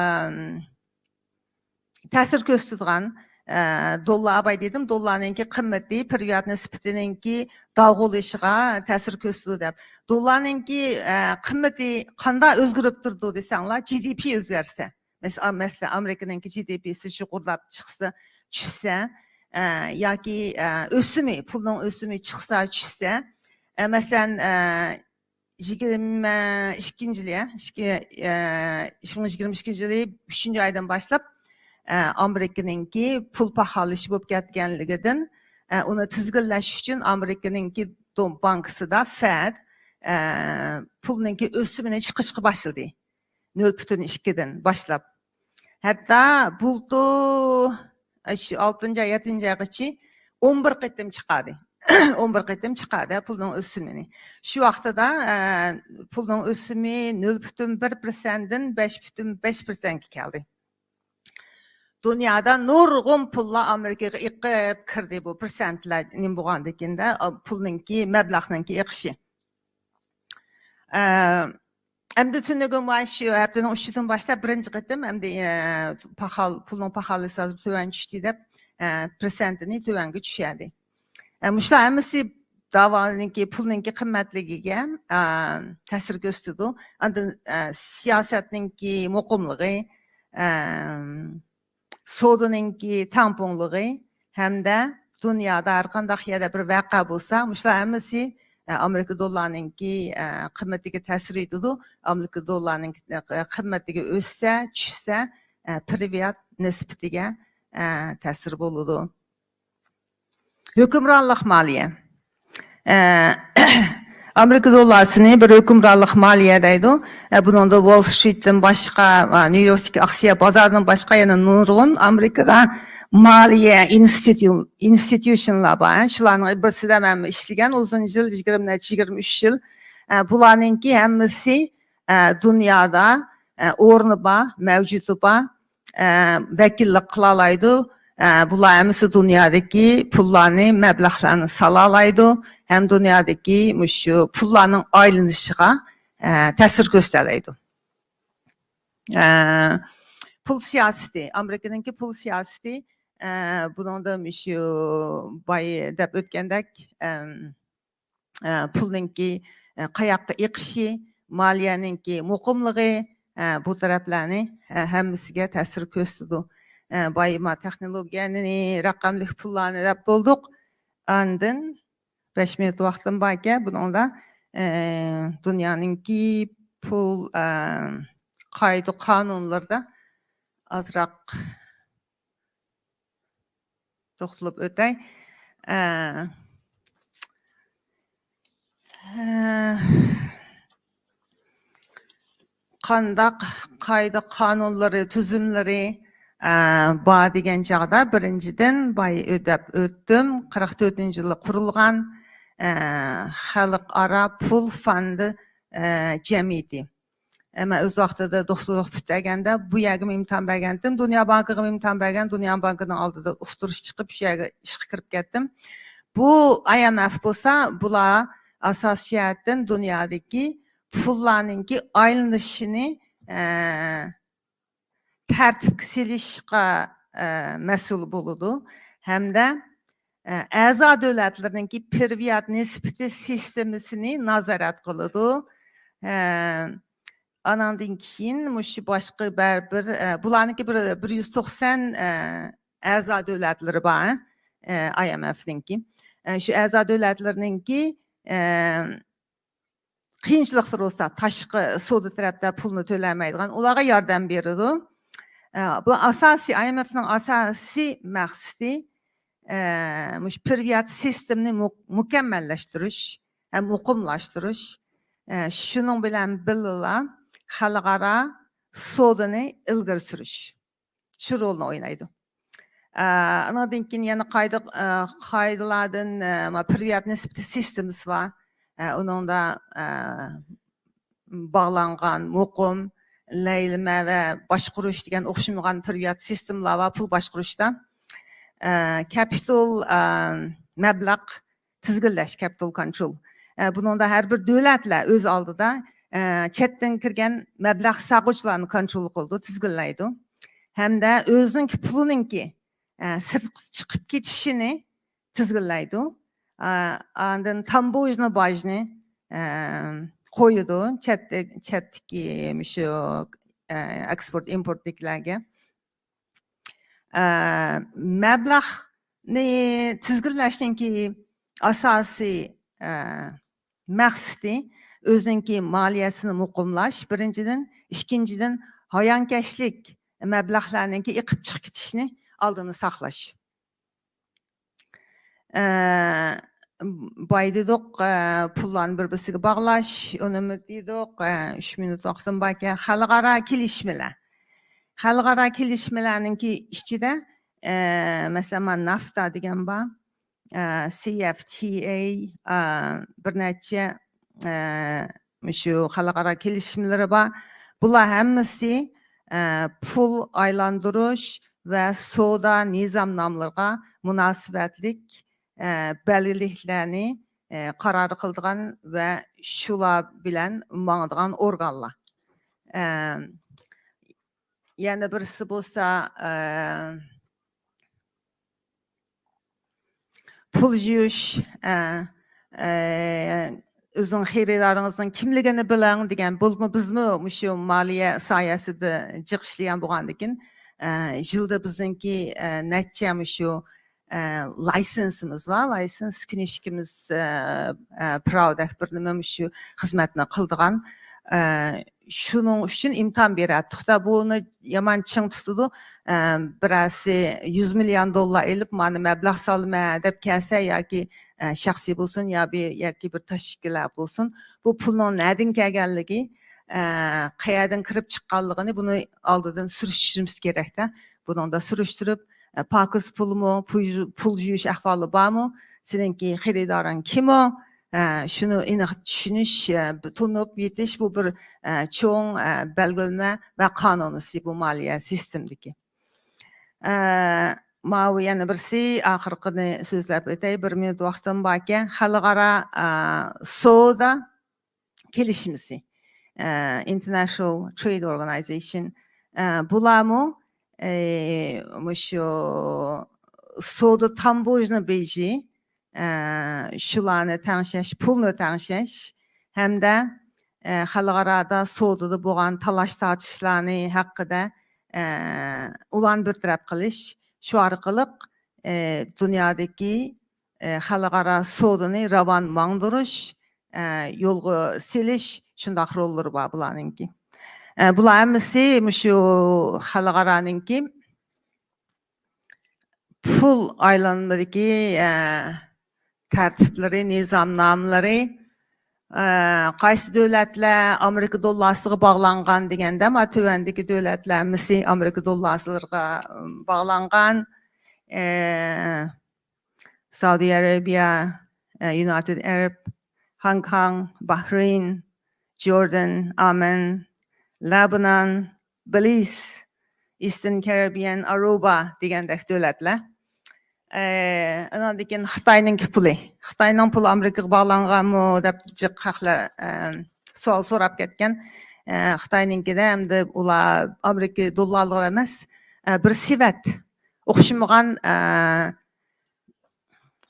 تەسىر كۆرسىتىدىغان، ئە، دوللار، باي دېدىم، دوللارنىڭكى قىممىتى پرىۋات نىسبىتىنىڭكى داغۇلىشىغا تەسىر كۆرسىتىدۇ دەپ. دوللارنىڭكى، ئە، قىممىتى قانداق ئۆزگىرىپ تۇرىدۇ دېسەڭلار، جى دى پى ئۆزگەرسە. مەس-، ئا، مەسىلەن، ئامېرىكىنىڭكى جى دى پىسى يۇقىرىلاپ چىقسا، چۈشسە، ئە، ياكى، ئە، ئۆسۈمى، پۇلنىڭ ئۆسۈمى چىقسا، چۈشسە، ئە، مەسىلەن، ئە، يىگىرمە ئىككىنچى يىلى، ئىككى، ئە، ئىككى مىڭ يىگىرمە ئىككىنچى يىلى ئۈچىنچى ئايدىن باشلاپ، ئە، ئامېرىكىنىڭكى پۇل پاخاللىشى بولۇپ كەتكەنلىكىدىن، ئە، ئۇنى تىزگىنلەش ئۈچۈن ئامېرىكىنىڭكى دو-، بانكىسىدا فەد، ئە، پۇلنىڭكى ئۆسۈمىنى چىقىشقا باشلىدى. نۆل پۈتۈن ئىككىدىن باشلاپ. ھەتتا بۇلتۇر، ئە، شۇ ئالتىنچى ئاي، يەتتىنچى ئايغىچە ئون بىر قېتىم چىقاردى. ئون بىر قېتىم چىقاردى پۇلنىڭ ئۆسۈمىنى. شۇ ۋاقتىدا، ئە، پۇلنىڭ ئۆسۈمى نۆل پۈتۈن بىر پىرسەنتتىن بەش پۈتۈن بەش پىرسەنتكە كەلدى. دۇنيادا نۇرغۇن پۇللار ئامېرىكىغا ئېقىپ كىردى، بۇ پىرسەنتلەر نېمە بولغاندىكىن-دە، ئا، پۇلنىڭكى، مەبلەغنىڭكى ئېقىشى. ئە، ئەمدى تۈنۈگۈن مانا شۇ ھەپتىنىڭ ئۈچىدىن باشلاپ بىرىنچى قېتىم ئەمدى، ئە، پاخال-، پۇلنىڭ پاخاللىسى ھازىر تۆۋەن چۈشتى دەپ، ئە، پىرسەنتىنى تۆۋەنگە چۈشۈردى. ئە، مۇشۇلار ھەممىسى داۋانىڭكى، پۇلنىڭكى قىممەتلىكىگە، ئە، تەسىر كۆرسىتىدۇ. ئاندىن، ئە، سىياسەتنىڭكى مۇقىملىقى، ئە، سودىنىڭكى تەڭپۇڭلۇقى ھەمدە دۇنيادا ھەر قانداق يەردە بىر ۋەقە بولسا، مۇشۇلار ھەممىسى، ئە، ئامېرىكا دوللارىنىڭكى، ئە، قىممىتىگە تەسىر يېتىدۇ. ئامېرىكا دوللارىنىڭ، ئە، قىممىتىگە ئۆسسە، چۈشسە، ئە، پرىۋات نىسبىتىگە، ئە، تەسىر بولىدۇ. ھۆكۈمرانلىق مالىيە. ئە، ئامېرىكا دوللارىنى بىر ھۆكۈمرانلىق مالىيە دەيدۇ. ئە، بۇنىڭدا ۋول سترىتتىن باشقا، ئە، نيۇ يوركتىكى ئاكسىيە بازارىدىن باشقا يەنە نۇرغۇن ئامېرىكىدا مالىيە ئىنستىتۇ-، ئىنستىتۇشنلار بار. شۇلارنىڭ بىرسىدە مەن ئىشلىگەن ئۇزۇن يىل، يىگىرمە نەچچە، يىگىرمە ئۈچ يىل. ئە، بۇلارنىڭكى ھەممىسى، ئە، دۇنيادا، ئە، ئورنى بار، مەۋجۇتى بار، ئە، ۋەكىللىك قىلالايدۇ. ئە، بۇلار ھەممىسى دۇنيادىكى پۇللارنى، مەبلەغلەرنى سالالايدۇ ھەم دۇنيادىكى مۇشۇ پۇللارنىڭ ئايلىنىشىغا، ئە، تەسىر كۆرسىتەلەيدۇ. ئە، پۇل سىياسىتى، ئامېرىكىنىڭكى پۇل سىياسىتى، ئە، بۇنىڭدا مۇشۇ باي دەپ ئۆتكەندەك، ئەم، ئە، پۇلنىڭكى، ئە، قاياققا ئېقىشى، مالىيەنىڭكى مۇقىملىقى، ئە، بۇ تەرەپلەرنى، ئە، ھەممىسىگە تەسىر كۆرسىتىدۇ. ئە، بايىما تېخنولوگىيەنى، رەقەملىك پۇللارنى دەپ بولدۇق. ئاندىن بەش مىنۇت ۋاقتىم باركەن، بۇنىڭدا، ئە، دۇنيانىڭكى پۇل، ئە، قائىدە قانۇنلىرىدا ئازراق توختىلىپ ئۆتەي. ئە، ئە، قانداق قائىدە قانۇنلىرى، تۈزۈملىرى، ئە، بار دېگەن چاغدا، بىرىنچىدىن، باي ئۆدەپ ئۆتتۈم، قىرىق تۆتىنچى يىلى قۇرۇلغان، ئە، خەلقئارا پۇل فوندى، ئە، جەمئىيىتى. ئە، مەن ئۆز ۋاقتىدا دوختۇرلۇق پۈتتۈرگەندە بۇ يەرگىمۇ ئىمتىھان بەرگەنتىم. دۇنيا بانكىغىمۇ ئىمتىھان بەرگەن، دۇنيا بانكىنىڭ ئالدىدا ئۇقتۇرۇش چىقىپ، شۇ يەرگە ئىشقا كىرىپ كەتتىم. بۇ IMF بولسا، بۇلار ئاساسىي جەھەتتىن دۇنيادىكى پۇللارنىڭكى ئايلىنىشىنى، ئە، تەرتىپكە سېلىشقا، ئە، مەسئۇل بولىدۇ ھەمدە، ئە، ئەزا دۆلەتلىرىنىڭكى پىرۋىيات نىسبىتى سىستېمىسىنى نازارەت قىلىدۇ. ئە، ئاناندىن كېيىن مۇشۇ باشقا بەر-، بىر، ئە، بۇلارنىڭكى بىر، بىر يۈز توقسان، ئە، ئەزا دۆلەتلىرى بار، ئە، IMF نىڭكى. ئە، شۇ ئەزا دۆلەتلىرىنىڭكى، ئە، قىيىنچىلىقلىرى بولسا، تاشقى سودا تەرەپتە پۇلنى تۆلەيدىغان، ئۇلارغا ياردەم بېرىدۇ. ئە، بۇ ئاساسىي، IMF نىڭ ئاساسىي مەقسىتى، ئە، مۇشۇ پىرۋىيات سىستېمىنى مۇ-، مۇكەممەللەشتۈرۈش ھەم مۇقىملاشتۇرۇش. ئە، شۇنىڭ بىلەن بىللىلا خەلقئارا سودىنى ئىلگىرى سۈرۈش. شۇ رولنى ئوينايدۇ. ئە، ئانىڭدىن كېيىن يەنە قايدا-، ئە، قائىدىلەردىن، ئە، ما، پىرۋىيات نىسبىتى سىستېمىسى بار. ئە، ئۇنىڭدا، ئە، باغلانغان، مۇقىم، لەيلىمە ۋە باشقۇرۇش دېگەن ئوخشىمىغان پىرۋىيات سىستېمىلار بار، پۇل باشقۇرۇشتا. ئە، كەپىتال، ئە، مەبلەغ تىزگىنلەش، capital control. ئە، بۇنىڭدا ھەر بىر دۆلەتلەر ئۆز ئالدىدا، ئە، چەتتىن كىرگەن مەبلەغ سالغۇچىلارنى كونترول قىلىدۇ، تىزگىنلەيدۇ. ھەمدە ئۆزىنىڭكى پۇلىنىڭكى، ئە، سىرتقا چىقىپ كېتىشىنى تىزگىنلەيدۇ. ئا، ئاندىن تامبوژنا باجنى، ئە، قويىدۇ چەتتە-، چەتتىكى مۇشۇ، ئە، ئېكسپورت ئىمپورتتىكىلەرگە. ئە، مەبلەغنى تىزگىنلەشنىڭكى ئاساسىي، ئە، مەقسىتى ئۆزىنىڭكى مالىيەسىنى مۇقىملاش، بىرىنچىدىن، ئىككىنچىدىن، ھايانكەشلىك مەبلەغلەرنىڭكى ئېقىپ چىقىپ كېتىشىنى ئالدىنى ساقلاش. ئە، بايا دېدۇق، ئە، پۇللارنى بىر-بىرسىگە باغلاش، ئۇنىمۇ دېدۇق، ئە، ئۈچ مىنۇت ۋاقتىم باركەن، خەلقئارا كېلىشمىلەر. خەلقئارا كېلىشمىلەرنىڭكى ئىچىدە، ئە، مەسىلەن، مانا نافتا دېگەن بار، ئە، سى ئېف تى ئەي، ئە، بىر نەچچە، ئە، مۇشۇ خەلقئارا كېلىشىملىرى بار. بۇلار ھەممىسى، ئە، پۇل ئايلاندۇرۇش ۋە سودا نىزامنامىلىرىغا مۇناسىۋەتلىك، ئە، بەلگىلىكلەرنى، ئە، قارار قىلىدىغان ۋە شۇلار بىلەن ماڭىدىغان ئورگانلار. ئە، يەنە بىرسى بولسا، ئە، پۇل يۇيۇش، ئە، ئە، ئۆزىنىڭ خېرىدارىڭىزنىڭ كىملىكىنى بىلىڭ دېگەن. بولۇپمۇ بىزمۇ مۇشۇ مالىيە ساھەسىدە جىق ئىشلىگەن بولغاندىكىن، ئە، يىلدا بىزنىڭكى، ئە، نەچچە مۇشۇ، ئە، لايسېنسىمىز بار، لايسېنس كىنىشكىمىز، ئە، ئە، پىراۋدەك بىر نېمە مۇشۇ خىزمەتنى قىلىدىغان، ئە، شۇنىڭ ئۈچۈن ئىمتىھان بېرەتتۇق-دە، بۇنى يامان چىڭ تۇتىدۇ. ئە، بىرەرسى يۈز مىليون دوللار ئېلىپ، مانا مەبلەغ سالىمەن دەپ كەلسە ياكى، ئە، شەخسىي بولسۇن يا بىر، ياكى بىر تەشكىلات بولسۇن، بۇ پۇلنىڭ نەدىن كەلگەنلىكى، ئە، قەيەردىن كىرىپ چىققانلىقىنى بۇنى ئالدىدىن سۈرۈشتۈرۈشىمىز كېرەكتە. بۇنىڭدا سۈرۈشتۈرۈپ، ئە، پاكىز پۇلمۇ، پۇل، پۇل يۇيۇش ئەھۋالى بارمۇ، سېنىڭكى خېرىدارىڭ كىمۇ، ئە، شۇنى ئېنىق چۈشىنىش، ئە، تونۇپ يېتىش، بۇ بىر، ئە، چوڭ، ئە، بەلگىلىمە ۋە قانۇنىسى بۇ مالىيە سىستېمىدىكى. ئە، ماۋۇ يەنە بىرسى، ئاخىرقىنى سۆزلەپ ئۆتەي، بىر مىنۇت ۋاقتىم باركەن. خەلقئارا، ئە، سودا كېلىشمىسى، ئە، International Trade Organization، ئە، بۇلارمۇ، ئە، مۇشۇ سودا تامبوژنا بېجى، ئە، شۇلارنى تەڭشەش، پۇلنى تەڭشەش ھەمدە، ئە، خەلقئارادا سودىدا بولغان تالاش-تارتىشلارنى ھەققىدە، ئە، ئۇلارنى بىر تەرەپ قىلىش، شۇ ئارقىلىق، ئە، دۇنيادىكى، ئە، خەلقئارا سودىنى راۋان ماڭدۇرۇش، ئە، يولغا سېلىش، شۇنداق روللىرى بار بۇلارنىڭكى. ئە، بۇلار ھەممىسى مۇشۇ خەلقئارانىڭكى پۇل ئايلانمىدىكى، ئە، تەرتىپلىرى، نىزامنامىلىرى، ئە، قايسى دۆلەتلەر ئامېرىكا دوللارسىغا باغلانغان دېگەندە، ما تۆۋەندىكى دۆلەتلەر ھەممىسى ئامېرىكا دوللارلىرىغا، ئىم، باغلانغان. ئە، سعودي أرابيا، ئە، يۇنايتېد ئەرەب، ھاڭ كاڭ، باھرېين، جوردان، ئامەن، لەبنان، بېلىز، ئىستېرن كارىبىيەن، ئاروبا دېگەندەك دۆلەتلەر. ئە، ئاناندىن كېيىن خىتاينىڭكى پۇلى. خىتاينىڭ پۇلى ئامېرىكىغا باغلانغانمۇ دەپ جىق خەقلەر، ئە، سوئال سوراپ كەتكەن. ئە، خىتاينىڭكىدە ئەمدى ئۇلار ئامېرىكا دوللارلىرى ئەمەس، ئە، بىر سېۋەت. ئوخشىمىغان، ئە،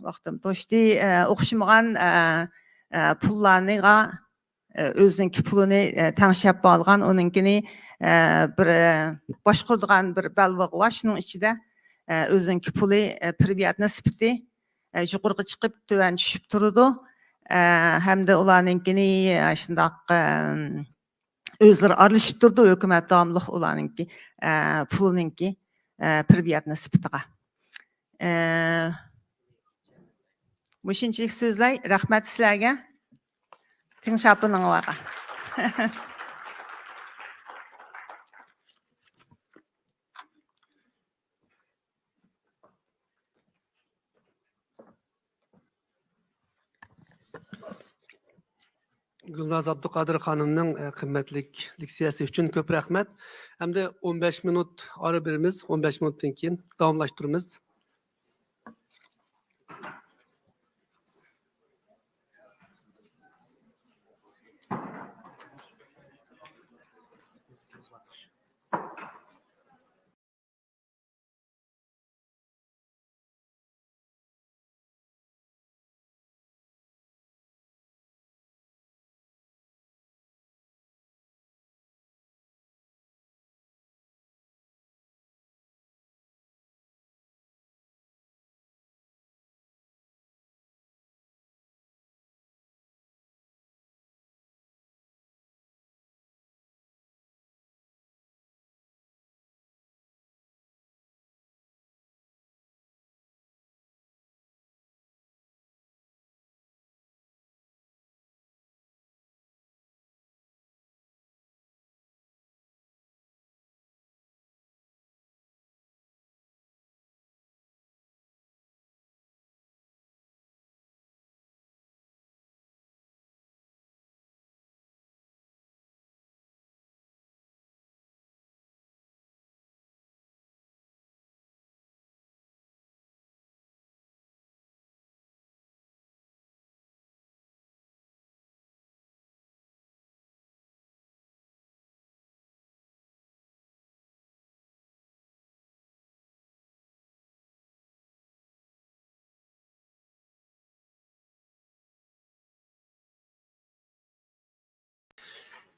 ۋاقتىم توشتى. ئە، ئوخشىمىغان، ئە، ئە، پۇللارنىغا، ئە، ئۆزىنىڭكى پۇلىنى، ئە، تەڭشەپ ئالغان، ئۇنىڭكىنى، ئە، بىر، ئە، باشقۇرىدىغان بىر بەلبېغى بار. شۇنىڭ ئىچىدە، ئە، ئۆزىنىڭكى پۇلى، ئە، پرىبياتنىي سۈپىتى، ئە، يۇقىرىغا چىقىپ تۆۋەن چۈشۈپ تۇرىدۇ. ئە، ھەمدە ئۇلارنىڭكىنى، ئە، شۇنداق، ئە، ئۆزلىرى ئارىلىشىپ تۇرىدۇ، ھۆكۈمەت داۋاملىق ئۇلارنىڭكى، ئە، پۇلىنىڭكى، ئە، پرىبياتنىي سۈپىتىغا. ئە، مۇشۇنچىلىك سۆزلەي. رەھمەت سىلەرگە. تىڭشاپىنىڭلارغا. گۈلناز ئابدۇقادىر خانىمنىڭ، ئە، قىممەتلىك لېكسىيەسى ئۈچۈن كۆپ رەھمەت. ئەمدى ئون بەش مىنۇت ئارا بېرىمىز، ئون بەش مىنۇتتىن كېيىن داۋاملاشتۇرىمىز.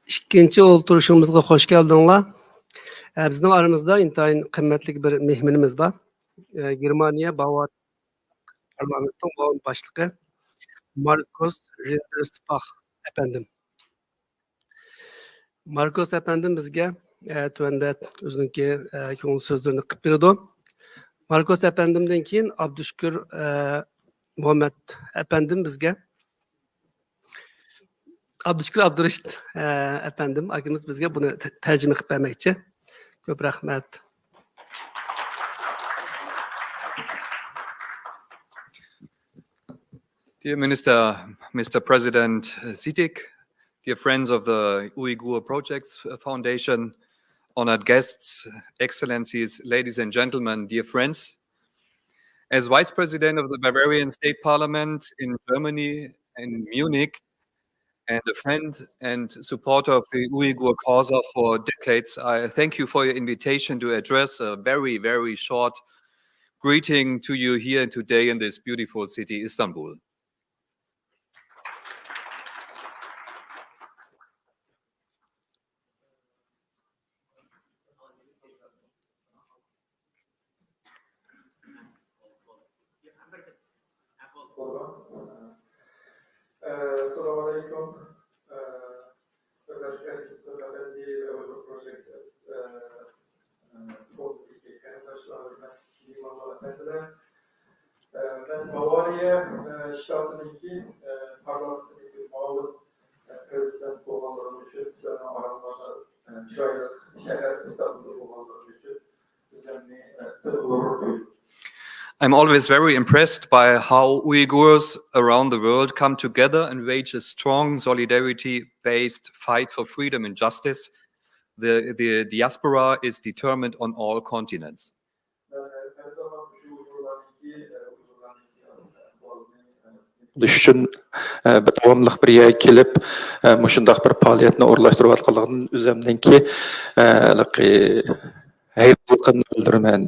ئىككىنچى ئولتۇرۇشىمىزغا خوش كەلدىڭلار. ئە، بىزنىڭ ئارىمىزدا ئىنتايىن قىممەتلىك بىر مېھمىنىمىز بار. ئە، گېرمانىيە باۋار پارلامېنتىنىڭ مۇئاۋىن باشلىقى ماركوس رىندېرسپاخ ئەپەندىم. ماركوس ئەپەندىم بىزگە، ئە، تۆۋەندە ئۆزىنىڭكى، ئە، كۆڭۈل سۆزلىرىنى قىلىپ بېرىدۇ. ماركوس ئەپەندىمدىن كېيىن ئابدۇشۈكۈر، ئە، مۇھەممەت ئەپەندىم بىزگە، ئابدۇشۈكۈر ئابدۇرېشىت، ئە، ئەپەندىم، ئاكىمىز بىزگە بۇنى تە-، تەرجىمە قىلىپ بەرمەكچى. كۆپ رەھمەت. Dear Minister, Mister President Siddique, dear friends of the Uyghur Projects Foundation, honored guests, excellencies, ladies and gentlemen, dear friends. As Vice President of the Bavarian State Parliament in Germany, in Munich, and a friend and supporter of the Uyghur cause for decades, I thank you for your invitation to address a very, very short greeting to you here today in this beautiful city, Istanbul. ئەسسالامۇ ئەلەيكۇم. ھۆرمەتلىك ئەزىز سەمەد ئەپەندى ۋە ئۇيغۇر پروژېكت، ئە، ئە، فوندىدىكى قېرىنداشلار، ھۆرمەتلىك مېھمانلار، ئەپەندىلەر. ئە، مەن باۋارىيە، ئە، شتاتىنىڭكى، ئە، پارلامېنتىنىڭكى مۇئاۋىن، ئە، پرېزىدېنت بولغانلىقىم ئۈچۈن، سىلەرنىڭ ئارىڭلاردا، ئە، چىرايلىق شەھەر ئىستانبۇلدا بولغانلىقىم ئۈچۈن ئۆزۈمنى، ئە، بىر غۇرۇر تۇيدۇم. I'm always very impressed by how Uyghurs around the world come together and wage a strong solidarity-based fight for freedom and justice. The, the diaspora is determined on all continents. قىلىش ئۈچۈن، ئە، بىر داۋاملىق بىر يەرگە كېلىپ، ئە، مۇشۇنداق بىر پائالىيەتنى ئورۇنلاشتۇرۇۋاتقانلىقىدىن ئۆزۈمنىڭكى، ئە، ھېلىقى ھەيرانلىقىمنى بىلدۈرىمەن.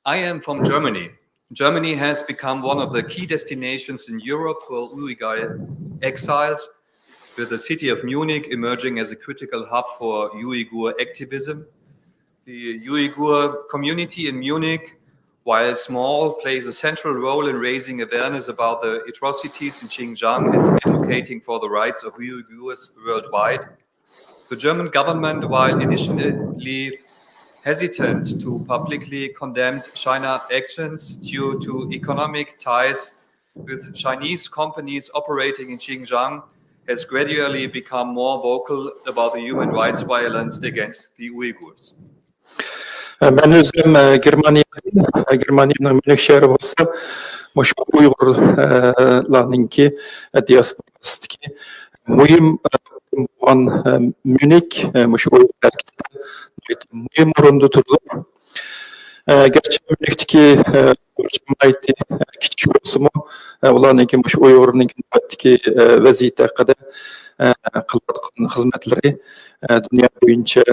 I am from Germany. Germany has become one of the key destinations in Europe for Uyghur exiles, with the city of Munich emerging as a critical hub for Uyghur activism. The Uyghur community in Munich, while small, plays a central role in raising awareness about the atrocities in Xinjiang and advocating for the rights of Uyghurs worldwide. The German government, while initially hesitant to publicly condemn China's actions due to economic ties with Chinese companies operating in Xinjiang, has gradually become more vocal about the human rights violence against the Uyghurs. مەن ئۆزۈم گېرمانىيەدىن، گېرمانىيەنىڭ ميۇنخ شەھىرى بولسا، مۇشۇ ئۇيغۇرلارنىڭكى دىياسپوراسىدىكى مۇھىم بولغان ميۇنخ، مۇشۇ ئۇيغۇر ھەرىكىتىدە مۇھىم ئورۇندا تۇرىدۇ. گەرچە ميۇنختىكى ئۇيغۇر جامائىتى كىچىك بولسىمۇ، ئۇلارنىڭكى مۇشۇ ئۇيغۇرنىڭكى نۆۋەتتىكى ۋەزىيىتى ھەققىدە قىلىۋاتقان خىزمەتلىرى دۇنيا بويىچە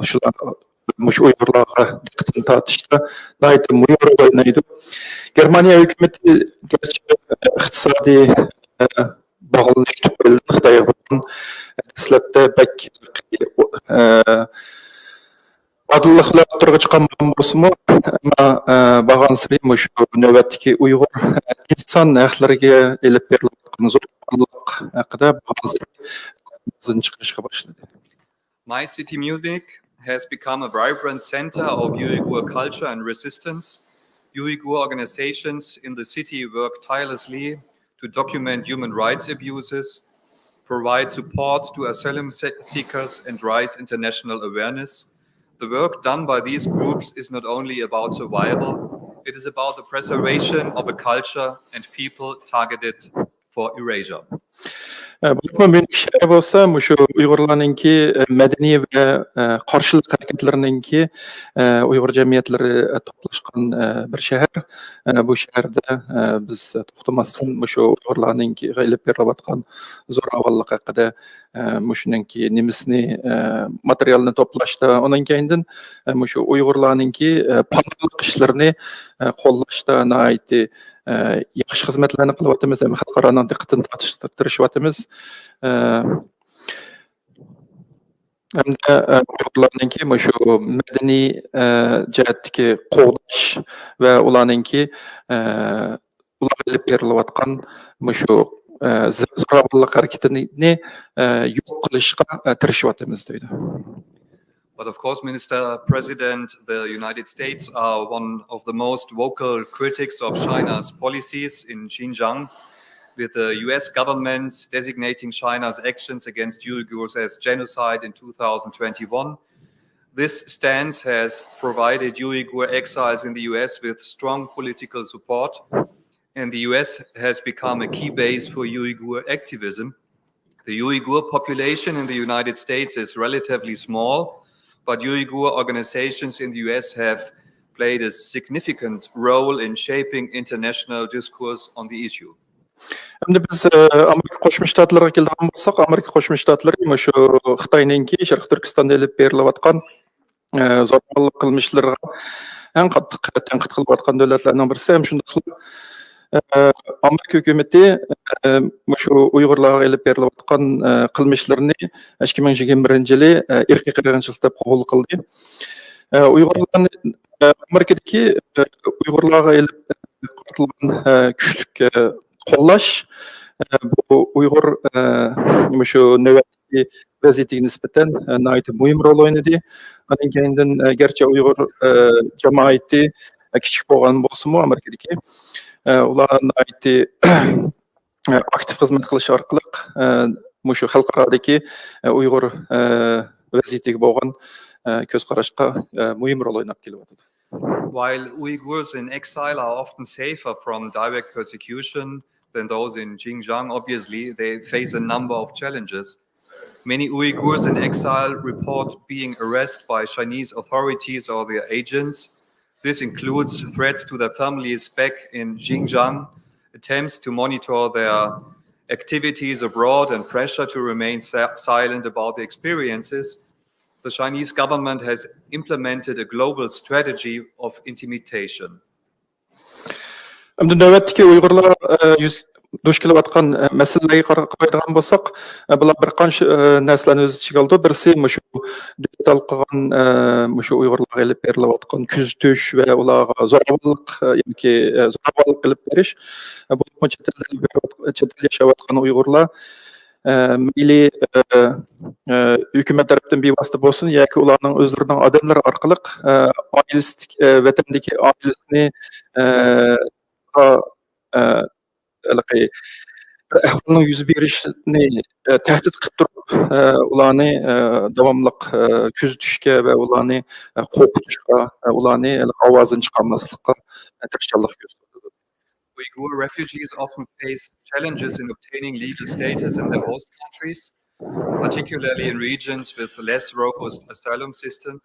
شۇلار مۇشۇ ئۇيغۇرلارغا دىققىتىنى تارتىشتا ناھايىتى مۇھىم رول ئوينايدۇ. گېرمانىيە ھۆكۈمىتى گەرچە ئىقتىسادىي باغلىنىش تۈپەيلىدىن خىتايغا بولغان دەسلەپتە بەك ئادىللىق بىلەن ئوتتۇرىغا چىقارمىغان بولسىمۇ، ئەمما بارغانسېرى مۇشۇ نۆۋەتتىكى ئۇيغۇر ئىنسان ھەقلىرىگە ئېلىپ بېرىلىۋاتقان زوراۋانلىق ھەققىدە بارغانسېرى ئاۋازىنى چىقىرىشقا باشلىدى. My city, Munich, has become a vibrant center of Uyghur culture and resistance. Uyghur organizations in the city work tirelessly to document human rights abuses, provide support to asylum se- seekers, and raise international awareness. The work done by these groups is not only about survival, it is about the preservation of a culture and people targeted for erasure. بولۇپمۇ ميۇنخ شەھىرى بولسا مۇشۇ ئۇيغۇرلارنىڭكى مەدەنىي ۋە قارشىلىق ھەرىكەتلىرىنىڭكى، ئۇيغۇر جەمئىيەتلىرى توپلاشقان بىر شەھەر. بۇ شەھەردە بىز توختىماستىن مۇشۇ ئۇيغۇرلارنىڭكى ئېلىپ بېرىلىۋاتقان زوراۋانلىق ھەققىدە، مۇشۇنىڭكى نېمىسىنى، ماتېرىيالنى توپلاشتا، ئۇنىڭ كەينىدىن مۇشۇ ئۇيغۇرلارنىڭكى پاناھلىق ئىشلىرىنى قوللاشتا ناھايىتى ياخشى خىزمەتلەرنى قىلىۋاتىمىز ھەم خەلقئارانىڭ دىققىتىنى تارتىشقا تىرىشىۋاتىمىز. ھەمدە ئۇيغۇرلارنىڭكى مۇشۇ مەدەنىي جەھەتتىكى قوغداش ۋە ئۇلارنىڭكى ئۇلارغا ئېلىپ بېرىلىۋاتقان مۇشۇ زوراۋانلىق ھەرىكىتىنى يوق قىلىشقا تىرىشىۋاتىمىز دەيدۇ. But of course, Minister President, the United States are one of the most vocal critics of China's policies in Xinjiang, with the U S government designating China's actions against Uyghurs as genocide in two thousand twenty-one. This stance has provided Uyghur exiles in the U S with strong political support, and the U S has become a key base for Uyghur activism. The Uyghur population in the United States is relatively small, but Uyghur organizations in the U S have played a significant role in shaping international discourse on the issue. ئەمدى بىز ئامېرىكا قوشما شتاتلىرىغا كېلىدىغان بولساق، ئامېرىكا قوشما شتاتلىرى مۇشۇ خىتاينىڭكى شەرقىي تۈركىستاندا ئېلىپ بېرىلىۋاتقان زوراۋانلىق قىلمىشلىرىغا ئەڭ قاتتىق تەنقىد قىلىۋاتقان دۆلەتلەرنىڭ بىرسى. ھەم شۇنداقلا ئامېرىكا ھۆكۈمىتى مۇشۇ ئۇيغۇرلارغا ئېلىپ بېرىلىۋاتقان قىلمىشلىرىنى ئىككى مىڭ يىگىرمە بىرىنچى يىلى ئىرقىي قىرغىنچىلىق دەپ قوبۇل قىلدى. ئۇيغۇرلارنى ئامېرىكىدىكى ئۇيغۇرلارغا ئېلىپ قارىتىلغان كۈچلۈك قوللاش بۇ ئۇيغۇر مۇشۇ نۆۋەتتىكى ۋەزىيىتىگە نىسبەتەن ناھايىتى مۇھىم رول ئوينىدى. ئاندىن كەينىدىن گەرچە ئۇيغۇر جامائىتى كىچىك بولغان بولسىمۇ ئامېرىكىدىكى، ئۇلار ناھايىتى ئاكتىپ خىزمەت قىلىش ئارقىلىق مۇشۇ خەلقئارادىكى ئۇيغۇر ۋەزىيىتىگە بولغان كۆز قاراشقا مۇھىم رول ئويناپ كېلىۋاتىدۇ. While Uyghurs in exile are often safer from direct persecution than those in Xinjiang, obviously they face a number of challenges. Many Uyghurs in exile report being harassed by Chinese authorities or their agents. This includes threats to their families back in Xinjiang, attempts to monitor their activities abroad, and pressure to remain si- silent about the experiences. The Chinese government has implemented a global strategy of intimidation. ئەمدى نۆۋەتتىكى ئۇيغۇرلار ئە، يۈز دۇچ كېلىۋاتقان ئە، مەسىلىلەرگە قارا- قارايدىغان بولساق، ئە، بۇلار بىر قانچە ئە، نەرسىلەرنى ئۆز ئىچىگە ئالىدۇ. بىرسى مۇشۇ دۆلەت ھالقىغان ئە، مۇشۇ ئۇيغۇرلارغا ئېلىپ بېرىلىۋاتقان كۆزىتىش ۋە ئۇلارغا زوراۋانلىق ئە، ياكى ئە، زوراۋانلىق ئېلىپ بېرىش. ئە، بولۇپمۇ چەت ئەلدە بېرىۋاتق- چەت ئەلدە ياشاۋاتقان ئۇيغۇرلار ئە، مەيلى ئە، ئە، ھۆكۈمەت تەرىپىدىن بىۋاسىتە بولسۇن ياكى ئۇلارنىڭ ئۆزلىرىنىڭ ئادەملىرى ئارقىلىق ئە، ئائىلىسىدىكى ئە، ۋەتەندىكى ئائىلىسىنى ئە، ئە، ھېلىقى بىر ئەھۋالنىڭ يۈز بېرىشىنى ئە، تەھدىت قىلىپ تۇرۇپ ئە، ئۇلارنى ئە، داۋاملىق ئە، كۆزىتىشكە ۋە ئۇلارنى ئە، قورقۇتۇشقا ئە، ئۇلارنى ھېلىقى ئاۋازىنى چىقارماسلىققا ئە، تىرىشچانلىق كۆرسىتىدۇ. Uyghur refugees often face challenges in obtaining legal status in their host countries, particularly in regions with less robust asylum systems.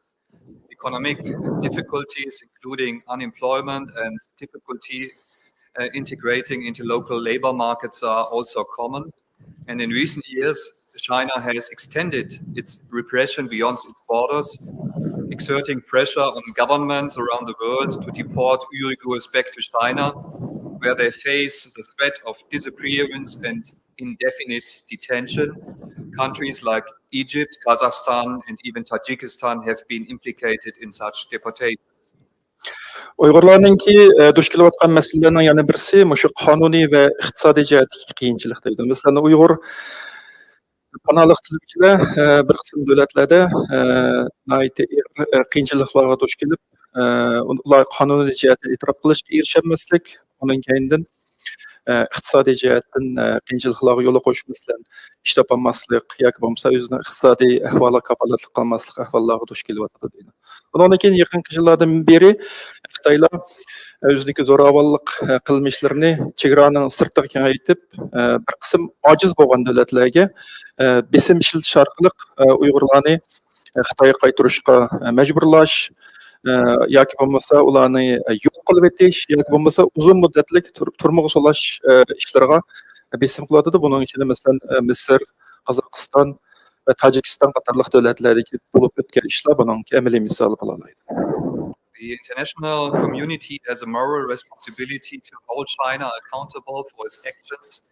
Economic difficulties, including unemployment and difficulty uh, integrating into local labor markets, are also common. And in recent years, China has extended its repression beyond its borders, exerting pressure on governments around the world to deport Uyghurs back to China, where they face the threat of disappearance and indefinite detention. Countries like Egypt, Kazakhstan, and even Tajikistan have been implicated in such deportations. ئۇيغۇرلارنىڭكى ئە، دۇچ كېلىۋاتقان مەسىلىلەرنىڭ يەنە بىرسى مۇشۇ قانۇنىي ۋە ئىقتىسادىي جەھەتتىكى قىيىنچىلىق دەيدۇ. مەسىلەن، ئۇيغۇر پاناھلىق تىلىگۈچىلەر ئە، بىر قىسىم دۆلەتلەردە ئە، ناھايىتى ئېغىر ئە، قىيىنچىلىقلارغا دۇچ كېلىپ، ئە، ئۇلار قانۇنىي جەھەتتىن ئېتىراپ قىلىشقا ئېرىشەلمەسلىك، ئۇنىڭ كەينىدىن ئە، ئىقتىسادىي جەھەتتىن ئە، قىيىنچىلىقلارغا يولۇقۇش، مەسىلەن، ئىش تاپالماسلىق ياكى بولمىسا ئۆزىنىڭ ئىقتىسادىي ئەھۋالىغا كاپالەتلىك قىلالماسلىق ئەھۋاللارغا دۇچ كېلىۋاتىدۇ دەيدۇ. ئۇنىڭدىن كېيىن يېقىنقى يىللاردىن بېرى خىتايلار ئۆزىنىڭكى زوراۋانلىق قىلمىشلىرىنى چېگرانىڭ سىرتىغا كېڭەيتىپ، بىر قىسىم ئاجىز بولغان دۆلەتلەرگە بېسىم ئىشلىتىش ئارقىلىق ئۇيغۇرلارنى خىتايغا قايتۇرۇشقا مەجبۇرلاش ياكى بولمىسا ئۇلارنى يوق قىلىۋېتىش ياكى بولمىسا ئۇزۇن مۇددەتلىك تۇر- تۈرمىگە سولاش ئىشلىرىغا بېسىم قىلىۋاتىدۇ. بۇنىڭ ئىچىدە مەسىلەن مىسىر، قازاقىستان، ۋە تاجىكىستان قاتارلىق دۆلەتلەردىكى بولۇپ ئۆتكەن ئىشلار بۇنىڭكى ئەمەلىي مىسالى بولالايدۇ. The international community has a moral responsibility to hold China accountable for its actions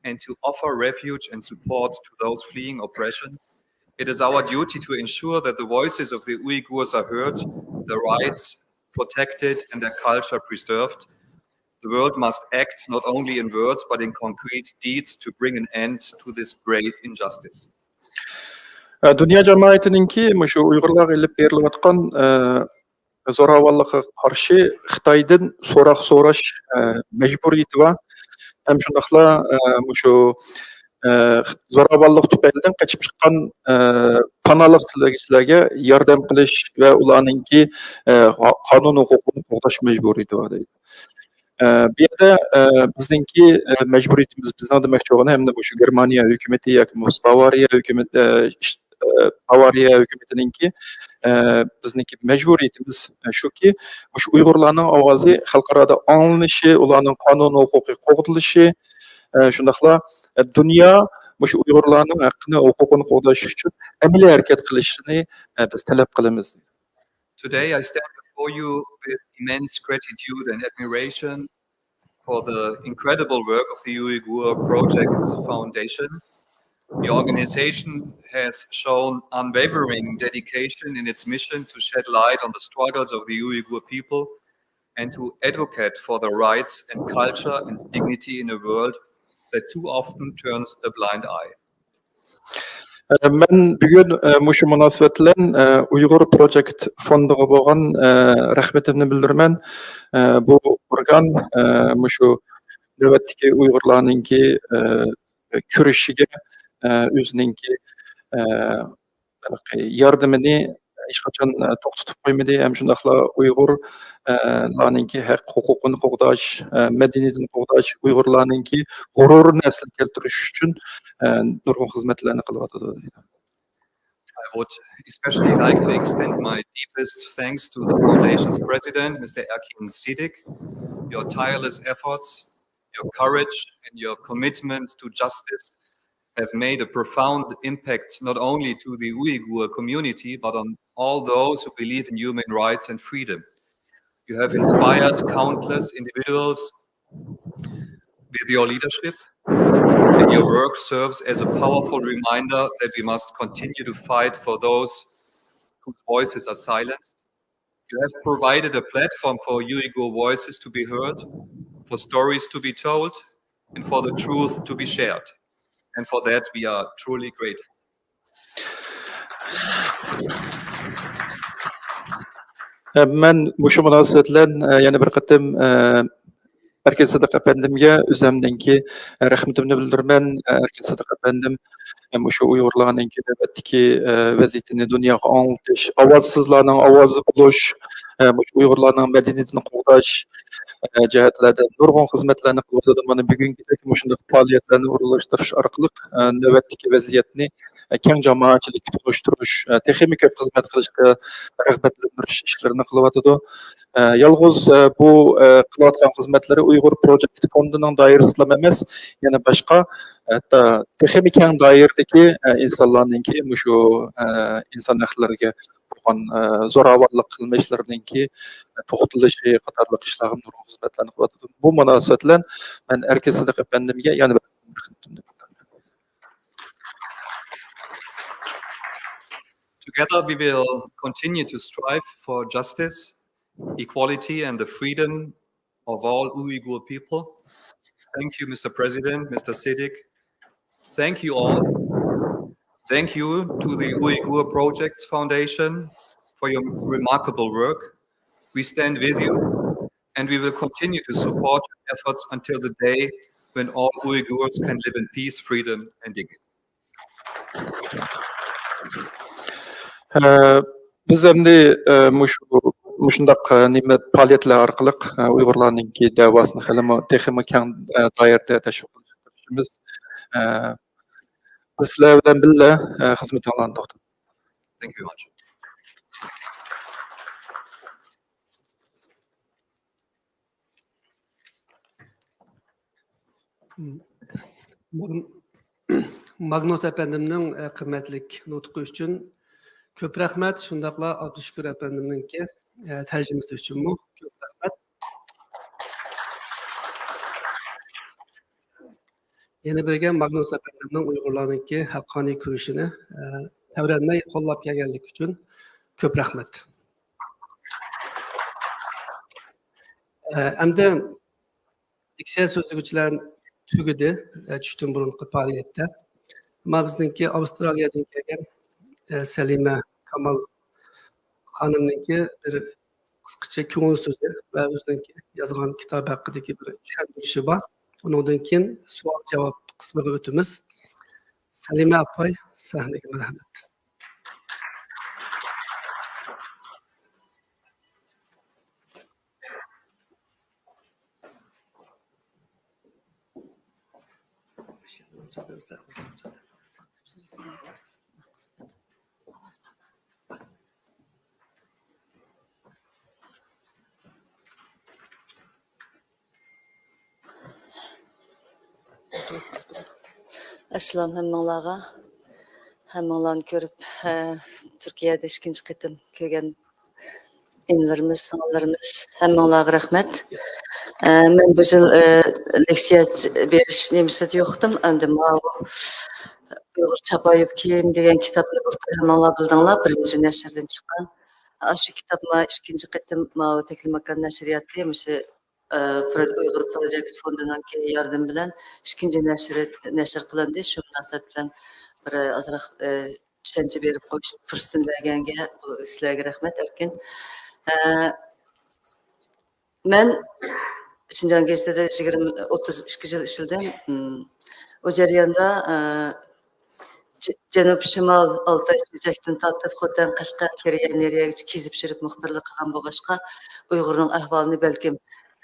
and to offer refuge and support to those fleeing oppression. It is our duty to ensure that the voices of the Uyghurs are heard, their rights protected, and their culture preserved. The world must act not only in words but in concrete deeds to bring an end to this grave injustice. دۇنيا جامائىتىنىڭكى مۇشۇ ئۇيغۇرلارغا ئېلىپ بېرىلىۋاتقان زوراۋانلىققا قارشى خىتايدىن سوراق سوراش مەجبۇرىيىتى بار. ھەم شۇنداقلا مۇشۇ زوراۋانلىق تۈپەيلىدىن قېچىپ چىققان پاناھلىق تىلەيدىغانلارغا ياردەم قىلىش ۋە ئۇلارنىڭكى قانۇن ھوقۇقىنى قوغداش مەجبۇرىيىتى بار دەيدۇ. بۇ يەردە بىزنىڭكى مەجبۇرىيىتىمىز، بىزنىڭ دېمەكچى بولغىنىم ھەمدە مۇشۇ گېرمانىيە ھۆكۈمىتى ياكى بولمىسا باۋارىيە ھۆكۈمىتى، باۋارىيە ھۆكۈمىتىنىڭكى بىزنىڭكى مەجبۇرىيىتىمىز شۇكى، مۇشۇ ئۇيغۇرلارنىڭ ئاۋازى خەلقئارادا ئاڭلىنىشى، ئۇلارنىڭ قانۇن ھوقۇقى قوغدىلىشى، شۇنداقلا دۇنيا مۇشۇ ئۇيغۇرلارنىڭ ھەققىنى، ھوقۇقىنى قوغداش ئۈچۈن ئەمەلىي ھەرىكەت قىلىشىنى بىز تەلەپ قىلىمىز. Today I stand before you with immense gratitude and admiration for the incredible work of the Uyghur Projects Foundation. The organization has shown unwavering dedication in its mission to shed light on the struggles of the Uyghur people and to advocate for their rights and culture and dignity in a world that too often turns a blind eye. مەن بۈگۈن مۇشۇ مۇناسىۋەت بىلەن ئۇيغۇر پروجېكت فوندىغا بولغان رەھمىتىمنى بىلدۈرىمەن. بۇ ئورگان مۇشۇ نۆۋەتتىكى ئۇيغۇرلارنىڭكى كۈرىشىگە ئۆزىنىڭكى ياردىمىنى ھېچقاچان توختىتىپ قويمىدى، ھەم شۇنداقلا ئۇيغۇرلارنىڭكى ھەق ھوقۇقىنى قوغداش، مەدەنىيىتىنى قوغداش، ئۇيغۇرلارنىڭكى غۇرۇرىنى ئەسلىگە كەلتۈرۈش ئۈچۈن نۇرغۇن خىزمەتلەرنى قىلىۋاتىدۇ دەيدۇ. I would especially like to extend my deepest thanks to the Foundation's president, Mister Erkin Siddik. Your tireless efforts, your courage, and your commitment to justice have made a profound impact not only to the Uyghur community, but on all those who believe in human rights and freedom. You have inspired countless individuals with your leadership, and your work serves as a powerful reminder that we must continue to fight for those whose voices are silenced. You have provided a platform for Uyghur voices to be heard, for stories to be told, and for the truth to be shared. And for that, we are truly grateful. مەن مۇشۇ مۇناسىۋەت بىلەن يەنە بىر قېتىم ئەركىن سىدىق ئەپەندىمگە ئۆزۈمنىڭكى رەھمىتىمنى بىلدۈرىمەن. ئەركىن سىدىق ئەپەندىم مۇشۇ ئۇيغۇرلارنىڭكى نۆۋەتتىكى ۋەزىيىتىنى دۇنياغا ئاڭلىتىش، ئاۋازسىزلارنىڭ ئاۋازى بولۇش، مۇشۇ ئۇيغۇرلارنىڭ مەدەنىيىتىنى قوغداش جەھەتلەردە نۇرغۇن خىزمەتلەرنى قىلىۋاتىدۇ. مانا بۈگۈنكىدەك مۇشۇنداق پائالىيەتلەرنى ئورۇنلاشتۇرۇش ئارقىلىق نۆۋەتتىكى ۋەزىيەتنى كەڭ جامائەتچىلىككە تونۇشتۇرۇش، تېخىمۇ كۆپ خىزمەت قىلىشقا رىغبەتلەندۈرۈش ئىشلىرىنى قىلىۋاتىدۇ. يالغۇز بۇ قىلىۋاتقان خىزمەتلىرى ئۇيغۇر پروجېكت فوندىنىڭ دائىرىسىدىلا ئەمەس، يەنە باشقا، ھەتتا تېخىمۇ كەڭ دائىرىدىكى ئىنسانلارنىڭكى مۇشۇ ئىنسان ھەقلىرىگە بولغان زوراۋانلىق قىلمىشلىرىنىڭكى توختىلىشى قاتارلىق ئىشلارغا نۇرغۇن خىزمەتلەرنى قىلىۋاتىدۇ. بۇ مۇناسىۋەت بىلەن مەن ئەركىن سىدىق ئەپەندىمگە يەنە بىر Together, we will continue to strive for justice, equality, and the freedom of all Uyghur people. Thank you, Mister President, Mister Siddique. Thank you all. Thank you to the Uyghur Projects Foundation for your remarkable work. We stand with you, and we will continue to support your efforts until the day when all Uyghurs can live in peace, freedom, and dignity. بىز ئەمدى مۇشۇ مۇشۇنداق نېمە پائالىيەتلەر ئارقىلىق ئۇيغۇرلارنىڭكى دەۋاسىنى خېلىمۇ تېخىمۇ كەڭ دائىرىدە تەشۋىق قىلىشقا تىرىشىمىز. بىز سىلەر بىلەن بىللە خىزمىتىڭلارنى توختىتىمىز. Thank you very much. ماگنۇس ئەپەندىمنىڭ قىممەتلىك نۇتقى ئۈچۈن كۆپ رەھمەت، شۇنداقلا ئابدۇشۈكۈر ئەپەندىمنىڭكى تەرجىمىسى ئۈچۈنمۇ كۆپ رەھمەت. يەنە بىرگە ماگنۇس ئەپەندىمنىڭ ئۇيغۇرلارنىڭكى ھەققانىي كۈرىشىنى تەۋرەنمەي قوللاپ كەلگەنلىكى ئۈچۈن كۆپ رەھمەت. ئەمدى لېكسىيە سۆزلىگۈچىلەر تۈگىدى، چۈشتىن بۇرۇنقى پائالىيەتتە. ئەمما بىزنىڭكى ئاۋسترالىيەدىن كەلگەن سەلىمە كامال خانىمنىڭكى بىر قىسقىچە كۆڭۈل سۆزى ۋە ئۆزىنىڭكى يازغان كىتابى ھەققىدىكى بىر چۈشەندۈرۈشى بار. ئۇنىڭدىن كېيىن سوئال جاۋاب قىسمىغا ئۆتىمىز. سەلىمە ئاپاي، سەھنىگە مەرھەمەت. ئەسسالام ھەممىڭلارغا. ھەممىڭلارنى كۆرۈپ، ھە، تۈركىيەدە ئىككىنچى قېتىم كۆرگەن ئىنىلىرىمىز، سىڭىللىرىمىز، ھەممىڭلارغا رەھمەت. ئە، مەن بۇ يىل، ئە، لېكسىيە بېرىش نېمىسىدە يوقتۇم. ئەمدى ماۋۇ ئۇيغۇر چاپايىپ كىيىم دېگەن كىتابنى بۇلتۇر ھەممىڭلار بىلدىڭلار، بىرىنچى نەشردىن چىققان. ئاشۇ كىتاب ما ئىككىنچى قېتىم ماۋۇ تەكلىماكان نەشرىياتى مۇشۇ، ئە، پرو-، ئۇيغۇر پروجېكت فوندىنىڭكى ياردىمى بىلەن ئىككىنچى نەشرى نەشر قىلىندى. شۇ مۇناسىۋەت بىلەن بىر ئازراق، ئە، چۈشەنچە بېرىپ قويۇش پۇرسىتىنى بەرگەنگە بۇ سىلەرگە رەھمەت، ئەركىن. ئە، مەن شىنجاڭ گېزىتىدە يىگىرمە، ئوتتۇز ئىككى يىل ئىشلىدىم. ئىم، ئۇ جەرياندا، ئە، ج-، جەنۇب، شىمال، ئالتاي، چۆچەكتىن تارتىپ خوتەن، قەشقەر، كېرىيە، نېرىيەگىچە كېزىپ يۈرۈپ مۇخبىرلىق قىلغان بولغاچقا، ئۇيغۇرنىڭ ئەھۋالىنى بەلكىم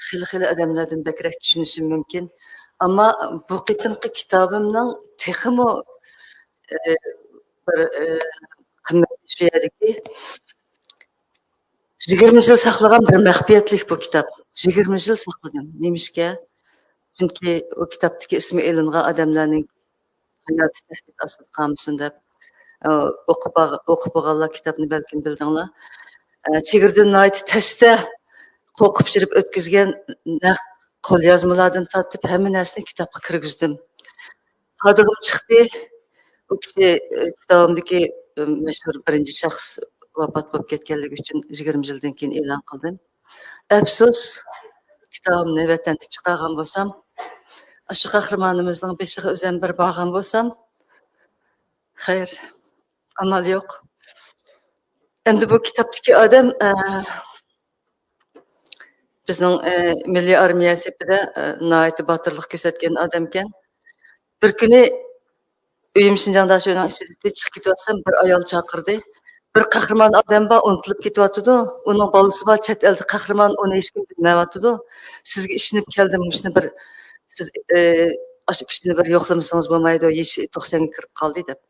خېلى، خېلى ئادەملەردىن بەكرەك چۈشىنىشىم مۇمكىن. ئەمما بۇ قېتىمقى كىتابىمنىڭ تېخىمۇ، ئە، بىر، ئە، قىممەتلىك شۇ يەردىكى، يىگىرمە يىل ساقلىغان بىر مەخپىيەتلىك بۇ كىتاب. يىگىرمە يىل ساقلىدىم. نېمىشقا؟ چۈنكى ئۇ كىتابتىكى ئىسمى ئېلىنغان ئادەملەرنىڭ ھاياتى تەھدىت ئاستىدا قالمىسۇن دەپ، ئە، ئوقۇپ باغ-، ئوقۇپ بولغانلار كىتابنى بەلكىم بىلدىڭلار. ئە، چېگرىدىن ناھايىتى تەستە قورقۇپ يۈرۈپ ئۆتكۈزگەن نەق قوليازمىلاردىن تارتىپ ھەممە نەرسىنى كىتابقا كىرگۈزدۈم. ھادىغىم چىقتى. ئۇ كىشى، ئە، كىتابىمدىكى، ئە، مەشھۇر بىرىنچى شەخس ۋاپات بولۇپ كەتكەنلىكى ئۈچۈن يىگىرمە يىلدىن كېيىن ئېلان قىلدىم. ئەپسۇس، كىتابىمنى ۋەتەندە چىقارغان بولسام، ئاشۇ قەھرىمانىمىزنىڭ بېشىغا ئۆزۈم بىر بارغان بولسام، خەير، ئامال يوق. ئەمدى بۇ كىتابتىكى ئادەم، ئە، بىزنىڭ، ئە، مىللىي ئارمىيە سېپىدە، ئە، ناھايىتى باتۇرلۇق كۆرسەتكەن ئادەمكەن. بىر كۈنى ئۆيۈم شىنجاڭدا شۇنىڭ ئىچىدە چىقىپ كېتىۋاتسام، بىر ئايال چاقىردى. «بىر قەھرىمان ئادەم بار، ئۇنتۇلۇپ كېتىۋاتىدۇ. ئۇنىڭ بالىسى بار، چەت ئەلدە قەھرىمان، ئۇنى ھېچكىم بىلمەيۋاتىدۇ. سىزگە ئىشىنىپ كەلدىم، مۇشۇنى بىر، سىز، ئى، ئاشۇ كىشىنى بىر يوقلىمىسىڭىز بولمايدۇ، يېشى توقسانغا كىرىپ قالدى» دەپ.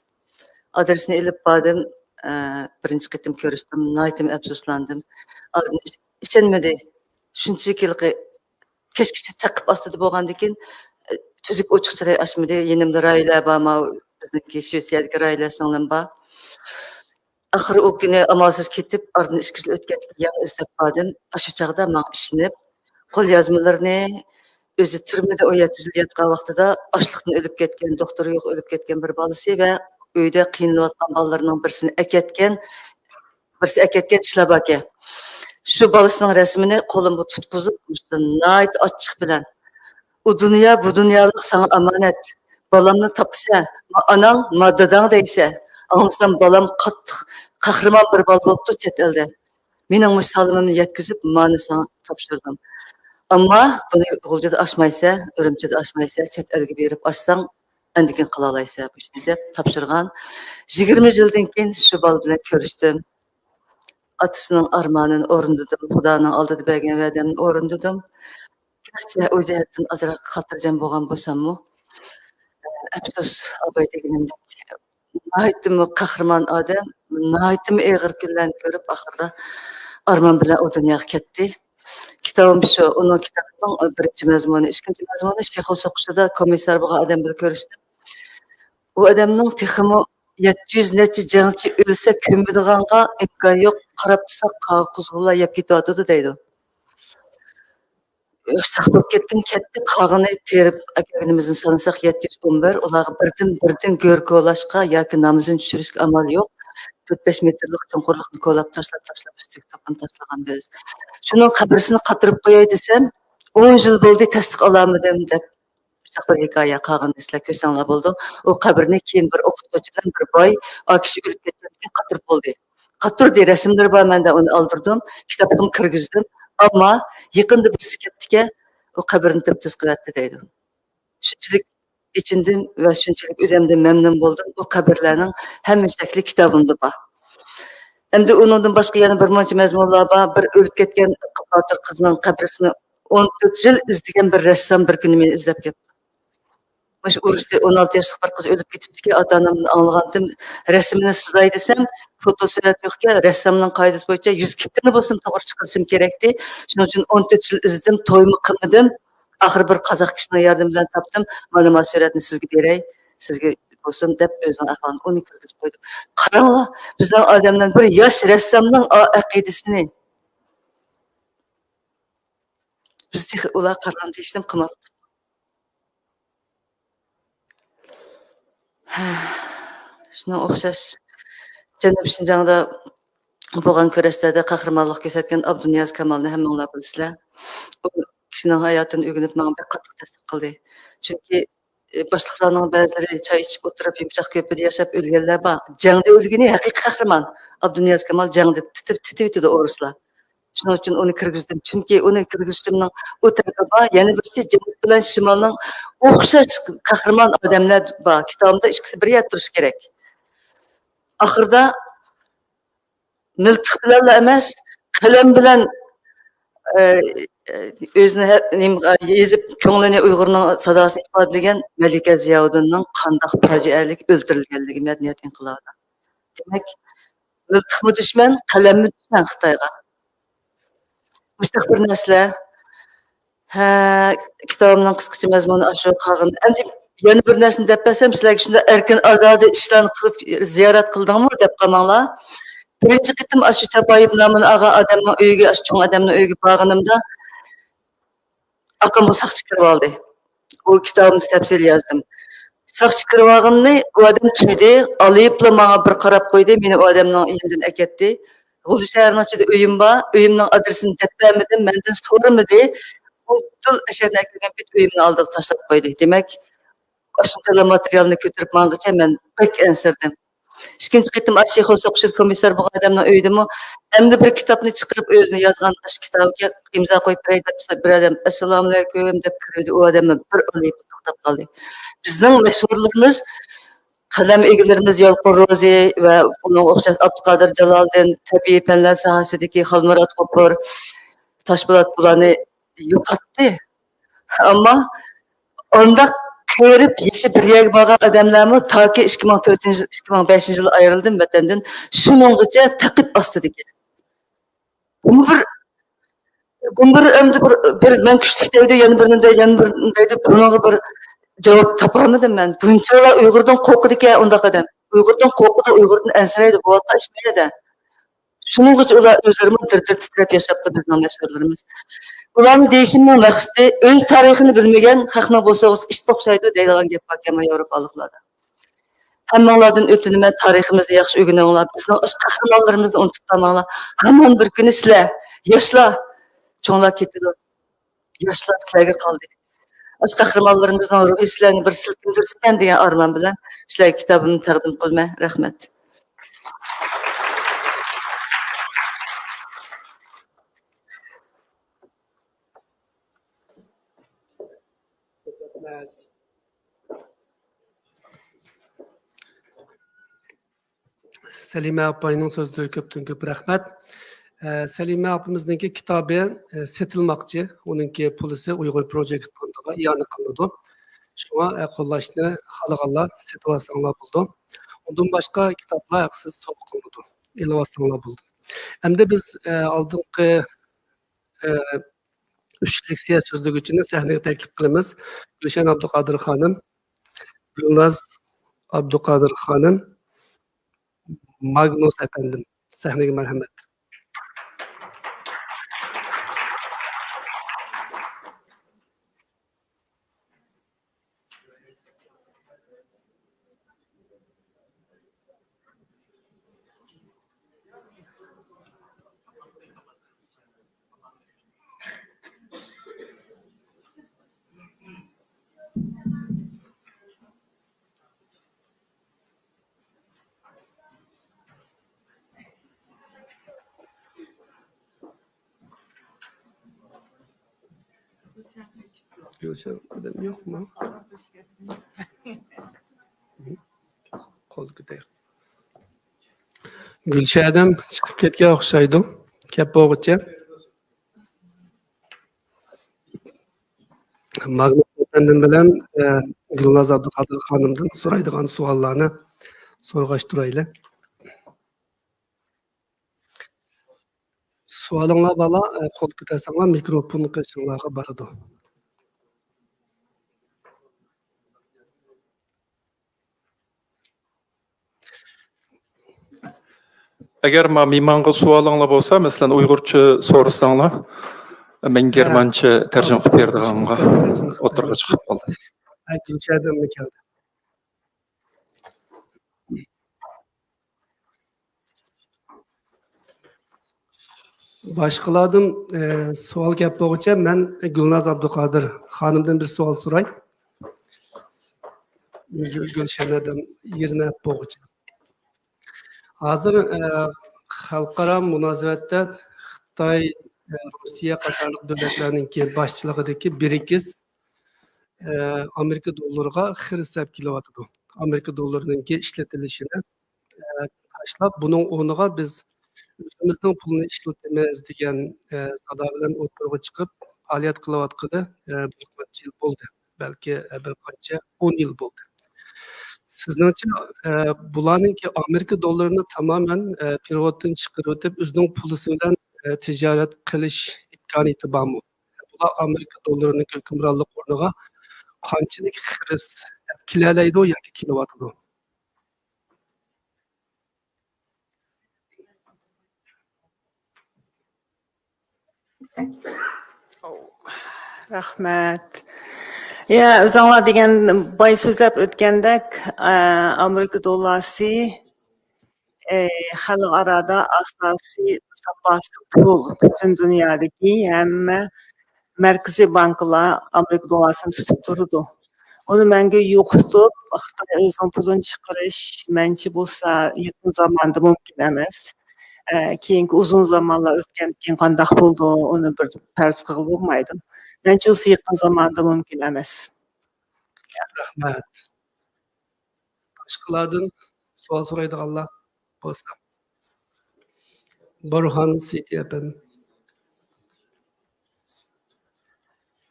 ئادرېسىنى ئېلىپ باردىم. ئە، بىرىنچى قېتىم كۆرۈشتۈم. ناھايىتىمۇ ئەپسۇسلاندىم. ئارىدىن ئىش-، ئىشەنمىدى. شۇنچىلىك ھېلىقى كەچكىچە تەقىپ ئاستىدا بولغاندىكىن، ئە، تۈزۈك ئوچۇق چىراي ئاچمىدى. يېنىمدا راھىلە بار، ماۋۇ بىزنىڭكى شىۋېتسىيەدىكى راھىلە سىڭلىم بار. ئاخىرى ئۇ كۈنى ئامالسىز كېتىپ، ئارىدىن ئىككى يىل ئۆتكەندىكىن يەنە ئىزدەپ باردىم. ئاشۇ چاغدا ماڭا ئىشىنىپ، قوليازمىلىرىنى، ئۆزى تۈرمىدە ئون يەتتە يىل ياتقان ۋاقتىدا ئاچلىقتىن ئۆلۈپ كەتكەن، دوختۇرى يوق ئۆلۈپ كەتكەن بىر بالىسى ۋە ئۆيدە قىينىلىۋاتقان بالىلىرىنىڭ بىرسىنى ئەكەتكەن، بىرسى ئەكەتكەن ئىشلار باركەن. شۇ بالىسىنىڭ رەسىمىنى قولۇمغا تۇتقۇزۇپ، مۇشۇنداق ناھايىتى ئاچچىق بىلەن، «ئۇ دۇنيا، بۇ دۇنيالىق ساڭا ئامانەت. بالامنى تاپىسەن، ما ئاناڭ، ما داداڭ دەيسەن. ئاڭلىسام، بالام قاتتىق قەھرىمان بىر بالا بوپتۇ چەت ئەلدە. مېنىڭ مۇشۇ سالىمىمنى يەتكۈزۈپ، مانا ساڭا تاپشۇردۇم. ئەمما بۇنى غۇلجىدا ئاچمايسەن، ئۈرۈمچىدە ئاچمايسەن، چەت ئەلگە بېرىپ ئاچساڭ، ئاندىكىن قىلالايسەن بۇ ئىشنى» دەپ تاپشۇرغان. يىگىرمە يىلدىن كېيىن شۇ بالا بىلەن كۆرۈشتۈم. ئاتىسىنىڭ ئارمانىنى ئورۇندىدىم، خۇدانىڭ ئالدىدا بەرگەن ۋەدەمنى ئورۇندىدىم. گەرچە ئۇ جەھەتتىن ئازراق خاتىرجەم بولغان بولساممۇ، ئەپسۇس، ئاباي دېگىنىمدەك ناھايىتىمۇ قەھرىمان ئادەم، ناھايىتىمۇ ئېغىر كۈنلەرنى كۆرۈپ، ئاخىرىدا ئارمان بىلەن ئۇ دۇنياغا كەتتى. كىتابىم شۇ، ئۇنىڭ كىتابىنىڭ بىرىنچى مەزمۇنى. ئىككىنچى مەزمۇنى شېخۇل سوقۇشىدا كومىسسار بولغان ئادەم بىلەن كۆرۈشتۈم. ئۇ ئادەمنىڭ تېخىمۇ يەتتە يۈز نەچچە جەڭچى ئۆلسە كۆمىدىغانغا ئىمكان يوق، قاراپ تۇرساق قاغا قۇزغۇنلار يەپ كېتىۋاتىدۇ دەيدۇ. ئۇششاق بولۇپ كەتكىن كەتتى، قالغىنى تېرىپ ئەكەلگىنىمىزنى سانىساق يەتتە يۈز ئون بىر، ئۇلارغا بىردىن بىردىن گۆر كولاشقا ياكى نامىزىنى چۈشۈرۈشكە ئامال يوق. تۆت بەش مېتىرلىق چوڭقۇرلۇقنى كولاپ تاشلاپ، تاشلاپ، ئۈستىگە توپىنى تاشلىغان بىز. شۇنىڭ قەبرىسىنى قاتۇرۇپ قوياي دېسەم، ئون يىل بولدى، تەستىق ئالالمىدىم دەپ، بىر ھېكايە قالغىنىنى سىلەر كۆرسەڭلار بولىدۇ. ئۇ قەبرىنى كېيىن بىر ئوقۇتقۇچى بىلەن بىر باي، ئا كىشى ئۆلۈپ كەتكەندىن كېيىن قاتۇرۇپ بولدى. قاتۇردى، رەسىملىرى بار مەندە، ئۇنى ئالدۇردۇم، كىتابقىمۇ كىرگۈزدۈم. ئەمما يېقىندا بىرسى كەپتىكەن، ئۇ قەبرىنى تۈپتۈز قىلىۋەتتى دەيدۇ. شۇنچىلىك ئېچىندىم ۋە شۇنچىلىك ئۆزۈمدىن مەمنۇن بولدۇم. ئۇ قەبرىلەرنىڭ ھەممە شەكلى كىتابىمدا بار. ئەمدى ئۇنىڭدىن باشقا يەنە بىر مۇنچە مەزمۇنلار بار. بىر ئۆلۈپ كەتكەن باتۇر قىزنىڭ قەبرىسىنى ئون تۆت يىل ئىزدىگەن بىر رەسسام بىر كۈنى مېنى ئىزدەپ كەپتۇ. مۇشۇ ئۇرۇشتا ئون ئالتە ياشلىق بىر قىز ئۆلۈپ كېتىپتىكەن، ئاتا-ئانامدىن ئاڭلىغانتىم، رەسىمىنى سىزاي دېسەم، فوتو سۈرەت يوقكەن، رەسسامنىڭ قائىدىسى بويىچە يۈز كېپىنى بولسىمۇ توغرا چىقىرىشىم كېرەكتى. شۇنىڭ ئۈچۈن ئون تۆت يىل ئىزدىدىم، تويمۇ قىلمىدىم. ئاخىرى بىر قازاق كىشىنىڭ ياردىمى بىلەن تاپتىم. مانا، مانا سۈرەتنى سىزگە بېرەي، سىزگە بولسۇن دەپ ئۆزىنىڭ ئەھۋالىنى ئۇنى كىرگۈزۈپ قويدۇم. قاراڭلار، بىزنىڭ ئادەملەر بىر ياش رەسسامنىڭ ئا-، ئەقىدىسىنى. بىز تېخى ئۇلار قارىغاندا ھېچنېمە قىلماپتۇق. شۇنىڭ ئوخشاش جەنۇبىي شىنجاڭدا بولغان كۈرەشلەردە قەھرىمانلىق كۆرسەتكەن ئابدۇنىياز كامالنى ھەممىڭلار بىلىسىلەر. ئۇ كىشىنىڭ ھاياتىنى ئۆگىنىپ ماڭا بەك قاتتىق تەسىر قىلدى. چۈنكى، ئى، باشلىقلارنىڭ بەزىلىرى چاي ئىچىپ ئولتۇرۇپ، يۇمشاق كۆرپىدە ياشاپ ئۆلگەنلەر بار. جەڭدە ئۆلگىنى ھەقىقىي قەھرىمان. ئابدۇنىياز كامال جەڭدە تىتىپ، تىتىۋېتىدۇ ئورۇسلار. شۇنىڭ ئۈچۈن ئۇنى كىرگۈزدۈم. چۈنكى ئۇنى كىرگۈزۈشۈمنىڭ ئۇ تەرىپى بار، يەنە بىرسى جەنۇب بىلەن شىمالنىڭ ئوخشاش قەھرىمان ئادەملەر بار. كىتابىمدا ئىككىسى بىر يەردە تۇرۇشى كېرەك. ئاخىرىدا مىلتىق بىلەنلا ئەمەس، قەلەم بىلەن، ئە، ئە، ئۆزىنى ھە-، نېمە، يېزىپ، كۆڭلىنى ئۇيغۇرنىڭ ساداسىنى ئىپادىلىگەن مەلىكە زىياۋۇدۇننىڭ قانداق پاجىئەلىك ئۆلتۈرۈلگەنلىكى مەدەنىيەت ئىنقىلابىدا. دېمەك، مىلتىقمۇ دۈشمەن، قەلەممۇ دۈشمەن خىتايغا. مۇشۇنداق بىر نەرسىلەر. ھە، كىتابىمنىڭ قىسقىچە مەزمۇنى ئاشۇ قالغان. ئەمدى يەنە بىر نەرسىنى دەپ بەرسەم، سىلەرگە شۇنداق ئەركىن ئازادە ئىشلارنى قىلىپ زىيارەت قىلدىڭمۇ دەپ قالماڭلار. بىرىنچى قېتىم ئاشۇ چاپايىپ نامىنى ئالغان ئادەمنىڭ ئۆيىگە، ئاشۇ چوڭ ئادەمنىڭ ئۆيىگە بارغىنىمدا، ئاقامغا ساقچى كىرىۋالدى. ئۇ كىتابىمدا تەپسىلىي يازدىم. ساقچى كىرىۋالغىنىنى ئۇ ئادەم تۇيدى، ئالىيىپلا ماڭا بىر قاراپ قويدى، مېنى ئۇ ئادەمنىڭ يېنىدىن ئەكەتتى. غۇلجا شەھىرىنىڭ ئىچىدە ئۆيۈم بار، ئۆيۈمنىڭ ئادرېسىنى دەپ بەرمىدىم، مەندىن سورىمىدى. ئۇدۇل ئەشەدىن ئەكەلگەن پېتى ئۆيۈمنىڭ ئالدىغا تاشلاپ قويدى. دېمەك، ئاشۇنچىلا ماتېرىيالنى كۆتۈرۈپ ماڭغىچە مەن بەك ئەنسىرىدىم. ئىككىنچى قېتىم ئاشۇ شېخۇ سوقۇشىدا كومىسسار بولغان ئادەمنىڭ ئۆيىدىمۇ ئەمدى بىر كىتابنى چىقىرىپ، ئۆزىنىڭ يازغان ئاشۇ كىتابىغا ئىمزا قويۇپ بېرەي دەپ بىر ئادەم «ئەسسالامۇئەلەيكۇم» دەپ كىرىۋىدى، ئۇ ئادەممۇ بىر ئالىيىپ توختاپ قالدى. بىزنىڭ مەشھۇرلىرىمىز، قەلەم ئىگىلىرىمىز يالقۇن روزى ۋە ئۇنىڭغا ئوخشاش ئابدۇقادىر جالالىدىن، تەبىئىي پەنلەر ساھەسىدىكى خالمۇرات غوپۇر، تاشپولات بۇلارنى يوقاتتى. ئەمما ئانداق قېرىپ يېشى بىر يەرگە بارغان ئادەملەرمۇ تاكى ئىككى مىڭ تۆتىنچى يىل، ئىككى مىڭ بەشىنچى يىلى ئايرىلدىم ۋەتەندىن، شۇنىڭغىچە تەقىپ ئاستىدىكەن. بۇمۇ بىر، بۇمۇ بىر ئەمدى بىر، بىر مەن كۈچلۈك دەيدۇ، يەنە بىرنى دەيدۇ، يەنە بىرنى دەيدۇ. بۇنىڭغا بىر جاۋاب تاپالمىدىم مەن. بۇنچىلا ئۇيغۇردىن قورقىدىكەن ئۇنداق ئادەم. ئۇيغۇردىن قورقىدۇ، ئۇيغۇردىن ئەنسىرەيدۇ. بولۇۋاتقان ئىش مەيلىدە. شۇنىڭغىچە ئۇلار ئۆزلىرىمۇ دىر-دىر تىترەپ ياشاپتۇ، بىزنىڭ مەشھۇرلىرىمىز. بۇلارنى دېيىشىمنىڭ مەقسىتى، ئۆز تارىخىنى بىلمىگەن خەقنىڭ بوسۇغىسى ئىتقا ئوخشايدۇ دەيدىغان گەپ باركەن ياۋروپالىقلاردا. ھەممىڭلاردىن ئۆتۈنىمەن، تارىخىمىزنى ياخشى ئۆگىنىڭلار، بىزنىڭ ئاشۇ قەھرىمانلىرىمىزنى ئۇنتۇپ قالماڭلار. ھامان بىر كۈنى سىلەر، ياشلار، چوڭلار كېتىدۇ. ياشلار سىلەرگە قالدى. ئاشۇ قەھرىمانلىرىمىزنىڭ روھى سىلەرنى بىر سىلكىندۈرسىكەن دېگەن ئارمان بىلەن سىلەرگە كىتابىمنى تەقدىم قىلىمەن. رەھمەت. سەلىمە ئاپاينىڭ سۆزلىرىگە كۆپتىن كۆپ رەھمەت. ئە، سەلىمە ئاپىمىزنىڭكى كىتابى، ئە، سېتىلماقچى. ئۇنىڭكى پولىسى ئۇيغۇر پروجېكت فوندىغا ئىئانە قىلىنىدۇ. شۇڭا، ئە، قوللاشنى خالىغانلار سېتىۋالساڭلار بولىدۇ. ئۇندىن باشقا كىتابلار ھەقسىز سوۋغا قىلىنىدۇ. ئېلىۋالساڭلار بولىدۇ. ئەمدى بىز، ئە، ئالدىنقى، ئە، ئۈچ لېكسىيە سۆزلىگۈچىنى سەھنىگە تەكلىپ قىلىمىز. گۈلشەن ئابدۇقادىر خانىم، گۈلناز ئابدۇقادىر خانىم، ماگنۇس ئەپەندىم، سەھنىگە مەرھەمەت. گۈلشەن ئادەم يوقمۇ؟ قول كۆتەر. گۈلشەن ئادەم چىقىپ كەتكەن ئوخشايدۇ. كەپ بولغۇچە. ماگنۇس ئەپەندىم بىلەن، ئە، گۈلناز ئابدۇقادىر خانىمدىن سورايدىغان سوئاللارنى سورىغاشتۇرايلى. سوئالىڭلار بارلا، ئە، قول كۆتەرسەڭلار مىكروفون قېشىڭلارغا بارىدۇ. ئەگەر ما مېھمانغا سوئالىڭلار بولسا، مەسىلەن، ئۇيغۇرچە سورىساڭلار، مەن ھە. گېرمانچە تەرجىمە قىلىپ بېرىدىغانغا تەرجىمە قىلىپ ئوتتۇرىغا چىقىپ قالدى. ھە، گۈلشەدەممۇ كەلدى. باشقىلاردىن، ئە، سوئال گەپ بولغۇچە، مەن گۈلناز ئابدۇقادىر خانىمدىن بىر سوئال سوراي. گۈل-، گۈلشەنەدىن يېرىنى ئەپ بولغۇچە. ھازىر، ئە، خەلقئارا مۇناسىۋەتتە خىتاي، ئە، روسىيە قاتارلىق دۆلەتلەرنىڭكى باشچىلىقىدىكى برىكس، ئە، ئامېرىكا دوللىرىغا خېرىس سېلىپ كېلىۋاتىدۇ. ئامېرىكا دوللىرىنىڭكى ئىشلىتىلىشىنى، ئە، تاشلاپ، بۇنىڭ ئورنىغا بىز ئۆزىمىزنىڭ پۇلىنى ئىشلىتىمىز دېگەن، ئە، سادا بىلەن ئوتتۇرىغا چىقىپ پائالىيەت قىلىۋاتقىلى، ئە، بىر قانچە يىل بولدى. بەلكى، ئە، بىر قانچە ئون يىل بولدى. سىزنىڭچە، ئە، بۇلارنىڭكى ئامېرىكا دوللىرىنى تامامەن، ئە، پېرېۋوتتىن چىقىرىۋېتىپ، ئۆزىنىڭ پۇلىسى بىلەن، ئە، تىجارەت قىلىش ئىمكانىيىتى بارمۇ؟ بۇلار ئامېرىكا دوللىرىنىڭ ھۆكۈمرانلىق ئورنىغا قانچىلىك خىرىس ئەپ كېلەلەيدۇ ياكى كېلىۋاتىدۇ؟ رەھمەت. يا، ئۆزۈڭلار دېگەن باي سۆزلەپ ئۆتكەندەك، ئە، ئامېرىكا دوللارسى، ئە، خەلقئارادا ئاساسىي زاپاس پۇل، پۈتۈن دۇنيادىكى ھەممە مەركىزىي بانكىلار ئامېرىكا دوللارسىنى تۇتۇپ تۇرىدۇ. ئۇنى مەڭگۈ يوقىتىپ، خىتاي ئۆزىنىڭ پۇلىنى چىقىرىش، مەنچە بولسا يېقىن زاماندا مۇمكىن ئەمەس. ئە، كېيىنكى ئۇزۇن زامانلار ئۆتكەندىن كېيىن قانداق بولىدۇ، ئۇنى بىر پەرەز قىلغىلى بولمايدۇ. مەنچە بولسا يېقىن زاماندا مۇمكىن ئەمەس. رەھمەت. باشقىلاردىن سوئال سورايدىغانلار بولسا. بۇرھان سىتى ئەپەندى.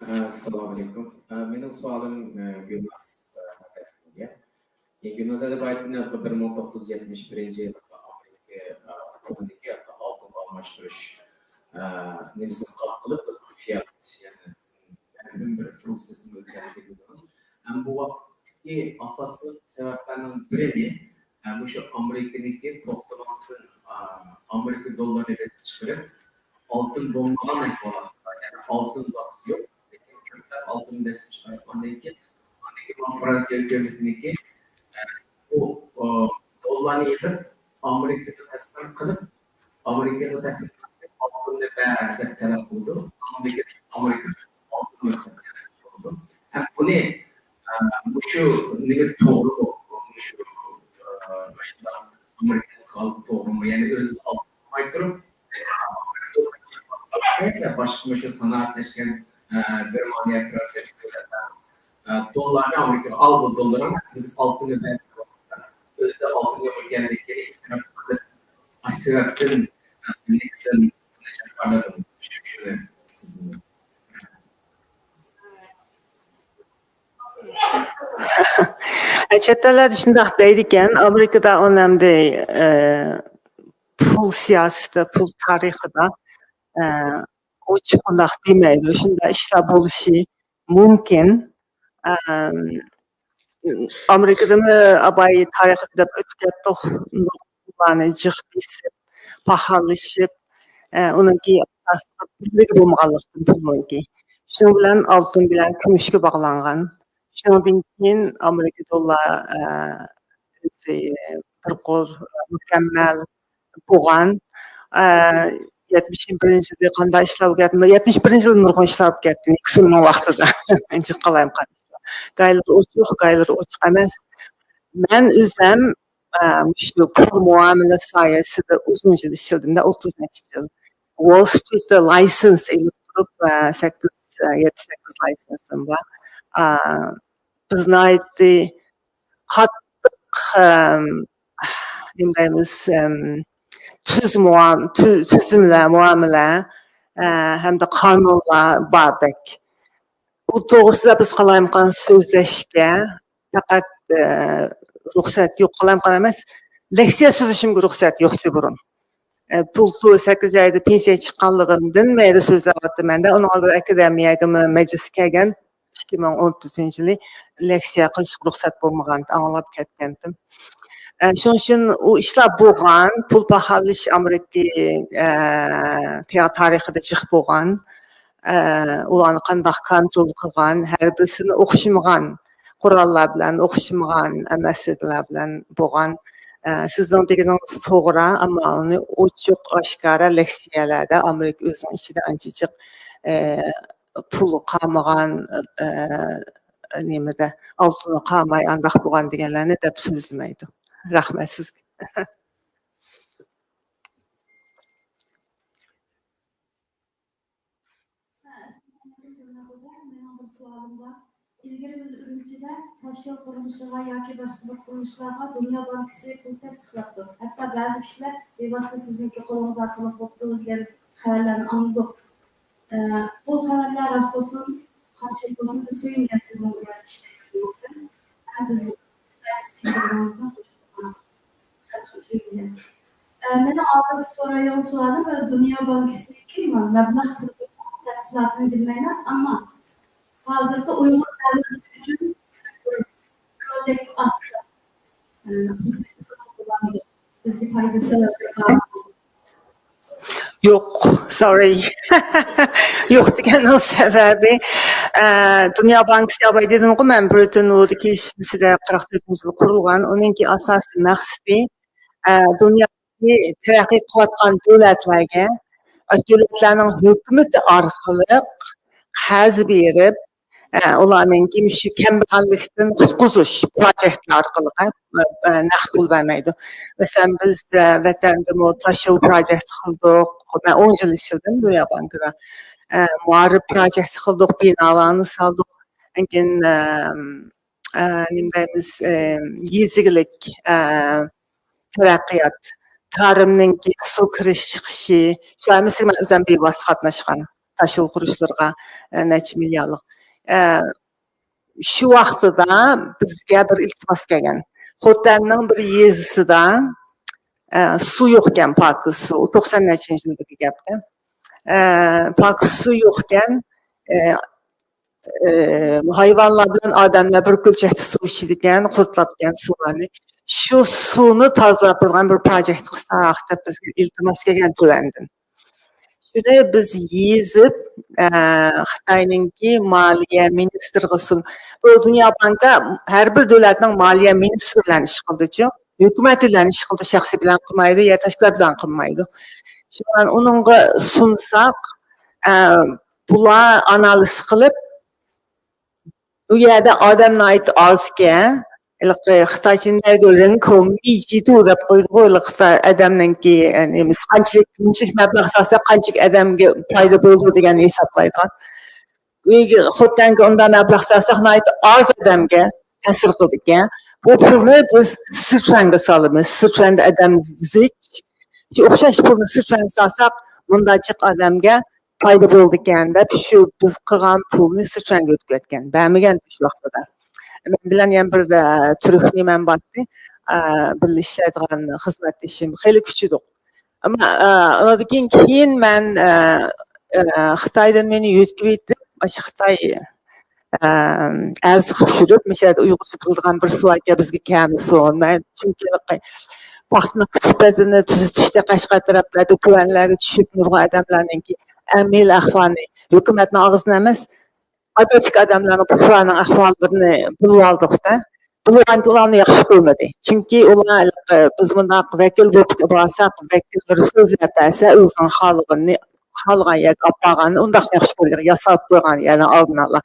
ئەسسالامۇئەلەيكۇم. ئە، مېنىڭ سوئالىم، ئە، گۈلناز، ئە، تەرەپىگە. يەنى گۈلناز ئەدەبىياتىنى بىر مىڭ توققۇز يۈز يەتمىش بىرىنچى يىلى ئامېرىكا، ئە، پۇلىدىكى ئالتۇن ئالماشتۇرۇش، ئە، نېمىسىنى قاپ قىلىپ، فىئات، يەنى مۇھىم بىر پۇل سىستېما ئۆتكەنلىكىنى بىلىمىز. ھەم بۇ ۋاقىتتىكى ئاساسلىق سەۋەبلەرنىڭ بىرىنى، ھە، مۇشۇ ئامېرىكىنىڭكى توختىماستىن، ئا، ئامېرىكا دوللىرىنى بېسىپ چىقىرىپ، ئالتۇن بولمىغان ئەھۋال ئاستىدا، يەنى ئالتۇن زادى يوق، لېكىن كۆپلەپ ئالتۇن بېسىپ چىقىرىپ، ئاندىن كېيىن، ئاندىن كېيىن مانا فرانسىيە ھۆكۈمىتىنىڭكى، ھە، بۇ، ئا، دوللارنى يىغىپ، ئامېرىكىغا تەسلىم قىلىپ، ئامېرىكىغا تەسلىم قىلىپ، ئالتۇننى بەر دەپ تەلەپ قىلىدۇ. ئاندىن كېيىن ئامېرىكا ئالتۇن تەسلىم قىلىدۇ. ھەم بۇنى، ئە، مۇشۇ نېمە توغرىمۇ؟ مۇشۇ، ئە، مۇشۇنداق ئامېرىكا خەلقى توغرىمۇ؟ يەنى ئۆزى ئالتۇن قىلماي تۇرۇپ، ئە، باشقا مۇشۇ سانائەتلەشكەن، ئە، گېرمانىيە، فرانسىيە، ئە، دوللارنى ئامېرىكىغا ئال، بۇ دوللارنى بىز ئالتۇننى بەر. ئۆزىدە ئالتۇن يوق ئىكەنلىكىنى ئېتىراپ قىلىپ، ئاشۇ سەۋەبتىن نىكسون بۇنى جاكارلىدى. شۇ، شۇنى سىزدىن. چەت ئەللەردە شۇنداق دەيدىكەن، ئامېرىكىدا ئۇنى ئەمدى، ئە، پۇل سىياسىتى، پۇل تارىخىدا، ئە، ئوچۇق ئۇنداق دېمەيدۇ. شۇنداق ئىشلار بولۇشى مۇمكىن. ئەم، ئامېرىكىدىمۇ ئاباي تارىخىدا دەپ ئۆتۈپ كەتتۇق. نۇرغۇنلارنى جىق بېسىپ، پاخاللىشىپ، ئە، ئۇنىڭكى ئاساسلىق بىرلىكى بولمىغانلىقتىن پۇلنىڭكى. شۇنىڭ بىلەن ئالتۇن بىلەن كۈمۈشكە باغلانغان. شۇنىڭدىن كېيىن ئامېرىكا دوللار، ئە، ئۆزى بىر قۇر مۇكەممەل بولغان. ئە، يەتمىش بىرىنچى يىلى قانداق ئىشلار بولۇپ كەتتى؟ يەتمىش بىرىنچى يىلى نۇرغۇن ئىشلار بولۇپ كەتتى نىكسوننىڭ ۋاقتىدا. جىق قالايمىقان ئىشلار. گايلىرى ئوچۇق، گايلىرى ئوچۇق ئەمەس. مەن ئۆزۈم، ئە، مۇشۇ پۇل مۇئامىلە ساھەسىدە ئۇزۇن يىل ئىشلىدىم-دە، ئوتتۇز نەچچە يىل. ۋول سترىتتا لايسېنس ئېلىپ تۇرۇپ، ئە، سەككىز، ئە، يەتتە سەككىز لايسېنسىم بار. ئە، بىز ناھايىتى قاتتىق، ئەم، نېمە دەيمىز، ئەم، تۈز مۇئام-، تۈ-، تۈزۈملەر، مۇئامىلە، ئە، ھەمدە قانۇنلار بار بەك. ئۇ توغرىسىدا بىز قالايمىقان سۆزلەشكە پەقەت، ئە، رۇخسەت يوق، قالايمىقان ئەمەس، لېكسىيە سۆزلىشىمگە رۇخسەت يوق ئىدى بۇرۇن. ئە، بۇلتۇر سەككىز ئايدا پېنسىيەگە چىققانلىقىمدىن مەيلى سۆزلەۋاتىمەن-دە، ئۇنىڭ ئالدىدا ئاكادېمىيەگىمۇ مەجلىسكە كەلگەن. ئىككى مىڭ ئون تۆتىنچى يىلى لېكسىيە قىلىشقا رۇخسەت بولمىغان، ئاڭلاپ كەتكەنتىم. ئە، شۇنىڭ ئۈچۈن ئۇ ئىشلار بولغان، پۇل پاخاللىشى ئامېرىكا، ئە، تارىخىدا جىق بولغان. ئە، ئۇلارنى قانداق كونترول قىلغان، ھەر بىرسىنى ئوخشىمىغان قوراللار بىلەن، ئوخشىمىغان، ئە، مەسىلىلەر بىلەن بولغان. ئە، سىزنىڭ دېگىنىڭىز توغرا، ئەمما ئۇنى ئوچۇق ئاشكارا لېكسىيەلەردە ئامېرىكا ئۆزىنىڭ ئىچىدە ئانچە جىق، ئە، پۇلى قالمىغان، ئە، نېمىدە، ئالتۇنى قالماي ئانداق بولغان دېگەنلەرنى دەپ سۆزلىمەيدۇ. رەھمەت سىزگە. مېنىڭ بىر سوئالىم بار. ئىلگىرى بىز ئۈرۈمچىدە تاشيول قۇرۇلۇشىغا ياكى باشقا بىر قۇرۇلۇشلارغا دۇنيا بانكىسى پۇل تەستىقلاپتۇ. ھەتتا بەزى كىشىلەر بىۋاسىتە سىزنىڭكى قولىڭىز ئارقىلىق بوپتۇ دېگەن خەۋەرلەرنى ئاڭلىدۇق. ئە، بۇ خەۋەرلەر راست بولسۇن، قانچىلىك بولسۇن، بىز سۆيۈنگەن سىزنىڭ بۇ ئىشتىكىڭىزدىن. ھەم بىز ئە، مېنىڭ ھازىر سورايدىغان سوئالىم، دۇنيا بانكىسىنىڭكى مەبلەغ تەپسىلاتىنى بىلمەيمەن، ئەمما ھازىرقى ئۇيغۇر ئەھلىسى ئۈچۈن بىر پروجېكت ئاچسا، ئە، بىزگە پايدىسى بار. يوق، سوري. يوق دېگەننىڭ سەۋەبى، ئە، دۇنيا بانكىسى، ئاۋاي دېدىمغۇ، مەن برېتون ۋۇد كېلىشمىسىدە قىرىق تۆتىنچى يىل قۇرۇلغان. ئۇنىڭكى ئاساسىي مەقسىتى، ئە، دۇنيادىكى تەرەققىي قىلىۋاتقان دۆلەتلەرگە، ئاشۇ دۆلەتلەرنىڭ ھۆكۈمىتى ئارقىلىق قەرز بېرىپ، ئە، ئۇلارنىڭكى مۇشۇ كەمبەغەللىكتىن قۇتقۇزۇش پروجېكتلىرى ئارقىلىق، ئە، ئە، نەق پۇل بەرمەيدۇ. مەسىلەن، بىز، ئە، ۋەتەندىمۇ تاشيول پروجېكتى قىلدۇق. مەن ئون يىل ئىشلىدىم دۇنيا بانكىدا. ئە، مائارىپ پروجېكتى قىلدۇق، بىنالارنى سالدۇق. كېيىن، ئە، ئە، نېمە دەيمىز، ئە، يېزا ئىگىلىك، ئە، تەرەققىيات، تارىمنىڭكى سۇ كىرىش چىقىشى، شۇ ھەممىسىگە مەن ئۆزۈم بىۋاسىتە قاتناشقان، تاشيول قۇرۇشلىرىغا، ئە، نەچچە مىليارلىق. ئە، شۇ ۋاقتىدا بىزگە بىر ئىلتىماس كەلگەن. خوتەننىڭ بىر يېزىسىدا، ئە، سۇ يوقكەن، پاكىز سۇ. توقسان نەچچىنچى يىلدىكى گەپتە. ئە، پاكىز سۇ يوقكەن. ئە، ئى، ھايۋانلار بىلەن ئادەملەر بىر كۆلچەكتە سۇ ئىچىدىكەن، قۇرتلاپتىكەن سۇلارنى. شۇ سۇنى تازىلاپ بولغان بىر پروجېكت قىلساق دەپ بىزگە ئىلتىماس كەلگەن تۆۋەندىن. شۇنى بىز يېزىپ، ئە، خىتاينىڭكى مالىيە مىنىستىرىغا سۇن-، بۇ دۇنيا بانكا ھەر بىر دۆلەتنىڭ مالىيە مىنىستىرى بىلەن ئىش قىلىدۇچۇ. ھۆكۈمەت بىلەن ئىش قىلىدۇ، شەخسىي بىلەن قىلمايدۇ، يا تەشكىلات بىلەن قىلمايدۇ. شۇڭا ئۇنىڭغا سۇنساق، ئە، بۇلار ئانالىز قىلىپ، ئۇ يەردە ئادەم ناھايىتى ئازكەن. ھېلىقى خىتايچە نەدۇ، رېنكوڭ مىجىدۇ دەپ قويىدىغۇ، ھېلىقى خىتاي ئادەمنىڭكى، نېمىسى، قانچىلىك، مۇنچىلىك مەبلەغ سالسا قانچىلىك ئادەمگە پايدا بولىدۇ دېگەننى ھېسابلايدىغان. ئۆيگە، خوتەنگە ئۇنداق مەبلەغ سالساق ناھايىتى ئاز ئادەمگە تەسىر قىلىدىكەن. بۇ پۇلنى بىز سىچۈەنگە سالىمىز. سىچۈەندە ئادەم زىچ. شۇ ئوخشاش پۇلنى سىچۈەنگە سالساق مۇنداق جىق ئادەمگە پايدا بولىدىكەن دەپ، شۇ بىز قىلغان پۇلنى سىچۈەنگە ئۆتكۈزۈۋەتكەن، بەرمىگەن شۇ ۋاقتىدا. مەن بىلەن يەنە بىر، ئە، تۈرك نېمەم بارتى، ئە، بىللە ئىشلەيدىغان خىزمەتدىشىم، خېلى كۈچىدۇق. ئەمما، ئە، ئۇنىڭدىن كېيىن، كېيىن مەن، ئە، ئە، خىتايدىن مېنى يۆتكىۋېتىپ، ئاشۇ خىتاي ئەرز قىلىپ يۈرۈپ، مۇشۇ يەردە ئۇيغۇرچە بىلىدىغان بىرسى باركەن، بىزگە كەلمىسۇن. مەن چۈنكى پاختىنىڭ سۈپىتىنى تۈزىتىشتە قەشقەر تەرەپلەردە تۆۋەنلەرگە چۈشۈپ، نۇرغۇن ئادەملەرنىڭكى ئەمەلىي ئەھۋالىنى، ھۆكۈمەتنىڭ ئاغزىدىن ئەمەس، ئادەتتىكى ئادەملەرنىڭ، پۇقرانىڭ ئەھۋاللىرىنى بىلىۋالدۇق-دە. بىلىۋالغاندا ئۇلارنى ياخشى كۆرمىدى. چۈنكى ئۇلار، بىز مۇنداق ۋەكىل بولۇپ بارساق، ۋەكىللىرى سۆزلەپ بەرسە، ئۆزىنىڭ خالىغىنىنى خالىغان يەرگە ئاپارغاننى ئۇنداقلا ياخشى كۆرىدىكەن، ياساپ قويغان يەرنىڭ ئالدىنى ئالا.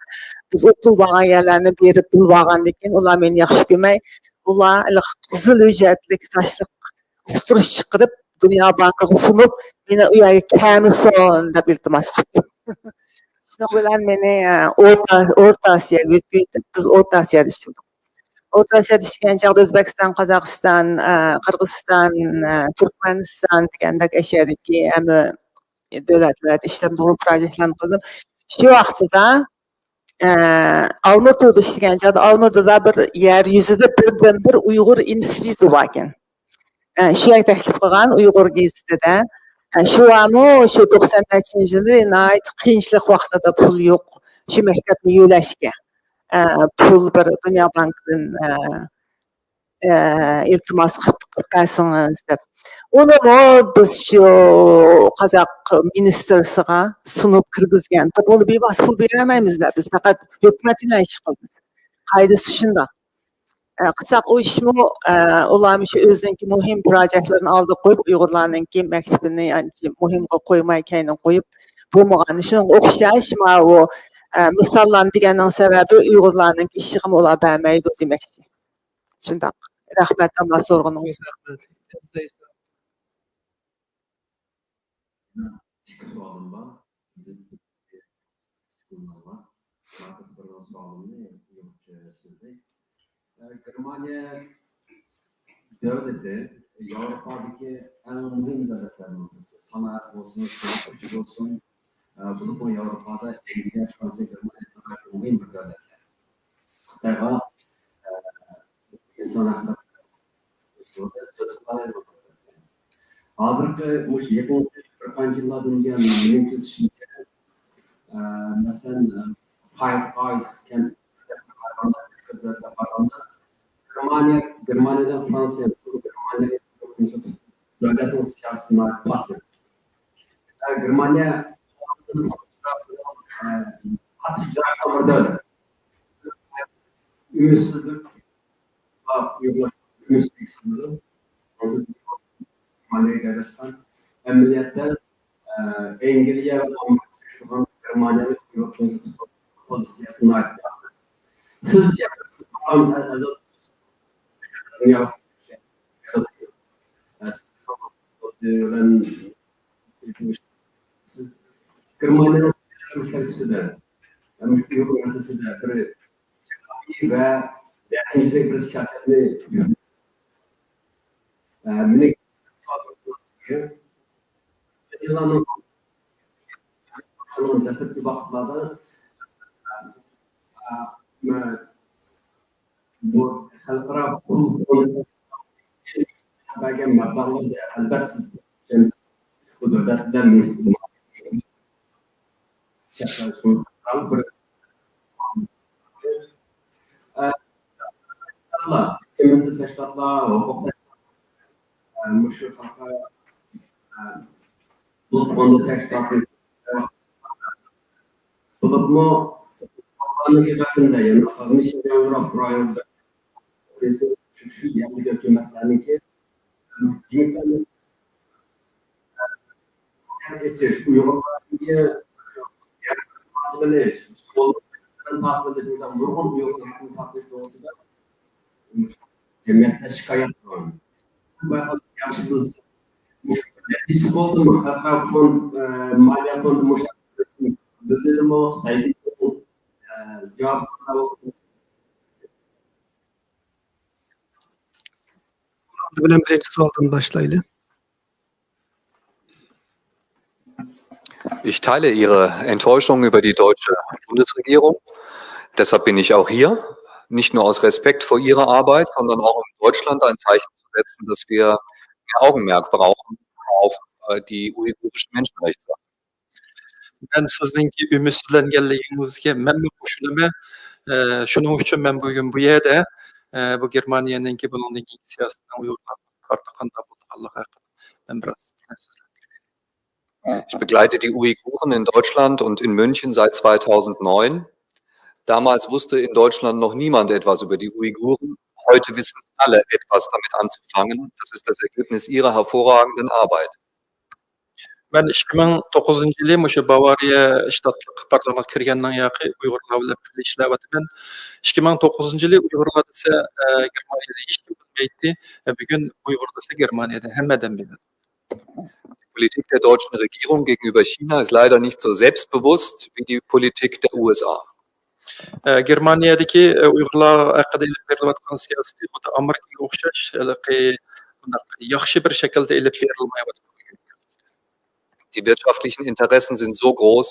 بىز ئۇقتۇرۇپ بارغان يەرلەرنى بېرىپ بىلىپ بارغاندىن كېيىن، ئۇلار مېنى ياخشى كۆرمەي، ئۇلار ھېلىقى قىزىل ھۆججەتلىك تاشلىق ئۇقتۇرۇش چىقىرىپ، دۇنيا بانكىغا سۇنۇپ، مېنى ئۇ يەرگە كەلمىسۇن دەپ ئىلتىماس قىپتۇ. شۇنىڭ بىلەن مېنى، ئە، ئورتا، ئورتا ئاسىياغا يۆتكىۋېتىپ، بىز ئورتا ئاسىيادا ئىشلىدۇق. ئورتا ئاسىيادا ئىشلىگەن چاغدا ئۆزبېكىستان، قازاقىستان، ئە، قىرغىزىستان، ئە، تۈركمەنىستان دېگەندەك ئەشيادىكى ھەممە دۆلەتلەردە ئىشلەپ نۇرغۇن پروژېكتلارنى قىلدىم. شۇ ۋاقتىدا، ئە، ئالمۇتىدا ئىشلىگەن چاغدا، ئالمۇتىدا بىر يەر يۈزىدە بىردىنبىر ئۇيغۇر ئىنستىتۇتى باركەن. ئە، شۇ يەرگە تەكلىپ قىلغان، ئۇيغۇر گېزىتىدە. ئە، شۇ ۋارمۇ، شۇ توقسان نەچچىنچى يىلى ناھايىتى قىيىنچىلىق ۋاقتىدا پۇل يوق، شۇ مەكتەپنى يۆلەشكە، ئە، پۇل بىر دۇنيا بانكىدىن، ئە، ئە، ئىلتىماس قىلىپ، قىلىپ بەرسىڭىز دەپ. ئۇنىمۇ بىز شۇ قازاق مىنىستىرسىغا سۇنۇپ كىرگۈزگەن. بۇنى بىۋاسىتە پۇل بېرەلمەيمىز دەپ، بىز پەقەت ھۆكۈمەت بىلەن ئىش قىلىمىز. قائىدىسى شۇنداق. ئە، قىلساق ئۇ ئىشمۇ، ئە، ئۇلار مۇشۇ ئۆزىنىڭكى مۇھىم پروژېكتلىرىنى ئالدىغا قويۇپ، ئۇيغۇرلارنىڭكى مەكتىپىنى ئانچە مۇھىمغا قويماي، كەينىگە قويۇپ بولمىغان. شۇنىڭغا ئوخشاش، ماۋۇ، ئە، مىساللارنى دېگەننىڭ سەۋەبى ئۇيغۇرلارنىڭكى ئىشىغىمۇ ئۇلار بەرمەيدۇ دېمەكچى. شۇنداق. رەھمەت، ئەمما سورىغىنىڭىز. رەھمەت. ئىككى سوئالىم بار. ماركوس بىرنىڭ سوئالىنى يوق سۆزلەي. ئە، گېرمانىيە دۆلىتى ياۋروپادىكى ئەڭ مۇھىم دۆلەتلەرنىڭ بىرسى. سانائەت بولسۇن، سېنەت كۈچى بولسۇن، ئە، بولۇپمۇ ياۋروپادا ئەنگلىيە، فرانسىيە، گېرمانىيە ناھايىتى مۇھىم بىر دۆلەتلەر. خىتايغا، ئە، ئىنسان ھەقلىرى. ھازىرقى مۇشۇ يېقىنقى بىر قانچە يىللاردىن بۇيان مېنىڭ كۆزىتىشىمچە، ئە، مەسىلەن، فايىۋ ئايز كەنت قارىغاندا، گېرمانىيە، گېرمانىيەدىن فرانسىيە، گېرمانىيە دۆلەتنىڭ سىياسىتى ناھايىتى پاسسىپ. ئە، گېرمانىيە، ئە، قاتتىق ئىجرا قىلغان بىر دۆلەت. ئۈمىدسىزلىك ئۇيغۇرلار ئۈمىدسىزلىك سىزىدۇ. ھازىر ئامېرىكا ئەمەلىيەتتە، ئە، ئەنگلىيە ۋە ئامېرىكا سېلىشتۇرغاندا گېرمانىيەنى ئۇيغۇر پوزىتسىيەسى ناھايىتى ياخشى. سىزچە، سىز ئەزاز دۇنيا بىلەن سىز گېرمانىيەنىڭ سىياسىي مەسىلىسىدە، مۇشۇ ئۇيغۇر مەسىلىسىدە بىر ۋە نەتىجىلىك بىر سىياسەتنى يۈرۈتۈپ، ئە، مېنىڭ سوئالىم سىزگە، دەسلەپكى ۋاقىتلاردا، ئە، بۇ خەلقئارا پۇل فوندى بەرگەن مەبلەغلەردە ئەلۋەتتە سىز بۇ دۆلەت بىلەن مۇناسىۋەت بىر، ئە، تەشكىلاتلار، ھوقۇق تەشكىلاتلار، ئە، مۇشۇ خەلقئارا، ئە، پۇل فوندى تەشكىلاتى بولۇپمۇ، يەنى مىشن ياۋروپ رايونىدا شۇ، شۇ يەرلىك ھۆكۈمەتلەرنىڭكى ئېچىش، ئۇيغۇرلارنىڭكى يەر تارتىۋېلىش، نۇرغۇن ئۇيغۇرلارنى تارتىۋېلىش توغرىسىدا جەمئىيەتلەر شىكايەت قىلغان. ياخشى بىلسە، مۇشۇ نەتىجىسى بولدىمۇ؟ خەلقئارا فوند، ئە، مالىيە فوندى مۇشۇ بىزدىمۇ، خىتايدىمۇ، ئە، جاۋاب بىلەن birinci sualdan başlayalım. Ich teile Ihre Enttäuschung über die deutsche Bundesregierung. Deshalb bin ich auch hier. Nicht nur aus Respekt vor Ihrer Arbeit, sondern auch um Deutschland ein Zeichen zu setzen, dass wir mehr Augenmerk brauchen auf, äh, die uigurischen Menschenrechte. مەن سىزنىڭكى ئۈمىدسىزلەنگەنلىكىڭىزگە مەنمۇ قوشۇلىمەن. ئە، شۇنىڭ ئۈچۈن مەن بۈگۈن بۇ يەردە، ئە، بۇ گېرمانىيەنىڭكى بۇنىڭدىن كېيىنكى سىياسىتىنىڭ ئۇيغۇرلارغا قارىتا قانداق بولىدىغانلىقى ھەققىدە مەن بىراز سۆزلەپ بېرەي. Ich begleite die Uiguren in Deutschland und in München seit zweitausendneun. Damals wusste in Deutschland noch niemand etwas über die Uiguren. Heute wissen alle etwas damit anzufangen. Das ist das Ergebnis Ihrer hervorragenden Arbeit. مەن ئىككى مىڭ توققۇزىنچى يىلى مۇشۇ باۋارىيە شتاتلىق پارلامېنتقا كىرگەندىن ياقى ئۇيغۇرلار بىلەن بىللە ئىشلەۋاتىمەن. ئىككى مىڭ توققۇزىنچى يىلى ئۇيغۇرلار دېسە، ئە، گېرمانىيەدە ھېچكىم بىلمەيتتى. ئە، بۈگۈن ئۇيغۇر دېسە گېرمانىيەدە ھەممە ئادەم بىلىدۇ. Die Politik der deutschen Regierung gegenüber China ist leider nicht so selbstbewusst wie die Politik der U S A. ئە، گېرمانىيەدىكى، ئە، ئۇيغۇرلار ھەققىدە ئېلىپ بېرىلىۋاتقان سىياسىتى خۇددى ئامېرىكىغا ئوخشاش، ھېلىقى بۇنداق ياخشى بىر شەكىلدە ئېلىپ بېرىلمايۋاتىدۇ. Die wirtschaftlichen Interessen sind so groß,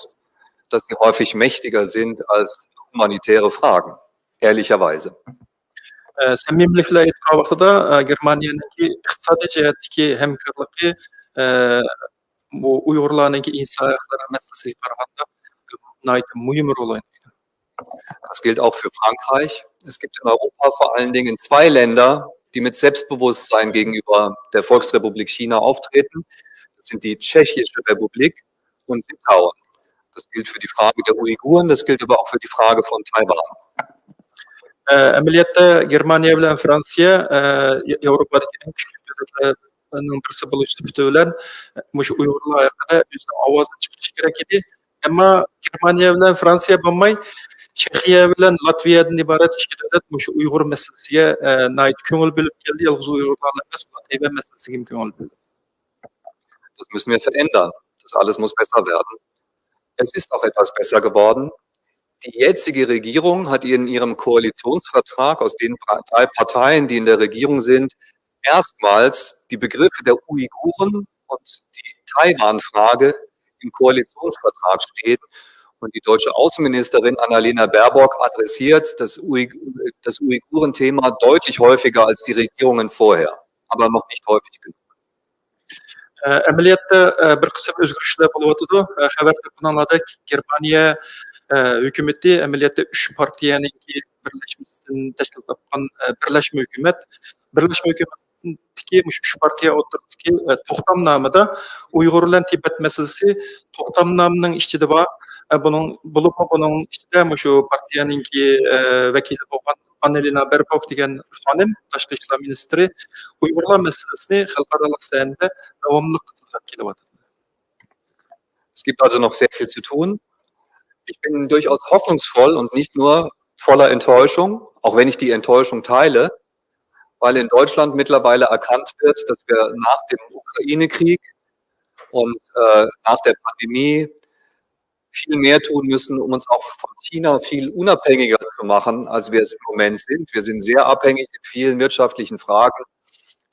dass sie häufig mächtiger sind als humanitäre Fragen, ehrlicherweise. ئە، سەمىمىيلىك بىلەن ئېيتقان ۋاقتىدا، ئە، گېرمانىيەنىڭكى ئىقتىسادىي جەھەتتىكى ھەمكارلىقى، ئە، بۇ ئۇيغۇرلارنىڭكى ئىنسان ھەقلىرى مەسىلىسىگە قارىغاندا ناھايىتى مۇھىم رول ئوينايدۇ. Das gilt auch für Frankreich. Es gibt in Europa vor allen Dingen zwei Länder, die mit Selbstbewusstsein gegenüber der Volksrepublik China auftreten. Das sind die Tschechische Republik und Litauen. Das gilt für die Frage der Uiguren, das gilt aber auch für die Frage von Taiwan. ئە، ئەمەلىيەتتە گېرمانىيە بىلەن فرانسىيە، ئە، ياۋروپادىكى ئەڭ كۈچلۈك دۆلەتلەرنىڭ بىرسى بولۇش سۈپىتى بىلەن مۇشۇ ئۇيغۇرلار ھەققىدە ئۆزىنىڭ ئاۋازىنى چىقىرىشى كېرەك ئىدى. ئەمما گېرمانىيە بىلەن فرانسىيە بولماي، چېخىيە بىلەن لاتۋىيەدىن ئىبارەت ئىككى دۆلەت مۇشۇ ئۇيغۇر مەسىلىسىگە، ئە، ناھايىتى كۆڭۈل بۆلۈپ كەلدى. يالغۇز ئۇيغۇرلارلا ئەمەس، ئۇلار تەيۋەن مەسىلىسىگە ھەم كۆڭۈل بۆلدى. Das müssen wir verändern. Das alles muss besser werden. Es ist auch etwas besser geworden. Die jetzige Regierung hat in ihrem Koalitionsvertrag aus den drei Parteien, die in der Regierung sind, erstmals die Begriffe der Uiguren und die Taiwan-Frage im Koalitionsvertrag stehen. Und die deutsche Außenministerin Annalena Baerbock adressiert das, Uig das Uiguren-Thema deutlich häufiger als die Regierungen vorher, aber noch nicht häufig genug. ئەمەلىيەتتە بىر قىسىم ئۆزگىرىشلەر بولۇۋاتىدۇ. خەۋەردە بۇنىڭلاردەك، گېرمانىيە ھۆكۈمىتى ئەمەلىيەتتە ئۈچ پارتىيەنىڭكى بىرلەشمىسىدىن تەشكىل تاپقان بىرلەشمە ھۆكۈمەت. بىرلەشمە ھۆكۈمەتتىكى مۇشۇ ئۈچ پارتىيە ئوتتۇرىسىدىكى توختامنامىدا ئۇيغۇر بىلەن تىبەت مەسىلىسى توختامنامىنىڭ ئىچىدە بار. بۇنىڭ، بولۇپمۇ بۇنىڭ ئىچىدە مۇشۇ پارتىيەنىڭكى ۋەكىلى بولغان ئاننىلېنا بېربوك دېگەن خانىم، تاشقى ئىشلار مىنىستىرى، ئۇيغۇرلار مەسىلىسىنى خەلقئارالىق سەھنىدە داۋاملىق تىلغا كېلىۋاتىدۇ. Es gibt also noch sehr viel zu tun. Ich bin durchaus hoffnungsvoll und nicht nur voller Enttäuschung, auch wenn ich die Enttäuschung teile, weil in Deutschland mittlerweile erkannt wird, dass wir nach dem Ukraine-Krieg und äh, nach der Pandemie viel mehr tun müssen, um uns auch von China viel unabhängiger zu machen, als wir es im Moment sind. Wir sind sehr abhängig in vielen wirtschaftlichen Fragen.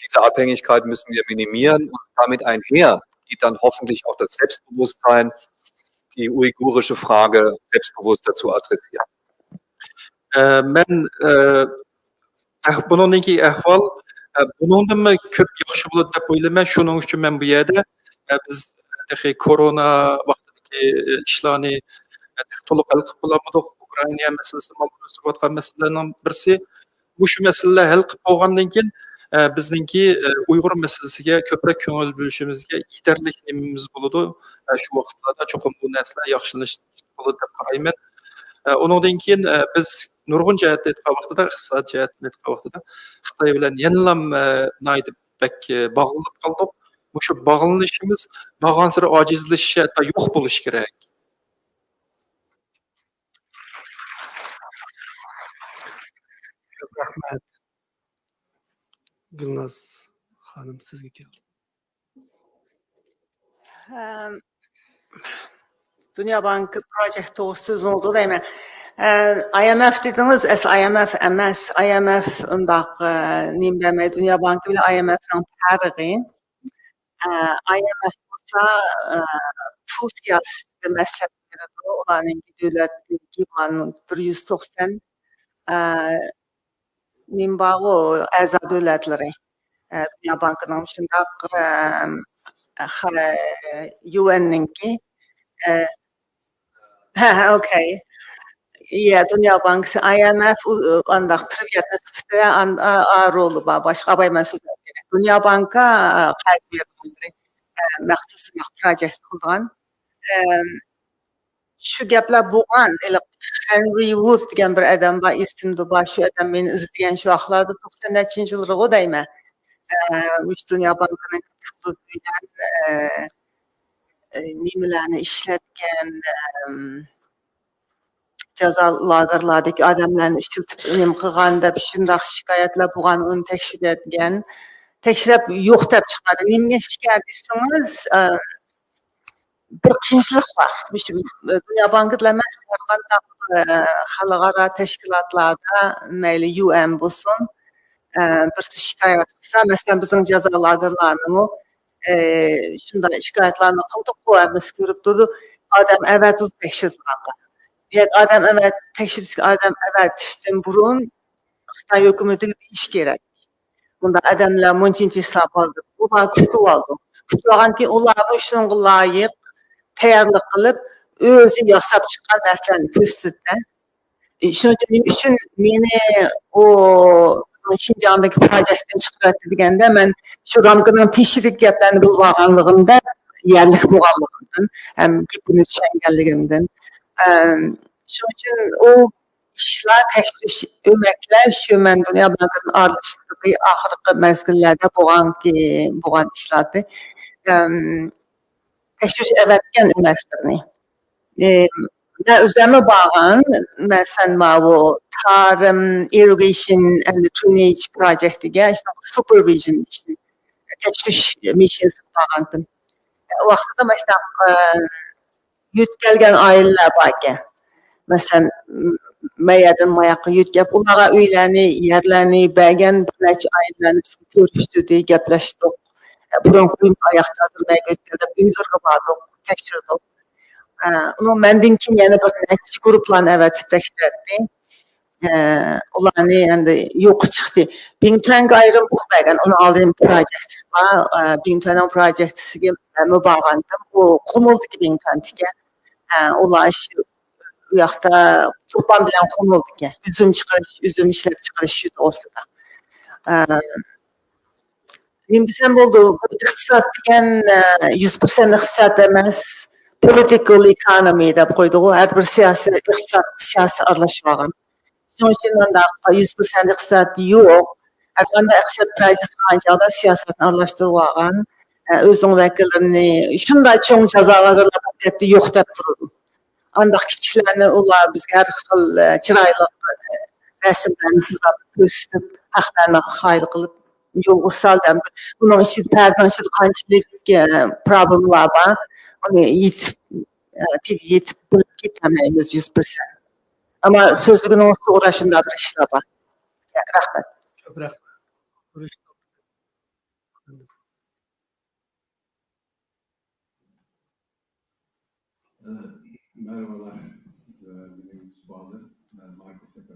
Diese Abhängigkeit müssen wir minimieren und damit einher geht dann hoffentlich auch das Selbstbewusstsein, die uigurische Frage selbstbewusster zu adressieren. Äh, men äh, بۇنىڭدىن كېيىن ئەھۋال بۇنىڭدىنمۇ كۆپ ياخشى بولىدۇ دەپ ئويلايمەن. شۇنىڭ ئۈچۈن مەن بۇ يەردە بىز تېخى كورونا ۋاقتىدىكى ئىشلارنى تولۇق ھەل قىلىپ بولالمىدۇق. ئۇكرائىنا مەسىلىسى ئۆزگىرىۋاتقان مەسىلىلەرنىڭ بىرسى. مۇشۇ مەسىلىلەر ھەل قىلىپ بولغاندىن كېيىن بىزنىڭكى ئۇيغۇر مەسىلىسىگە كۆپرەك كۆڭۈل بۆلۈشىمىزگە يېتەرلىك نېمىمىز بولىدۇ. شۇ ۋاقىتلاردا چوقۇم بۇ نەرسىلەر ياخشىلىنىش بولىدۇ دەپ قارايمەن. ئۇنىڭدىن كېيىن بىز نۇرغۇن جەھەتتىن ئېيتقان ۋاقتىدا، ئىقتىساد جەھەتتىن ئېيتقان ۋاقتىدا خىتاي بىلەن يەنىلا ناھايىتى بەك باغلىنىپ قالدۇق. مۇشۇ باغلىنىشىمىز بارغانسېرى ئاجىزلىشىشى، ھەتتا يوق بولۇشى كېرەك. كۆپ رەھمەت. گۈلناز خانىم، سىزگە كەلدى. دۇنيا بانكى پروجېكت توغرىسىدا سۆزلىنىۋاتىدۇ دەيمەن. ئاي ئەم ئەف دېدىڭىز، ئەسلى ئاي ئەم ئەف ئەمەس. ئاي ئەم ئەف ئۇنداق نېمە دەيمەن، دۇنيا بانكى بىلەن ئاي ئەم ئەفنىڭ پەرقى. ئاي ئەم ئەف بولسا پۇل سىياسىتىدە مەسلىھەت بېرىدۇ. ئۇلارنىڭكى دۆلەتنىڭكى بۇلارنىڭ بىر يۈز توقسان نېمە بارغۇ، ئەزا دۆلەتلىرى، دۇنيا بانكىنىڭ شۇنداق، يۇ ئېننىڭكى، ھە، ھە، ئوكەي. يە، دۇنيا بانكىسى، ئاي ئەم ئەف ئانداق پىرېۋاتنىي سۈپىتىدە رولى بار، باشقا ئابايمەن سۆزلەپ كېرەك. دۇنيا بانكا قەرز بېرىدىغانلىرى مەخسۇس پروجېكت قىلىدىغان. شۇ گەپلەر بولغان، ھېلىقى ھېنرى ۋۇد دېگەن بىر ئادەم بار، ئېسىمدە بار، شۇ ئادەم مېنى ئىزدىگەن شۇ ۋاقىتلاردا، توقسان نەچچىنچى يىللىرىغۇ دەيمەن. مۇشۇ دۇنيا بانكىنىڭ پۇلى بىلەن نېمىلەرنى ئىشلەتكەن، جازا لاگېرلاردىكى ئادەملەرنى ئىشلىتىپ نېمە قىلغان دەپ شۇنداق شىكايەتلەر بولغان، ئۇنى تەكشۈرگەن. تەكشۈرۈپ يوق دەپ چىقاردى. نېمىگە شىكايەت دېسىڭىز، بىر قىيىنچىلىق بار. مۇشۇ دۇنيا بانكىلا ئەمەس، ھەر قانداق خەلقئارا تەشكىلاتلاردا، مەيلى يۇ ئېن بولسۇن، بىرسى شىكايەت قىلسا، مەسىلەن، بىزنىڭ جازا لاگېرلارنىمۇ شۇنداق شىكايەتلەرنى قىلدۇققۇ، ھەممىسى كۆرۈپ تۇرىدۇ. ئادەم ئەۋەتىدۇ تەكشۈرىدىغانغا. ياكى ئادەم ئەۋەت-، تەكشۈرۈشكە ئادەم ئەۋەتىشتىن بۇرۇن خىتاي ھۆكۈمىتىگە دېيىش كېرەك. بۇنداق ئادەملەر مۇنچىنچە ھېساب ئالدى. ئۇلار كۈتۈۋالدى. كۈتۈۋالغاندىن كېيىن ئۇلارمۇ شۇنىڭغا لايىق تەييارلىق قىلىپ، ئۆزى ياساپ چىققان نەرسىلەرنى كۆرسىتىدۇ. شۇنىڭ ئۈچۈن نېمە ئۈچۈن مېنى ئۇ شىنجاڭدىكى پروجېكتتىن چىقىرىۋەتتى دېگەندە، مەن شۇ رامكىنىڭ تېشىدىكى گەپلەرنى بىلىۋالغانلىقىمدا، يەرلىك بولغانلىقىمدىن ھەم گېپىنى چۈشەنگەنلىكىمدىن. ئەم، شۇنىڭ ئۈچۈن ئۇ ئىشلار، تەكشۈرۈش، ئۆمەكلەر شۇ مەن دۇنيا بانكىدىن ئايرىلىشتىكى ئاخىرقى مەزگىللەردە بولغانكى، بولغان ئىشلاردى. ئەم، تەكشۈرۈش ئەۋەتكەن ئۆمەكلىرىنى. ئى، مەن ئۆزۈممۇ بارغان، مەسىلەن، ماۋۇ تارىم irrigation and drainage projectىگە supervision، تەكشۈرۈش مىسسىيىسىگە بارغانتىم. ئۇ ۋاقىتتا مۇشۇنداق، ئى، يۆتكەلگەن ئائىلىلەر باركەن. مەسىلەن، مەيەردىن ماياققا يۆتكەپ، ئۇلارغا ئۆيلەرنى، يەرلەرنى بەرگەن بىر نەچچە ئائىلىلەرنى بىزگە كۆرسىتىۋىدى، گەپلەشتۇق. بۇرۇنقى ئۆيىمىز ئاياغ تازىلىماي يۆتكەلدى دەپ ئۆيلىرىگە باردۇق، تەكشۈردۇق. ئۇنىڭ مەندىن كېيىن يەنە بىر نەچچە گۇرۇپپىلارنى ئەۋەتىپ تەكشۈرەتتى. ئۇلارنى ئەمدى يوققا چىقتى. بىڭتۈەنگە ئايرىم پۇل بەرگەن، ئۇنىڭ ئالدىن پروجېكتىسى بار. بىڭتۈەننىڭ پروجېكتىسىگە مەنمۇ بارغانتىم. ئۇ قۇمۇلدىكى بىڭتۈەنتىكەن. ئۇلار شۇ، ئۇ ياقتا تۇرپان بىلەن قۇمۇلدىكەن. ئۈزۈم چىقىرىش، ئۈزۈم ئىشلەپ چىقىرىش شۇ توغرىسىدا. نېمە دېسەم بولىدۇ؟ بۇ ئىقتىساد دېگەن، ئە، يۈز پىرسەنت ئىقتىساد ئەمەس، پولىتىكال ئېكونومى دەپ قويدىغۇ. ھەر بىر سىياسىي، ئىقتىساد، سىياسەت ئارىلاشمىغان. شۇنىڭ ئۈچۈن ئانداق يۈز پىرسەنت ئىقتىساد يوق. ھەر قانداق ئىقتىساد خىراجەت قىلغان چاغدا سىياسەتنى ئارىلاشتۇرۇۋالغان. ئە، ئۆزىنىڭ ۋەكىللىرىنى شۇنداق چوڭ جازاغا ھازىرلاپ ئەكەتتى، يوق دەپ تۇرىدۇ. ئانداق كىچىكلەرنى ئۇلار بىزگە ھەر خىل، ئە، چىرايلىق، ئە، رەسىملەرنى سىزىپ كۆرسىتىپ، ھەقلەرنى قايىل قىلىپ يولغا سالدى. ئۇنىڭ ئىچىدە، پەردىنىڭ ئىچىدە قانچىلىك، ئە، پروبلېمىلار بار، ئۇنى يېتىپ، ئە، تېگىگە يېتىپ بىلىپ كېتەلمەيمىز يۈز پىرسەنت. ئەمما سۆزلىگىنىڭىز توغرا، شۇنداق بىر ئىشلار بار. رەھمەت. كۆپ رەھمەت. Merhabalar. Ee, Benim ismim Bahadır. Ben Marka Sefer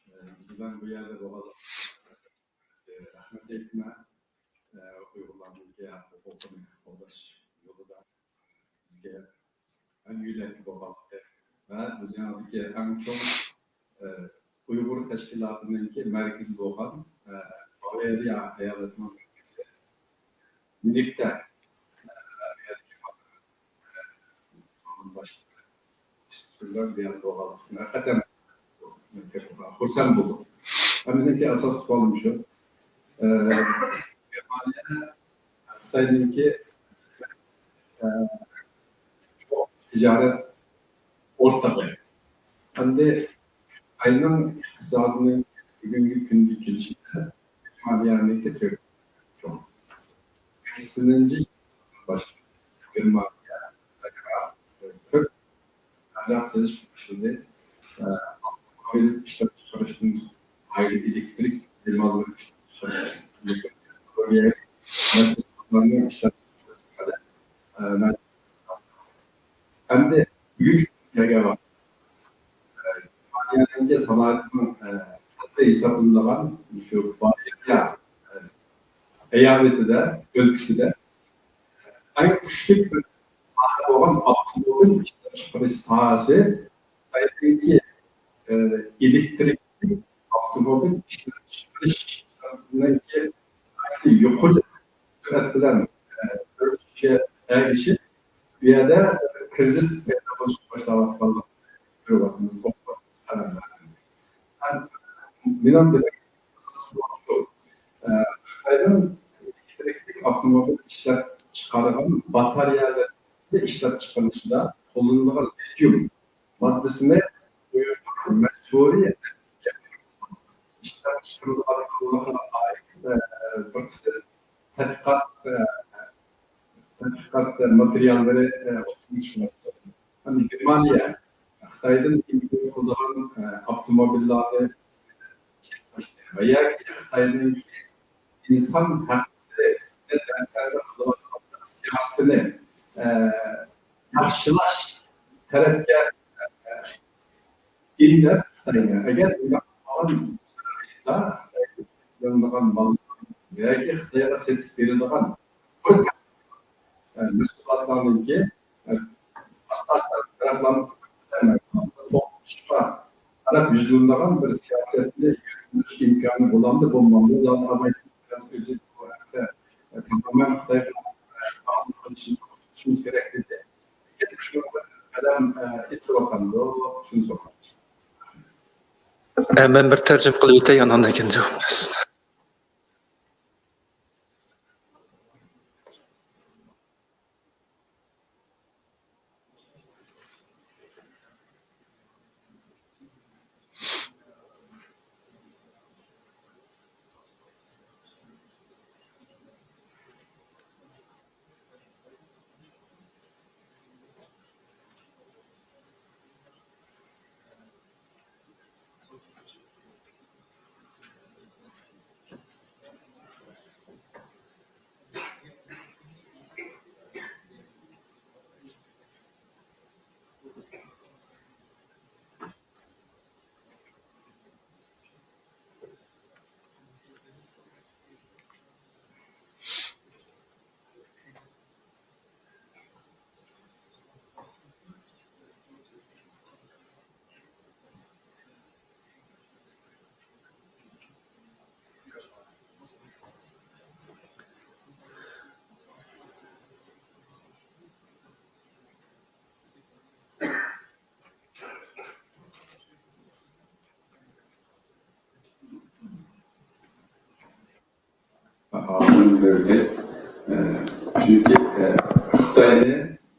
Ee, Bizden bu yerde bu kadar. Ee, Rahmet Ekme, e, Uygurlar'daki hukuku kollaş yolunda bizge en yürekli babalıkı ve dünyadaki en çok e, ئۇيغۇر تەشكىلاتىنىڭكى مەركىزى بولغان، ئە، باۋېرىيە ئايالىتىنىڭ مەركىزى ميۇنختا، ئە، باشلىقى ھەقىقەتەن خۇرسەن بولدۇم. ھەم مېنىڭكى ئاساسلىق سوئالىم شۇ. ئە، گېرمانىيە خىتاينىڭكى، ئە، چوڭ تىجارەت ئورتىقى. ئەمدى خىتاينىڭ ئىقتىسادىنىڭ بۈگۈنكى كۈندە كېلىشىدە گېرمانىيەنىڭكى تۆت چوڭ. سەكسىنىنچى يىلدىن باشلاپ گېرمانىيە تۆت ئاجاق سېلىش باشلىدى. ئاپتوموبىل ئىشلەپچىقىرىشتىن ئايرىپ ئېلېكتىرىك ئىستېماللىرى ئىشلەپچىقىرىش، مەھسۇلاتلارنى ئىشلەپچىقىرىش، ئەمدى بۈگۈنكى كۈنگە كەلگەن ۋاقىت، ئە، گېرمانىيەنىڭكى سانائەتنىڭ، ئە، قەدرى ھېسابلىنىدىغان شۇ بايېرىيە، ئە، ئەيالىتىدە، ئۆلكىسىدە ئەڭ كۈچلۈك بىر ساھە بولغان ئاپتوموبىل ئىشلەپچىقىرىش ساھەسى خىتايدىكى، ئە، ئېلېكتىرىكلىق ئاپتوموبىل ئىشلەپچىقىرىشنىڭكى يۇقىرى سۈرئەت بىلەن، ئە، ئۆرلىشىشكە ئەگىشىپ، بۇ يەردە كىرىزىس پەيدا بولۇشقا باشلاۋاتقانلىقىنى كۆرۈۋاتىمىز. مېنىڭ دېمەك، ئاساسلىق سوئال شۇ. ئە، خىتاينىڭ ئېلېكتىرىكلىك ئاپتوموبىل ئىشلەپ چىقارغان باتارېيەلىرىنى ئىشلەپ چىقىرىلىشىدا قوللىنىلىدىغان لىتىيۇم ماددىسىنى ئۇيغۇر مەجبۇرىي ئىشلەپچىقىرىلىدىغانلىقىغا ئائىت، ئە، بىر قىسىم تەتقىقات، ئە، تەتقىقات ماتېرىياللىرى، ئە، ئوتتۇرىغا چىقىۋاتىدۇ. ھەم گېرمانىيە خىتايدىن ئىمپورت قىلىدىغان، ئە، ئاپتوموبىللارنى ۋە ياكى خىتاينىڭ ئىنسان ھەقلىرى ۋە دەرسلەردە قىلىۋاتقان سىياسىتىنى، ئە، ياخشىلاش تەرەپكە، ئە، ئىللەت خىتاينى. ئەگەر ئۇنداق بولغان شارائىتتا خىتايدىن سېتىلىنىدىغان ماللار ياكى خىتايغا سېتىپ بېرىدىغان بىر، ئە، مەھسۇلاتلارنىڭكى، ئە، ئاستا-ئاستا تەرەپلەرنى توختىتىشقا قاراپ يۈزلىنىدىغان بىر سىياسەتنى يۈرگۈزۈش ئىمكانى بولامدۇ، بولمامدۇ؟ زادى ئالايتىن بىراز ئۆزى بۇ ھەقتە، ئە، تامامەن خىتايغا، ئە، باغلىنىپ قېلىشىنى توختىتىشىمىز كېرەك دېدى. لېكىن شۇنىڭ بىلەن قەدەم، ئە، ئېتىلىۋاتامدۇ؟ شۇنى سورايمىز. ئە، مەن بىر تەرجىمە قىلىپ ئۆتەي، ئاندىن كېيىن جاۋاب بەرسۇن. بەردى. ئە، چۈنكى، ئە، خىتاينى،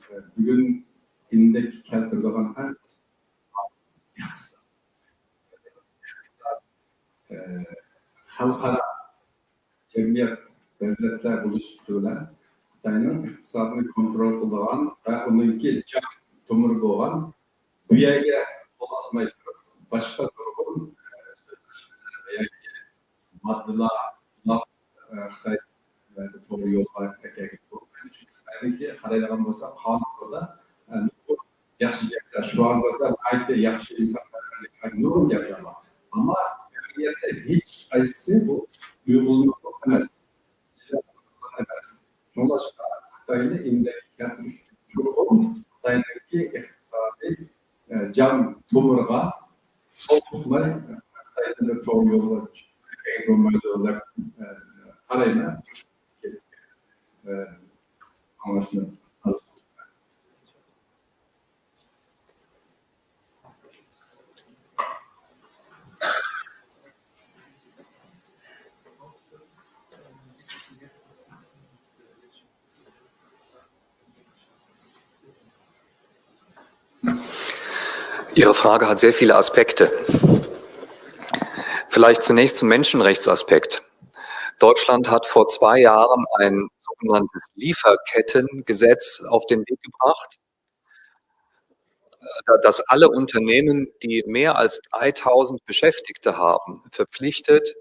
ئە، بۈگۈن ئىندەككە كەلتۈرىدىغان ھەر ئىقتىساد، ئە، خەلقئارا جەمئىيەت، دۆلەتلەر بولۇشى بىلەن خىتاينىڭ ئىقتىسادىنى كونترول قىلىدىغان ۋە ئۇنىڭكى جان تومۇرى بولغان بۇ يەرگە قول ئاتماي تۇرۇپ، باشقا نۇرغۇن، ئە، ياكى ماددىلار، بۇلار، ئە، خىتاي، ئە، توغرا يولغا ئەكەلگىلى بولمايدۇ. چۈنكى خىتاينىڭكى قارايدىغان بولسا، قانۇندا، ئە، نۇرغۇن ياخشى گەپلەر، شۇ ھازىردا ناھايىتى ياخشى ئىنسانلار، نۇرغۇن گەپلەر بار. ئەمما ئەمەلىيەتتە ھېچقايسىسى بۇ ئۇيغۇرلۇق ئەمەس. ئەمەس. شۇڭلاشقا خىتاينى ئىندەككە كەلتۈرۈش چوقۇم خىتاينىڭكى ئىقتىسادىي، ئە، جان تومۇرىغا قول تۇتماي، خىتاينى بىر توغرا يولغا چۈشۈرۈپ بولمايدۇ دەپ، ئە، قارايمەن. ئە، ئاڭلاشنى ئارزۇ قىلىمەن. Ihre Frage hat sehr viele Aspekte. Vielleicht zunächst zum Menschenrechtsaspekt. Deutschland hat vor zwei Jahren ein sogenanntes Lieferkettengesetz auf den Weg gebracht, das alle Unternehmen, die mehr als dreitausend Beschäftigte haben, verpflichtet,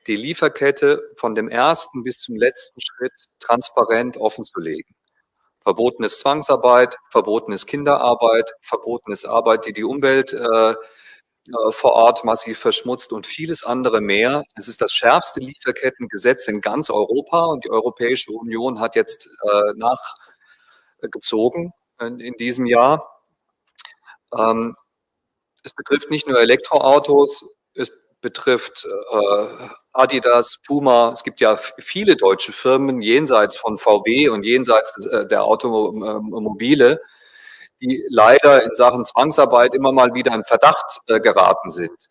die Lieferkette von dem ersten bis zum letzten Schritt transparent offenzulegen. Verboten ist Zwangsarbeit, verboten ist Kinderarbeit, verboten ist Arbeit, die die Umwelt äh, äh, vor Ort massiv verschmutzt und vieles andere mehr. Es ist das schärfste Lieferkettengesetz in ganz Europa und die Europäische Union hat jetzt äh, nachgezogen in, in diesem Jahr. Ähm, es betrifft nicht nur Elektroautos, es betrifft äh, Adidas, Puma. Es gibt ja viele deutsche Firmen jenseits von V W und jenseits äh, der Automobile, die leider in Sachen Zwangsarbeit immer mal wieder in Verdacht äh, geraten sind.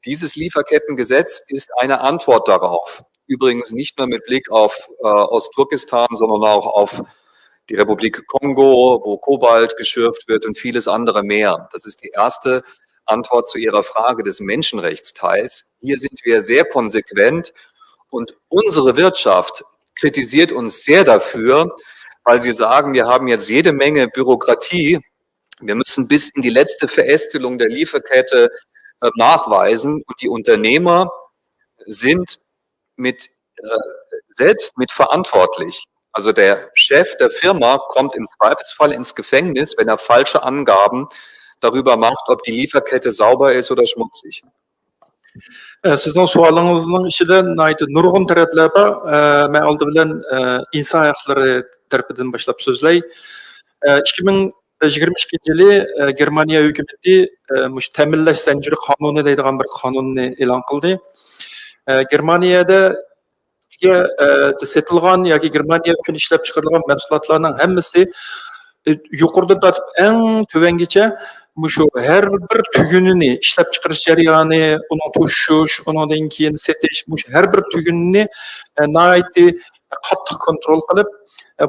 Dieses Lieferkettengesetz ist eine Antwort darauf. Übrigens nicht nur mit Blick auf äh, Ostturkestan, sondern auch auf die Republik Kongo, wo Kobalt geschürft wird und vieles andere mehr. Das ist die erste Antwort zu Ihrer Frage des Menschenrechtsteils. Hier sind wir sehr konsequent und unsere Wirtschaft kritisiert uns sehr dafür, weil sie sagen, wir haben jetzt jede Menge Bürokratie, wir müssen bis in die letzte Verästelung der Lieferkette äh, nachweisen und die Unternehmer sind mit, äh, selbst mit verantwortlich. Also der Chef der Firma kommt im Zweifelsfall ins Gefängnis, wenn er falsche Angaben darüber macht, ob die Lieferkette sauber ist oder schmutzig. سىزنىڭ سوئالىڭىزنىڭ ئىچىدە ناھايىتى نۇرغۇن تەرەپلەر بار. مەن ئالدى بىلەن ئىنسان ھەقلىرى تەرىپىدىن باشلاپ سۆزلەي. ئىككى مىڭ يىگىرمە ئىككىنچى يىلى گېرمانىيە ھۆكۈمىتى مۇشۇ تەمىنلەش زەنجىرى قانۇنى دەيدىغان بىر قانۇننى ئېلان قىلدى. گېرمانىيەدە سېتىلغان ياكى گېرمانىيە ئۈچۈن ئىشلەپچىقىرىلغان مەھسۇلاتلارنىڭ ھەممىسى يۇقىرىدىن تارتىپ ئەڭ تۆۋەنگىچە مۇشۇ ھەر بىر تۈگۈنىنى، ئىشلەپچىقىرىش جەريانى، ئۇنىڭ توشۇش، ئۇنىڭدىن كېيىن سېتىش، مۇشۇ ھەر بىر تۈگۈننى ناھايىتى قاتتىق كونترول قىلىپ،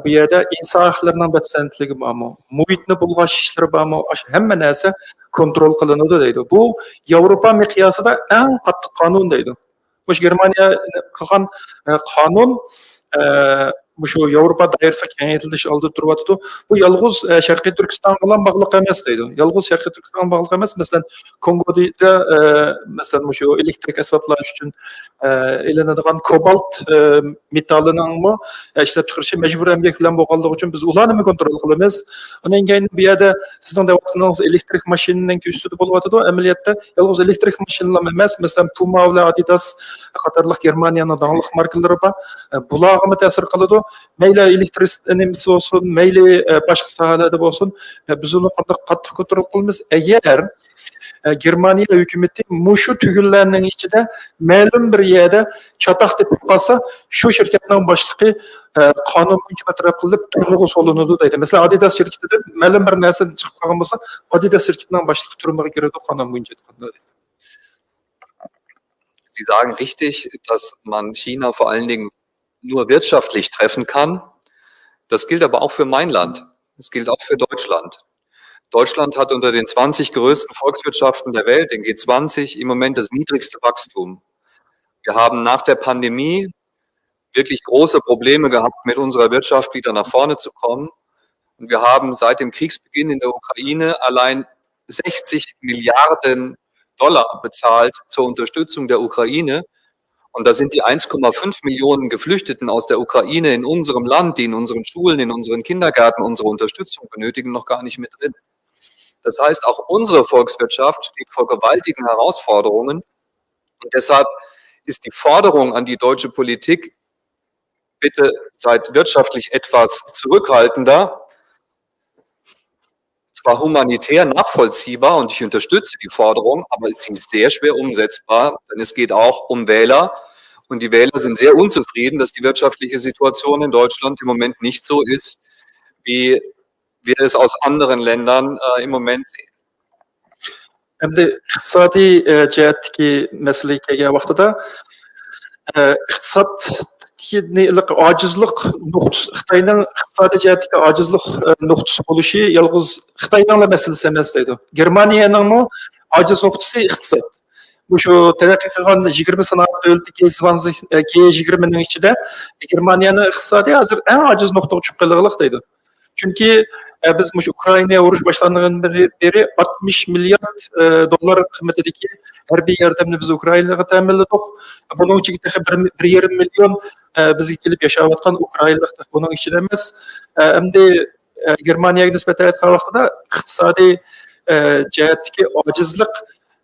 بۇ يەردە ئىنسان ھەقلىرىنىڭ بەپسەندىلىكى بارمۇ، مۇھىتنى بۇلغاش ئىشلىرى بارمۇ، ئاشۇ ھەممە نەرسە كونترول قىلىنىدۇ دەيدۇ. بۇ ياۋروپا مىقياسىدا ئەڭ قاتتىق قانۇن دەيدۇ. مۇشۇ گېرمانىيە قىلغان قانۇن، مۇشۇ ياۋروپا دائىرىسى كېڭەيتىلىش ئالدىدا تۇرۇۋاتىدۇ. بۇ يالغۇز شەرقىي تۈركىستانغىلا باغلىق ئەمەس دەيدۇ. يالغۇز شەرقىي تۈركىستانغا باغلىق ئەمەس. مەسىلەن، كونگودا، مەسىلەن، مۇشۇ ئېلېكتىرىك ئەسۋابلار ئۈچۈن ئېلىنىدىغان كوبالت مېتالىنىڭمۇ ئىشلەپچىقىرىشى مەجبۇرىي ئەمگەك بىلەن بولغانلىقى ئۈچۈن بىز ئۇلارنىمۇ كونترول قىلىمىز. ئۇنىڭ كەينى بۇ يەردە سىزنىڭ دەۋاتقىنىڭىز ئېلېكتىرىك ماشىنىنىڭ ئۈستىدە بولۇۋاتىدۇ. ئەمەلىيەتتە يالغۇز ئېلېكتىرىك ماشىنىلارمۇ ئەمەس، مەسىلەن، پۇما بىلەن ئادىداس قاتارلىق گېرمانىيەنىڭ داڭلىق ماركىلىرى بار. بۇلارغىمۇ تەسىر قىلىدۇ. مەيلى ئېلېكتىرىس-، نېمىسى بولسۇن، مەيلى باشقا ساھەلەردە بولسۇن، بىز ئۇنى قانداق قاتتىق كونترول قىلىمىز؟ ئەگەر گېرمانىيە ھۆكۈمىتى مۇشۇ تۈگۈنلەرنىڭ ئىچىدە مەلۇم بىر يەردە چاتاق تېپىپ قالسا، شۇ شىركەتنىڭ باشلىقى قانۇن بويىچە بىر تەرەپ قىلىنىپ، تۈرمىگە سولىنىدۇ دەيدۇ. مەسىلەن، ئادىداس شىركىتىدە مەلۇم بىر نەرسە چىقىپ قالغان بولسا، ئادىداس شىركىتىنىڭ باشلىقى تۈرمىگە كىرىدۇ، قانۇن بويىچە ئېيتقاندا دەيدۇ. Sie sagen richtig, dass man China vor allen Dingen nur wirtschaftlich treffen kann. Das gilt aber auch für mein Land. Das gilt auch für Deutschland. Deutschland hat unter den zwanzig größten Volkswirtschaften der Welt, den G zwanzig, im Moment das niedrigste Wachstum. Wir haben nach der Pandemie wirklich große Probleme gehabt, mit unserer Wirtschaft wieder nach vorne zu kommen. Und wir haben seit dem Kriegsbeginn in der Ukraine allein sechzig Milliarden Dollar bezahlt zur Unterstützung der Ukraine. Und da sind die eins Komma fünf Millionen Geflüchteten aus der Ukraine in unserem Land, die in unseren Schulen, in unseren Kindergärten unsere Unterstützung benötigen, noch gar nicht mit drin. Das heißt, auch unsere Volkswirtschaft steht vor gewaltigen Herausforderungen. Und deshalb ist die Forderung an die deutsche Politik, bitte seid wirtschaftlich etwas zurückhaltender, zwar humanitär nachvollziehbar und ich unterstütze die Forderung, aber sie ist sehr schwer umsetzbar, denn es geht auch um Wähler. Und die Wähler sind sehr unzufrieden, dass die wirtschaftliche Situation in Deutschland im Moment nicht so ist, wie wir es aus anderen Ländern äh, im Moment sehen. ئەمدى ئىقتىسادىي ئە، جەھەتتىكى مەسىلىگە كەلگەن ۋاقتىدا، ئە، ئىقتىسادنى ئاجىزلىق نۇقتىسى، خىتاينىڭ ئىقتىسادىي جەھەتتىكى ئاجىزلىق ئە، نۇقتىسى بولۇشى يالغۇز خىتاينىڭلا مەسىلىسى ئەمەس دەيدۇ. گېرمانىيەنىڭمۇ ئاجىز نۇقتىسى ئىقتىساد. مۇشۇ تەرەققىي قىلغان يىگىرمە سانائەت دۆلىتى، گې يىگىرمىنىڭ ئىچىدە گېرمانىيەنىڭ ئىقتىسادى ھازىر ئەڭ ئاجىز نۇقتىغا چۈشۈپ قېلىغلىق دەيدۇ. چۈنكى ئە، بىز مۇشۇ ئۇكرائىنا ئۇرۇش باشلانغاندىن بېرى، بېرى ئاتمىش مىليارد ئە، دوللار قىممىتىدىكى ھەربىي ياردەمنى بىز ئۇكرائىناغا تەمىنلىدۇق. بۇنىڭ ئىچىدە تېخى بىر، بىر يېرىم مىليون ئە، بىزگە كېلىپ ياشاۋاتقان ئۇكرائىنىلىق تېخى بۇنىڭ ئىچىدە ئەمەس. ئە، ئەمدى ئە، گېرمانىيەگە نىسبەتەن ئېيتقان ۋاقتىدا ئىقتىسادىي ئە، جەھەتتىكى ئاجىزلىق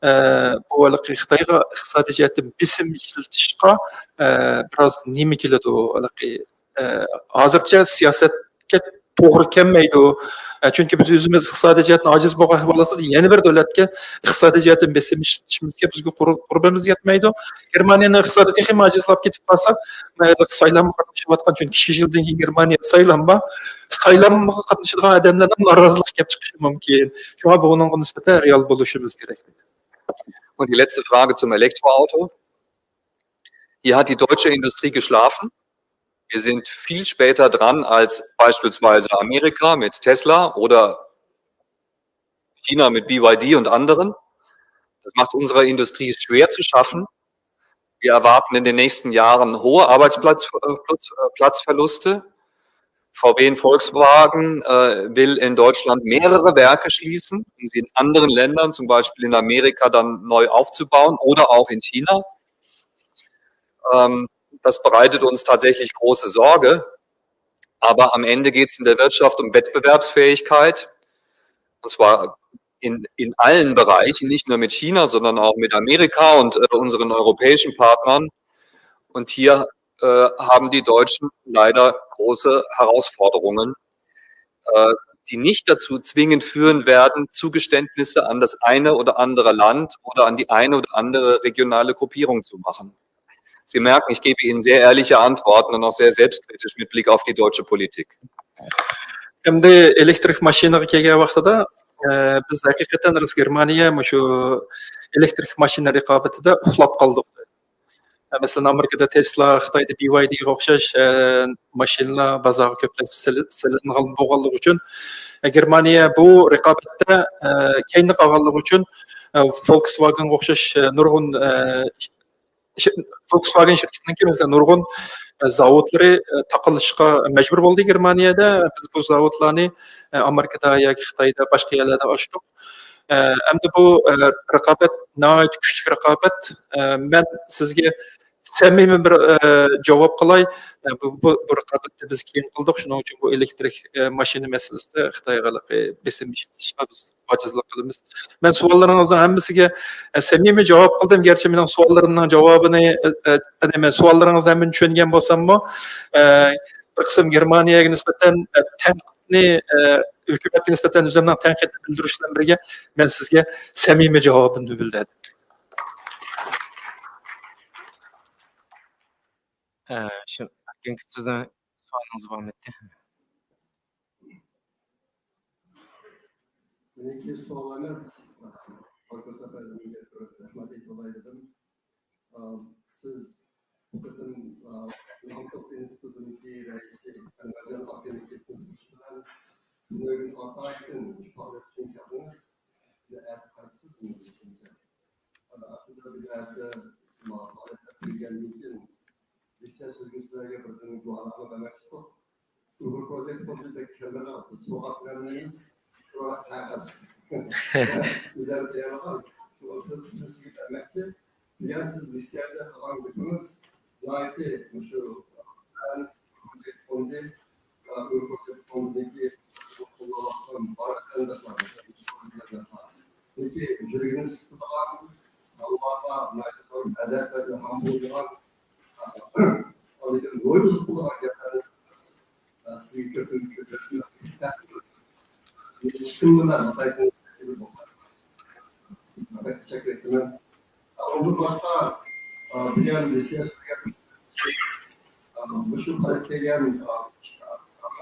ئە، بۇ ھېلىقى خىتايغا ئىقتىسادىي جەھەتتىن بېسىم ئىشلىتىشقا ئە، بىراز نېمە كېلىدۇ؟ ھېلىقى ئە، ھازىرچە سىياسەتكە توغرا كەلمەيدۇ. ئە، چۈنكى بىز ئۆزىمىز ئىقتىسادىي جەھەتتىن ئاجىز بولغان ئەھۋال ئاستىدا يەنە بىر دۆلەتكە ئىقتىسادىي جەھەتتىن بېسىم ئىشلىتىشىمىزگە بىزگە قۇر-، قۇربىمىز يەتمەيدۇ. گېرمانىيەنىڭ ئىقتىسادى تېخىمۇ ئاجىزلاپ كېتىپ قالسا، مانا سايلامغا قاتنىشىۋاتقان، چۈنكى شىش يىلدىن كېيىن گېرمانىيەدە سايلام بار. سايلامغا قاتنىشىدىغان ئادەملەرنىڭ نارازىلىقى كېلىپ چىقىشى مۇمكىن. شۇڭا بۇنىڭغا نىسبەتەن رېئال بولۇشىمىز كېرەك. Und die letzte Frage zum Elektroauto. Hier hat die deutsche Industrie geschlafen. Wir sind viel später dran als beispielsweise Amerika mit Tesla oder China mit B Y D und anderen. Das macht unserer Industrie schwer zu schaffen. Wir erwarten in den nächsten Jahren hohe Arbeitsplatzverluste. V W und Volkswagen äh, will in Deutschland mehrere Werke schließen, um sie in anderen Ländern, zum Beispiel in Amerika, dann neu aufzubauen oder auch in China. Ähm, das bereitet uns tatsächlich große Sorge. Aber am Ende geht es in der Wirtschaft um Wettbewerbsfähigkeit, und zwar in, in allen Bereichen, nicht nur mit China, sondern auch mit Amerika und äh, unseren europäischen Partnern. Und hier äh, haben die Deutschen leider große Herausforderungen, äh, die nicht dazu zwingend führen werden, Zugeständnisse an das eine oder andere Land oder an die eine oder andere regionale Gruppierung zu machen. Sie merken, ich gebe Ihnen sehr ehrliche Antworten und auch sehr selbstkritisch mit Blick auf die deutsche Politik. ئەمدى ئېلېكتىرىك ماشىنىغا كەلگەن ۋاقتىدا، ئە، بىز ھەقىقەتەن راست گېرمانىيە مۇشۇ ئېلېكتىرىك ماشىنا رىقابىتىدە ئۇخلاپ قالدۇق. ئە، مەسىلەن، ئامېرىكىدا تېسلا، خىتايدا بى ۋاي دىغا ئوخشاش ئە، ماشىنىلار بازارغا كۆپلەپ سېلىنغان بولغانلىقى ئۈچۈن، ئە، گېرمانىيە بۇ رىقابەتتە ئە، كەينىدە قالغانلىقى ئۈچۈن، ئە، فولكسۋاگېنغا ئوخشاش ئە، نۇرغۇن ئە، فولكسۋاگېن شىركىتىنىڭكى مەسىلەن نۇرغۇن زاۋۇتلىرى تاقىلىشقا مەجبۇر بولدى گېرمانىيەدە. بىز بۇ زاۋۇتلارنى ئامېرىكىدا ياكى خىتايدا، باشقا يەرلەردە ئاچتۇق. ئەمدى بۇ رىقابەت ناھايىتى كۈچلۈك رىقابەت. مەن سىزگە سەمىمىي بىر جاۋاب قىلاي. بۇ، بۇ، بۇ رىقابەتنى بىز كېيىن قىلدۇق. شۇنىڭ ئۈچۈن بۇ ئېلېكتىرىك ماشىنا مەسىلىسىدە خىتايغا بېسىم ئىشلىتىشقا بىز ئاجىزلىق قىلىمىز. مەن سوئاللىرىڭىزنىڭ ھەممىسىگە ئە، سەمىمىي جاۋاب قىلدىم. گەرچە مېنىڭ سوئاللىرىمنىڭ جاۋابىنى، ئە، ئە، يەنى مەن سوئاللىرىڭىزنى ھەممىنى چۈشەنگەن بولساممۇ، ئە، بىر قىسىم گېرمانىيەگە نىسبەتەن، ئە، تەنقىدنى، ئە، ھۆكۈمەتكە نىسبەتەن ئۆزۈمنىڭ تەنقىدنى بىلدۈرۈش بىلەن بىرگە، مەن سىزگە سەمىمىي جاۋابىمنى بىلدۈردۈم. ئە، شۇ، ئەركىن، سىزنىڭ سوئالىڭىز بارمىدى؟ مېنىڭكى سوئال ئەمەس، باركوس ئەپەندىمگە بىر رەھمەت ئېيتىپ ئالاي دېدىم. ئا، سىز بۇ قېتىم، ئا، ئىلھام توختى ئىنستىتۇتىنىڭكى رەئىسى ئەنۋەرجان ئاكىنىڭكى قوبۇللىشى بىلەن بۈگۈن ئاتايىن شۇ پائالىيەت ئۈچۈن كەلدىڭىز. ئەتە قايتىسىز مېنىڭچە. ئەسلىدە بىز ئەتە پائالىيەتكە كىرگەندىن كېيىن، لىسېيە سۈرگۈنچىلەرگە بىردىن گۇۋاھنامە بەرمەكچىدۇق. ئۇيغۇر پروجېكت فوندى بەك كەمبەغەل، بىز سوۋغات بېرەلمەيمىز. بۇ قەغەز. ئۆزلەر تەييارلىغان. شۇ ئۇسۇل سىزگە بەرمەكچى. دېگەن سىز لىسېيەدە قىلغان گېپىڭىز ناھايىتى مۇشۇ پروجېكت فوندى ۋە ئۇيغۇر پروجېكت فوندىدىكى قوللاۋاتقان بارلىق قېرىنداشلار، مۇشۇ قېرىنداشلار. چۈنكى يۈرىكىنى سىقىدىغان، ئاللاغا ناھايىتى زور ئەدەپ ۋە ئىلھام بولىدىغان، ئاندىن روھى ئۇزۇق بولىدىغان گەپلەرنى سىزگە كۆپتىن كۆپ رەھمەت. چىقىم بىلەن بەك تەشەككۈر ئېيتىمەن. ئۇندىن باشقا، بۈگۈن لىسېيە سۈرگەن، مۇشۇ قاراپ كەلگەن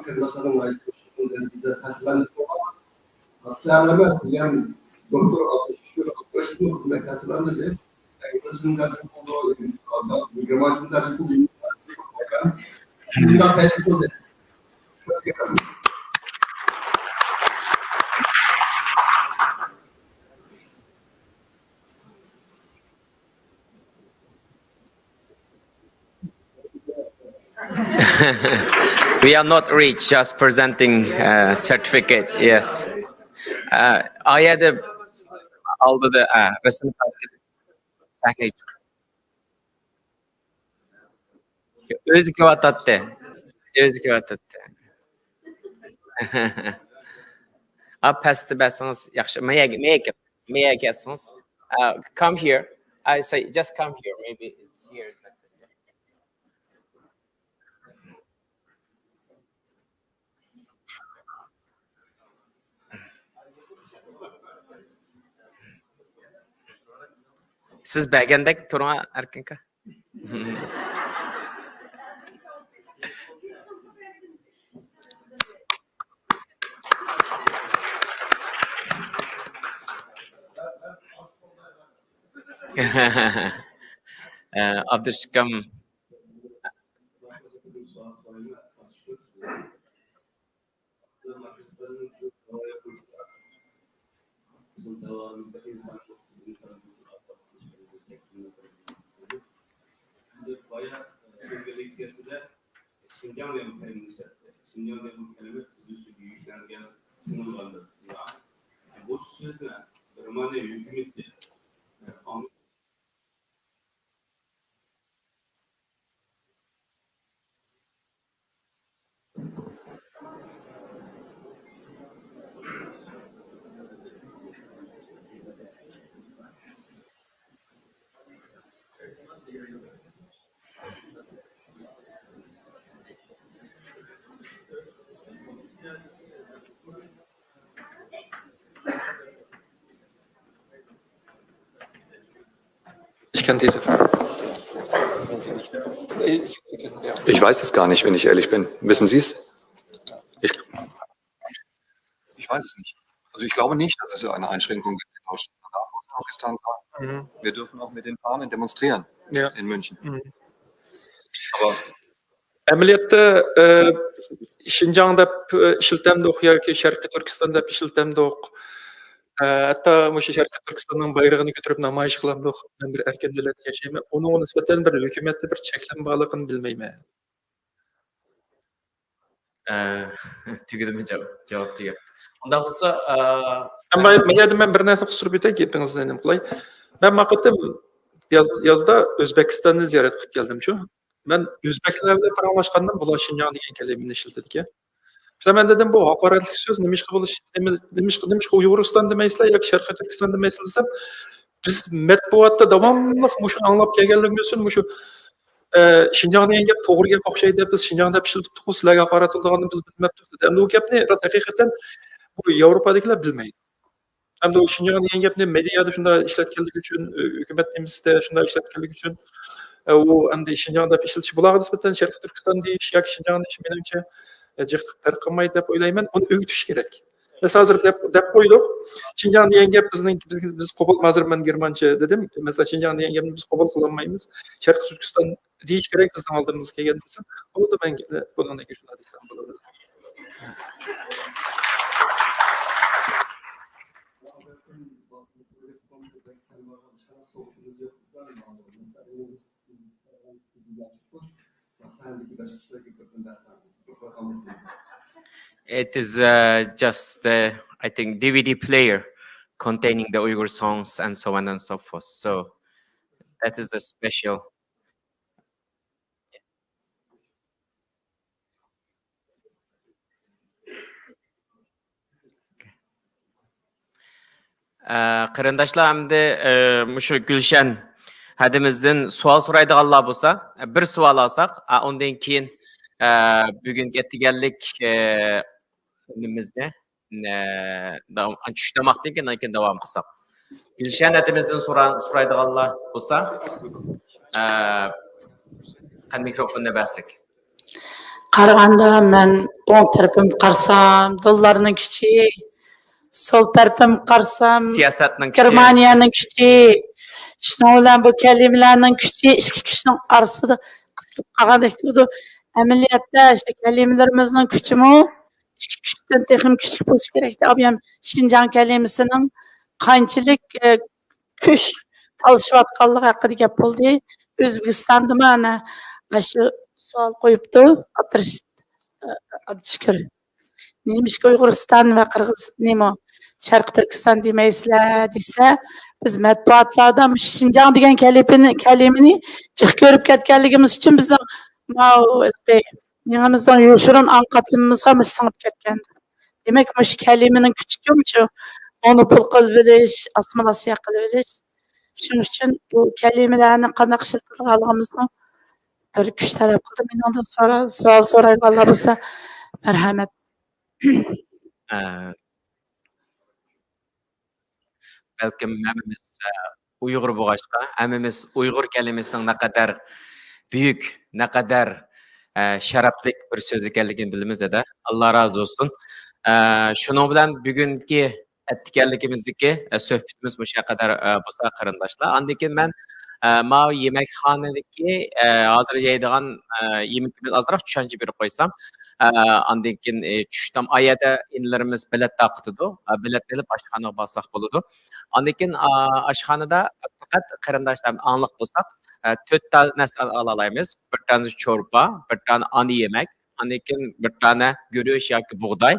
قېرىنداشلارنىڭ ئايتىشىدىن بىزدە تەسىرلەندۇق. سىلەرلا ئەمەس، دېگەن دوكتور ئابدۇشۈكۈر ئابدۇرېشىتمۇ خىزمەت تەسىرلەندۈردى. ئىنگلىزچىنى تەرجىمە قىلدى، گېرمانچىنى تەرجىمە قىلدى. شۇنداق تەسىر قىلدى. We are not rich, just presenting uh, certificate. Yes. Uh, ئايەدە ئالدىدا uh, رەسىم تارتىپ سەھنىگە چىقىپ. ئۆزى كېلىۋاتاتتى. ئۆزى كېلىۋاتاتتى. ئا پەستە بەرسىڭىز ياخشى. مەيەگە مەيەگە مەيەگە كەلسىڭىز. Uh, come here. I say just come here. Maybe it's here. سىز بەرگەندەك تۇرۇڭ ئەركىنكا. ئابدۇشكام. بايا سۆزگە لېكسىيەسىدە شىنجاڭ دېگەن كەلىمىنى ئىشلەتتى. شىنجاڭ دېگەن كەلىمە ئۆزى سۆزگە يۈكلەنگەن، تونۇلغاندۇر. بۇ سۆزنى گېرمانىيە ھۆكۈمىتى Ich kann diese Frage. Ich weiß es gar nicht, wenn ich ehrlich bin. Wissen Sie es? Ich, ich weiß es nicht. Also ich glaube nicht, dass es eine Einschränkung gibt in Deutschland. Man darf aus Turkestan sagen, mhm, wir dürfen auch mit den Fahnen demonstrieren, ja, in München. Mhm. Aber ئەمەلىيەتتە شىنجاڭ دەپ ئىشلىتەمدۇق ياكى شەرقىي تۈركىستان دەپ ئىشلىتەمدۇق؟ ھەتتا مۇشۇ شەرقىي تۈركىستاننىڭ بايرىغىنى كۆتۈرۈپ نامايىش قىلامدۇق؟ مەن بىر ئەركىن دۆلەتتە ياشايمەن. ئۇنىڭغا نىسبەتەن بىر ھۆكۈمەتتە بىر چەكلىمە بارلىقىنى بىلمەيمەن. تۈگىدىمۇ جاۋاب؟ جاۋاب تۈگەپ. ئۇنداق بولسا، مەن بۇ يەردە مەن بىر نەرسە قىستۇرۇپ ئۆتەي، گېپىڭىزنى نېمە قىلاي. مەن ما قېتىم ياز، يازدا ئۆزبېكىستاننى زىيارەت قىلىپ كەلدىمچۇ. مەن ئۆزبېكلەر بىلەن پاراڭلاشقاندا بۇلار شىنجاڭ دېگەن كەلىمىنى ئىشلىتىدىكەن. شۇڭا مەن دېدىم، بۇ ھاقارەتلىك سۆز، نېمىشقا بولۇش، نېمە، نېمىشقا، نېمىشقا ئۇيغۇرىستان دېمەيسىلەر ياكى شەرقىي تۈركىستان دېمەيسىلەر دېسەم، بىز مەتبۇئاتتا داۋاملىق مۇشۇنى ئاڭلاپ كەلگەنلىكىمىز ئۈچۈن مۇشۇ ئە، شىنجاڭ دېگەن گەپ توغرا گەپ ئوخشايدۇ دەپ، بىز شىنجاڭ دەپ ئىشلىتىپ تۇرغۇز، سىلەرگە ھاقارەت قىلىدىغاننى بىز بىلمەپتۇق دېدى. ئەمدى ئۇ گەپنى راست ھەقىقەتەن بۇ ياۋروپادىكىلەر بىلمەيدۇ. ئەمدى ئۇ شىنجاڭ دېگەن گەپنى مېدىيادا شۇنداق ئىشلەتكەنلىكى ئۈچۈن، ھۆكۈمەت نېمىسىدە شۇنداق ئىشلەتكەنلىكى ئۈچۈن، ئە، ئۇ ئەمدى شىنجاڭ دەپ ئىشلىتىش، بۇلارغا نىسبەتەن شەرقىي تۈركىستان دېيىش ياكى شىنجاڭ دېيىش مېنىڭچە، ئە، جىق پەرق قىلمايدۇ دەپ ئويلايمەن. ئۇنى ئۆگىتىش كېرەك. بىز ھازىر دەپ، دەپ قويدۇق. شىنجاڭ دېگەن گەپ بىزنىڭ، بىز، بىز قوبۇل، ھازىر مەن گېرمانچە دېدىم. مەسىلەن، شىنجاڭ دېگەن گەپنى بىز قوبۇل قىلالمايمىز. شەرقىي تۈركىستان دېيىش كېرەك بىزنىڭ ئالدىمىزغا كەلگەن دېسەم، بولىدۇ، مەن بۇنىڭدىن كېيىن شۇنداق دېسەم بولىدۇ. It is uh, just, uh, I think, D V D player containing the Uyghur songs and so on and so forth. So that is a special. ئە، قېرىنداشلار، ئەمدى، ئە، مۇشۇ گۈلشەن ھەدىمىزدىن سوئال سورايدىغانلار بولسا، بىر سوئال ئالساق، ئە، ئۇندىن كېيىن، ئە، بۈگۈنكى ئەتىگەنلىك، ئە، نېمىمىزنى، ئە، داۋام، چۈش تاماقتىن كېيىن، كېيىن داۋام قىلساق. گۈلشەن ھەدىمىزدىن سورا-، سورايدىغانلار بولسا، ئە، قېنى مىكروفوننى بەرسەك. قارىغاندا مەن ئوڭ تەرىپىمگە قارىسام، دىللارنىڭ كۈچى، سول تەرىپىمگە قارىسام، سىياسەتنىڭ كۈچى. گېرمانىيەنىڭ كۈچى. شۇنىڭ بىلەن بۇ كەلىمىلەرنىڭ كۈچى ئىككى كۈچنىڭ ئارىسىدا قىسىلىپ قالغاندەك تۇرىدۇ. ئەمەلىيەتتە شۇ كەلىمىلىرىمىزنىڭ كۈچىمۇ ئىككى كۈچتىن تېخىمۇ كۈچلۈك بولۇشى كېرەك. ئابىيام شىنجاڭ كەلىمىسىنىڭ قانچىلىك، ئە، كۈچ تالىشىۋاتقانلىقى ھەققىدە گەپ بولدى. ئۆزبېكىستاندىمۇ ئەنە، ئاشۇ سوئال قويۇپتۇ. ئابدۇرېشىت، ئە، ئابدۇشۈكۈر. نېمىشقا ئۇيغۇرىستان ۋە قىرغىز، نېمە، شەرقىي تۈركىستان دېمەيسىلەر دېسە، بىز مەتبۇئاتلاردا مۇشۇ شىنجاڭ دېگەن كەلىپىنى، كەلىمىنى جىق كۆرۈپ كەتكەنلىكىمىز ئۈچۈن بىزنىڭ ماۋۇ مېڭىمىزنىڭ يوشۇرۇن ئاڭ قاتلىمىمىزغا مۇشۇ سىڭىپ كەتكەن. دېمەك، مۇشۇ كەلىمىنىڭ كۈچىچۇ مۇشۇ مونوپول قىلىۋېلىش، ئاسسىمىلياتسىيە قىلىۋېلىش. شۇنىڭ ئۈچۈن بۇ كەلىمىلەرنى قانداق ئىشلىتىدىغانلىقىمىزمۇ بىر كۈچ تەلەپ قىلىدۇ. مېنىڭدىن سورا-، سوئال سورايدىغانلار بولسا، مەرھەمەت. ئە، بەلكىم ھەممىمىز، ئە، ئۇيغۇر بولغاچقا، ھەممىمىز ئۇيغۇر كەلىمىسىنىڭ نەقەدەر بۈيۈك، نەقەدەر، ئە، شەرەپلىك بىر سۆز ئىكەنلىكىنى بىلىمىز ھەدە. ئاللا رازى بولسۇن. ئە، شۇنىڭ بىلەن بۈگۈنكى ئەتىكەنلىكىمىزدىكى، ئە، سۆھبىتىمىز مۇشۇ قەدەر، ئە، بولسا قېرىنداشلار. ئاندىن كېيىن مەن، ئە، ماۋۇ يېمەكخانىدىكى، ئە، ھازىر يەيدىغان، ئە، يېمىكىمىز ئازراق چۈشەنچە بېرىپ قويسام، ئە، ئاندىن كېيىن، ئە، چۈشتام ئايەدە ئىنىلىرىمىز بېلەت تارقىتىدۇ. ئە، بېلەتنى ئېلىپ ئاشخانىغا بارساق بولىدۇ. ئاندىن كېيىن، ئا، ئاشخانىدا پەقەت قېرىنداشلار ئاڭلىق بولساق، ئە، تۆت تال نەرسە ئالالايمىز. بىر تانە چورپا، بىر تانە ئانا يېمەك، ئاندىن كېيىن بىر دانە گۈرۈچ ياكى بۇغداي،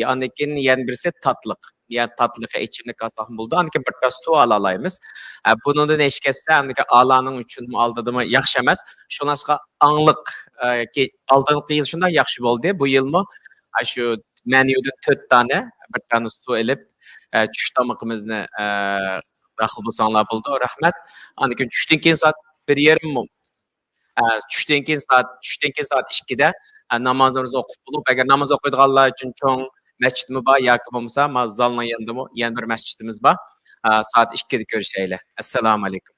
ئاندىن كېيىن يەنە بىرسى تاتلىق. يا تاتلىق ئىچىملىك ئالساقمۇ بولىدۇ. ئاندىن كېيىن بىر تال سۇ ئالالايمىز. ئە، بۇنىڭدىن ھېچ كەتسە، ئاندىن كېيىن ئالانىڭ ئۈچۈنمۇ ئالدىدىمۇ ياخشى ئەمەس. شۇڭلاشقا ئاڭلىق، ئە، كى-، ئالدىنقى يىل شۇنداق ياخشى بولدى. بۇ يىلمۇ، ئە، شۇ مەنيۇدىن تۆت دانە، بىر دانە سۇ ئېلىپ، ئە، چۈش تامىقىمىزنى، ئە، داخىل بولساڭلار بولىدۇ. رەھمەت. ئاندىن كېيىن چۈشتىن كېيىن سائەت بىر يېرىم ئە، چۈشتىن كېيىن سائەت، چۈشتىن كېيىن سائەت ئىككىدە، ئە، نامازلىرىمىزنى ئوقۇپ بولۇپ، ئەگەر ناماز ئوقۇيدىغانلار ئۈچۈن چوڭ مەسچىتمۇ بار ياكى بولمىسا، ما زالنىڭ يېنىدىمۇ يەنە بىر مەسچىتىمىز بار. ئە، سائەت ئىككىدە كۆرۈشەيلى. ئەسسالامۇ ئەلەيكۇم.